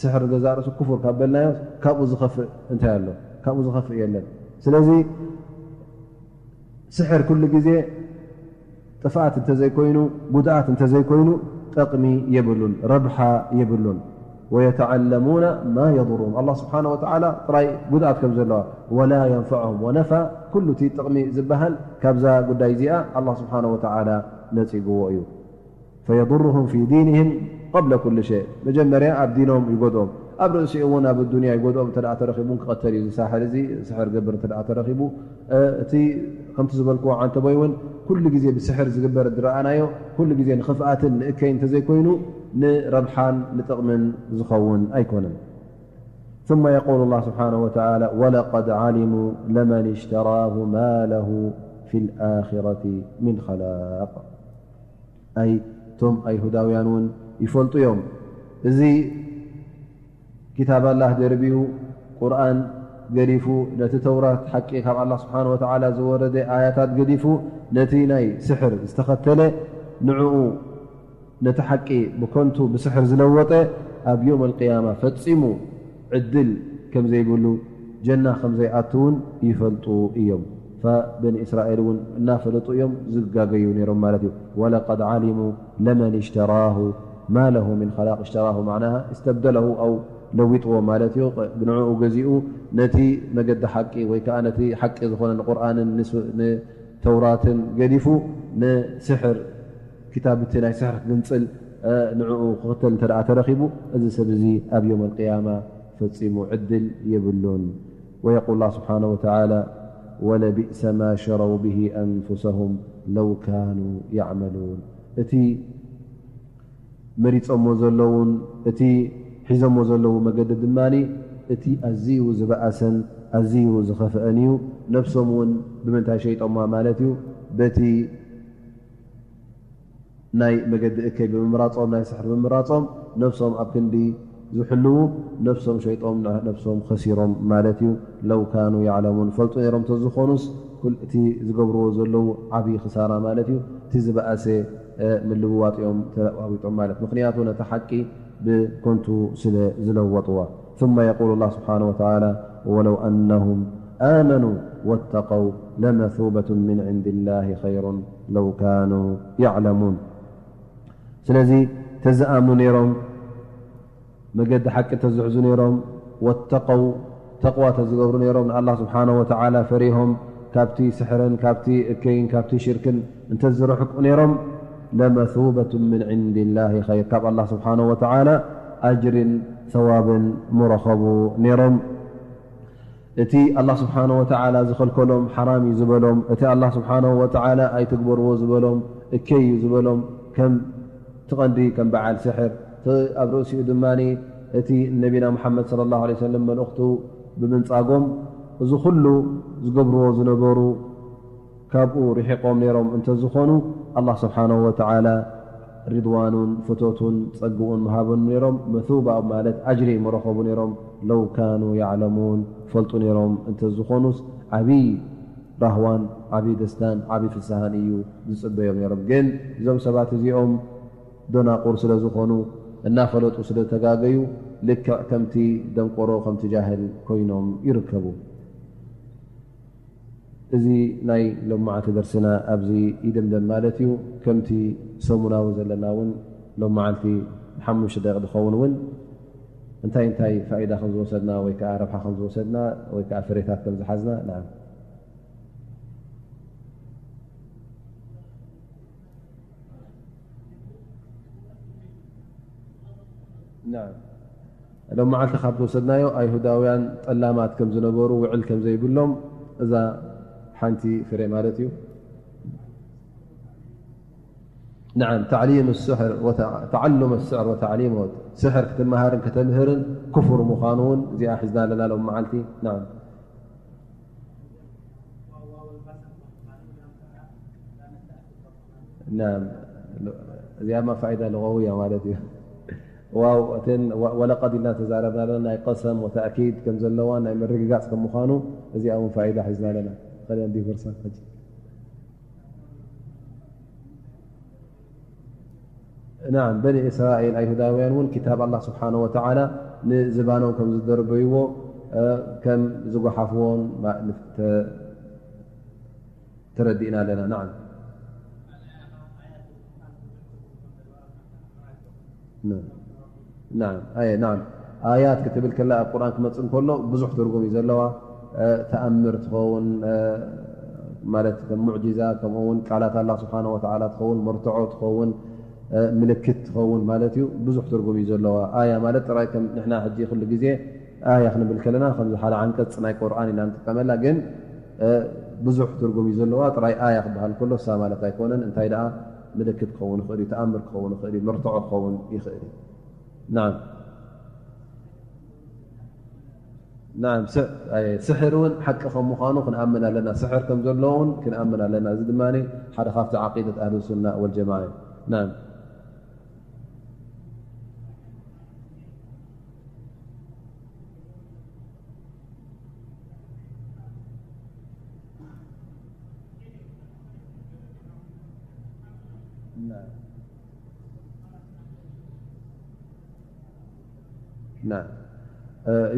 ስሕር ገዛእ ርእሱ ኩፍር ካብ በልናዮ፣ ካብኡ ዝኸፍእ እንታይ ኣሎ? ካብኡ ዝኸፍእ የለን። ስለዚ ስሕር ኩሉ ግዜ ጥፍኣት እንተዘይኮይኑ፣ ጉድኣት እንተዘይኮይኑ፣ ጠቕሚ የብሉን፣ ረብሓ የብሉን። ወየተዓለሙና ማ የضሩሁም። ኣላህ ስብሓነ ወተዓላ ጥራይ ጉድኣት ከም ዘለዋ፣ ወላ የንፈዕሁም ወነፋ፣ ኩሉ እቲ ጥቕሚ ዝበሃል ካብዛ ጉዳይ እዚኣ ኣላህ ስብሓነ ወተዓላ ነጺግዎ እዩ። ፈየضሩሁም ፊ ዲንህም ቀብለ ኩል ሸይ፣ መጀመርያ ኣብ ዲኖም ይጎድኦም። ኣብ ርእሲኡ እውን ኣብ ዱንያ ይጎድኦም እንተ ደኣ ተረኺቡ፣ ክቐተል እዩ። እዚ ሳሕር እዚ፣ ስሕር ገብር እንተ ደኣ ተረኺቡ፣ እ፣ እቲ ከምቲ ዝበልክዎ ዓንተቦይ እውን ኩሉ ግዜ ብስሕር ዝግበር ዝረኣናዮ፣ ኩሉ ግዜ ንኽፍኣትን ንእከይ እንተዘይኮይኑ፣ ንረብሓን ንጥቕምን ዝኸውን ኣይኮነን። ثم يقول الله سبحانه وتعالى: ولقد علموا لمن اشتراه ما له في الآخرة من خلاق. ኣይ፣ እቶም ኣይሁዳውያን እውን ይፈልጡ እዮም። እዚ ኪታብ ኣላህ ደርቢዩ፣ ቁርኣን ገዲፉ፣ ነቲ ተውራት ሓቂ ካብ ኣላህ ስብሓነ ወተዓላ ዝወረደ ኣያታት ገዲፉ፣ ነቲ ናይ ስሕር ዝተኸተለ፣ ንዕኡ ነቲ ሓቂ ብከንቱ ብስሕር ዝለወጠ፣ ኣብ ዮም ኣልቅያማ ፈጺሙ ዕድል ከም ዘይብሉ፣ ጀና ከም ዘይኣቱ እውን ይፈልጡ እዮም። ፈበኒ እስራኤል እውን እናፈለጡ እዮም ዝጋገዩ ነይሮም ማለት እዩ። ወለቀድ ዓሊሙ ለመን እሽተራሁ ማ ለሁ ምን ኸላቅ። እሽተራሁ ማዕናሃ እስተብደለሁ ኣው ለዊጥዎ ማለት እዩ። ንዕኡ ገዚኡ ነቲ መገዲ ሓቂ ወይ ከዓ ነቲ ሓቂ ዝኾነ ንቁርኣንን ንስ-፣ ንተውራትን ገዲፉ ንስሕር፣ ክታብ እቲ ናይ ስሕር ክግንጽል፣ እ፣ ንዕኡ ክኽተል እንተ ደኣ ተረኺቡ፣ እዚ ሰብ እዚ ኣብ ዮም ኣልቅያማ ፈጺሙ ዕድል የብሉን። ወየቁል ላህ ስብሓነሁ ወተዓላ: ወለቢእሰ ማ ሸረው ብሂ ኣንፉሰሁም ለው ካኑ ያዕመሉን። እቲ መሪጾሞ ዘለውን እቲ ሒዞሞ ዘለዉ መገዲ ድማ እቲ ኣዝዩ ዝበኣሰን ኣዝዩ ዝኸፍአን እዩ። ነፍሶም እውን ብምንታይ ሸይጦማ ማለት እዩ? በቲ ናይ መገዲ እከይ ብምምራጾም፣ ናይ ስሕር ብምምራጾም፣ ነፍሶም ኣብ ክንዲ ዝሕልዉ፣ ነፍሶም ሸይጦም፣ ነፍሶም ኸሲሮም ማለት እዩ። ለው ካኑ ያዕለሙን፣ ፈልጡ ነይሮም ተዝኾኑስ፣ ኩል-፣ እቲ ዝገብርዎ ዘለዉ ዓብዪ ክሳራ ማለት እዩ። እቲ ዝበኣሰ፣ እ፣ ምልውዋጥ እዮም ተለዋዊጦም ማለት። ምኽንያቱ ነቲ ሓቂ ብኮንቱ ስለ ዝለወጥዋ። ثم يقول الله سبحانه وتعالى: ولو أنهم آمنوا واتقوا لمثوبة من عند الله خير لو كانوا يعلمون። ስለዚ ተዝኣምኑ ነይሮም፣ መገዲ ሓቂ ተዝሕዙ ነይሮም፣ ወተቀው፣ ተቕዋ ተዝገብሩ ነይሮም፣ ንኣላህ ስብሓነሁ ወተዓላ ፈሪሆም፣ ካብቲ ስሕርን ካብቲ እከይን ካብቲ ሽርክን እንተዝርሕቁ ነይሮም፣ ለመሱበቱ ምን ዒንዲላሂ ኸይር፣ ካብ ኣላህ ስብሓነሁ ወተዓላ ኣጅርን ሰዋብን ምረኸቡ ነይሮም። እቲ ኣላህ ስብሓነሁ ወተዓላ ዝኸልከሎም፣ ሓራም እዩ ዝበሎም፣ እቲ ኣላህ ስብሓነሁ ወተዓላ ኣይትግበርዎ ዝበሎም፣ እከይ እዩ ዝበሎም፣ ከም እቲ ቀንዲ ከም በዓል ስሕር፣ እቲ ኣብ ርእሲኡ ድማ እቲ ነቢና ሙሓመድ ሰለላሁ ዐለይሂ ወሰለም መልእኽቱ ብምንጻጎም፣ እዚ ኩሉ ዝገብርዎ ዝነበሩ ካብኡ ርሒቖም ነይሮም እንተዝኾኑ፣ ኣላህ ስብሓነሁ ወተዓላ ሪድዋኑን ፍቶቱን ጸግኡን ምሃቦም ነይሮም። መሱባ ማለት ኣጅሪ ምረኸቡ ነይሮም። ለው ካኑ ያዕለሙን፣ ፈልጡ ነይሮም እንተዝኾኑስ፣ ዓብዪ ራህዋን ዓብዪ ደስታን ዓብዪ ፍስሃን እዩ ዝጽበዮም ነይሮም። ግን እዞም ሰባት እዚኦም ደናቁር ስለ ዝኾኑ፣ እናፈለጡ ስለ ዝተጋገዩ፣ ልክዕ ከምቲ ደንቆሮ፣ ከምቲ ጃህል ኮይኖም ይርከቡ። እዚ ናይ ሎመዓልቲ ደርስና ኣብዚ ይድምደም ማለት እዩ። ከምቲ ሰሙናዊ ዘለና እውን ሎመዓልቲ ሓሙሽተ ደቂቕ ዝኸውን እውን እንታይ እንታይ ፋይዳ ከም ዝወሰድና ወይ ከዓ ረብሓ ከም ዝወሰድና ወይ ከዓ ፍሬታት ከም ዝሓዝና፣ ንዓም። ናም። ሎም መዓልቲ ካብ ዝወሰድናዮ፣ ኣይሁዳውያን ጠላማት ከም ዝነበሩ፣ ውዕል ከም ዘይብሎም፣ እዛ ሓንቲ ፍሬ ማለት እዩ። ናም፣ ተዕሊም ስሕር ወተ-፣ ተዓሉም ስሕር ወተዕሊም፣ ስሕር ክትመሃርን ከተምህርን ክፉር ምዃኑ እውን እዚኣ ሒዝና ኣለና ሎም መዓልቲ። ናም። ናም፣ እዚኣ ማ ፋይዳ ልغوية ማለት እዩ። ዋው፣ እተን ወ-፣ ወለቀድ ኢልና ተዛረብና ኣለና፣ ናይ ቀሰም ወተእኪድ ከም ዘለዋ፣ ናይ ምርግጋጽ ከም ምዃኑ፣ እዚኣ እውን ፋይዳ ሒዝና ኣለና። ኸደ እንዲ ፍርሳ ሕጂ። ናም በኒ እስራኤል ኣይሁዳውያን እውን ክታብ ኣላ ስብሓን ወተዓላ ንዝባኖም ከም ዝደርበይዎ ከም ዝጓሓፍዎን ተረዲእና ኣለና። ናም ናም ኣያት ክትብል ከላ ኣብ ቁርኣን ክመፅእ እንከሎ ብዙሕ ትርጉም እዩ ዘለዋ። ተኣምር ትኸውን፣ ማለት ከም ሙዕጂዛ፣ ከምኡ እውን ቃላት ኣላ ስብሓን ወተዓላ ትኸውን፣ መርትዖ ትኸውን፣ ምልክት ትኸውን ማለት እዩ። ብዙሕ ትርጉም እዩ ዘለዋ። ኣያ ማለት ጥራይ ከም ንሕና ሕጂ ኩሉ ግዜ ኣያ ክንብል ከለና ከምዚ ሓደ ዓንቀፅ ናይ ቁርኣን ኢና ንጥቀመላ፣ ግን ብዙሕ ትርጉም እዩ ዘለዋ። ጥራይ ኣያ ክበሃል ከሎ እሳ ማለት ኣይኮነን። እንታይ ደኣ ምልክት ክኸውን ይኽእል እዩ፣ ተኣምር ክኸውን ይኽእል እዩ፣ መርትዖ ክኸውን ይኽእል እዩ። ናም ናም ስሕር እውን ሓቂ ከም ምዃኑ ክንኣምን ኣለና። ስሕር ከም ዘሎ እውን ክንኣምን ኣለና። እዚ ድማ ሓደ ካብቲ ዓቂደት ኣህል ሱና ወልጀማዓ እዩ። ናም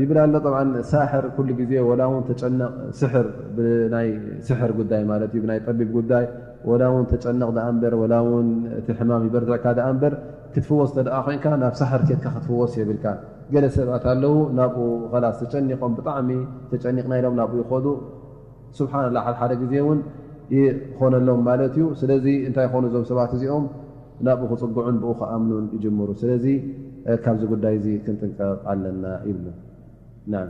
ይብል ኣሎ። ጠብዓ ሳሕር ኩሉ ግዜ ወላ እውን ተጨነቕ፣ ስሕር ብናይ ስሕር ጉዳይ ማለት እዩ፣ ብናይ ጠቢብ ጉዳይ ወላ እውን ተጨነቕ ደኣ እምበር፣ ወላ እውን እቲ ሕማም ይበርትዕካ ደኣ እምበር፣ ክትፍወስ እንተ ደኣ ኮይንካ ናብ ሳሕር ኬድካ ክትፍወስ የብልካ። ገለ ሰባት ኣለዉ ናብኡ ኸላስ ተጨኒቖም፣ ብጣዕሚ ተጨኒቕና ኢሎም ናብኡ ይኸዱ። ስብሓንላ ሓድሓደ ግዜ እውን ይኾነሎም ማለት እዩ። ስለዚ እንታይ ይኾኑ እዞም ሰባት እዚኦም? ናብኡ ክፅግዑን ብኡ ክኣምኑን ይጅምሩ። ስለዚ ካብዚ ጉዳይ እዚ ክንጥንቀቕ ኣለና ይብሉ። ናም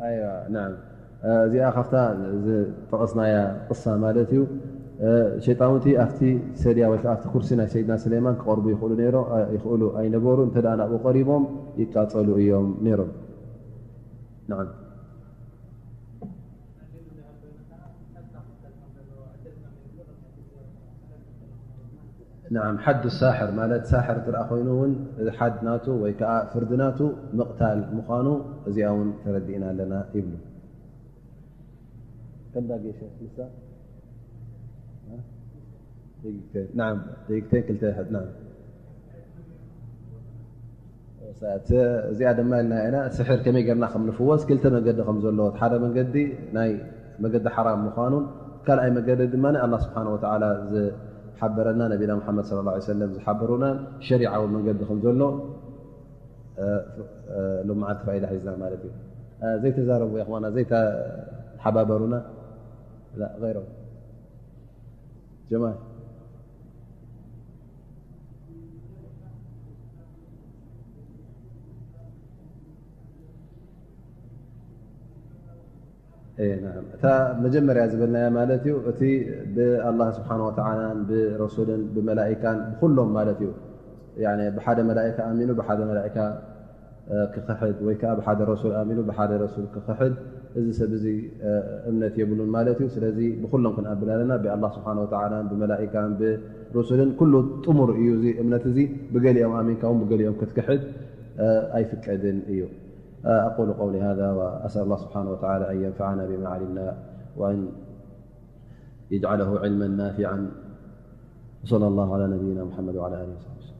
ኣይዋ ናም እዚኣ ካብታ ዝጠቐስናያ ቅሳ ማለት እዩ። ሸይጣውንቲ ኣብቲ ሰድያ ወይ ከዓ ኣብቲ ኩርሲ ናይ ሰይድና ስሌማን ክቐርቡ ይኽእሉ ነይሮ ይኽእሉ ኣይነበሩ። እንተ ናብኡ ቀሪቦም ይቃፀሉ እዮም ነይሮም። ናም ናም ሓዱ ሳሕር ማለት ሳሕር ትርኣ ኮይኑ እውን ሓድ ናቱ ወይ ከዓ ፍርዲ ናቱ ምቕታል ምዃኑ እዚኣ እውን ተረዲእና ኣለና ይብሉ። ከምዳ ጌሸ ንሳ ደቂቅተን ክልተ ይሕድ ናም እዚኣ ድማ ኢልና ኢና ስሕር ከመይ ገርና ከም ንፍወስ ክልተ መንገዲ ከም ዘለዎ፣ ሓደ መንገዲ ናይ መገዲ ሓራም ምዃኑን ካልኣይ መገዲ ድማ ኣላ ስብሓን ወተዓላ ዝሓበረና ነቢና ሙሓመድ ስለ ላ ሰለም ዝሓበሩና ሸሪዓዊ መንገዲ ከም ዘሎ ሎመዓልቲ ፋኢዳ ሒዝና ማለት እዩ። ዘይተዛረቡ የኽዋና ዘይተሓባበሩና ገይሮም ጀማ እታ መጀመርያ ዝበልናያ ማለት እዩ። እቲ ብኣላህ ስብሓን ወተዓላን ብረሱልን ብመላኢካን ብኩሎም ማለት እዩ። ብሓደ መላኢካ ኣሚኑ ብሓደ መላኢካ ክኽሕድ ወይ ከዓ ብሓደ ረሱል ኣሚኑ ብሓደ ረሱል ክኽሕድ እዚ ሰብ እዚ እምነት የብሉን ማለት እዩ። ስለዚ ብኩሎም ክንኣብል ኣለና፣ ብኣላህ ስብሓን ወተዓላን ብመላኢካን ብሩሱልን ኩሉ ጥሙር እዩ። እዚ እምነት እዚ ብገሊኦም ኣሚንካ እውን ብገሊኦም ክትክሕድ ኣይፍቀድን እዩ። أقول قولي هذا وأسأل الله سبحانه وتعالى أن ينفعنا بما علمنا وأن يجعله علما نافعا. وصلى الله على نبينا محمد وعلى آله وصحبه وسلم.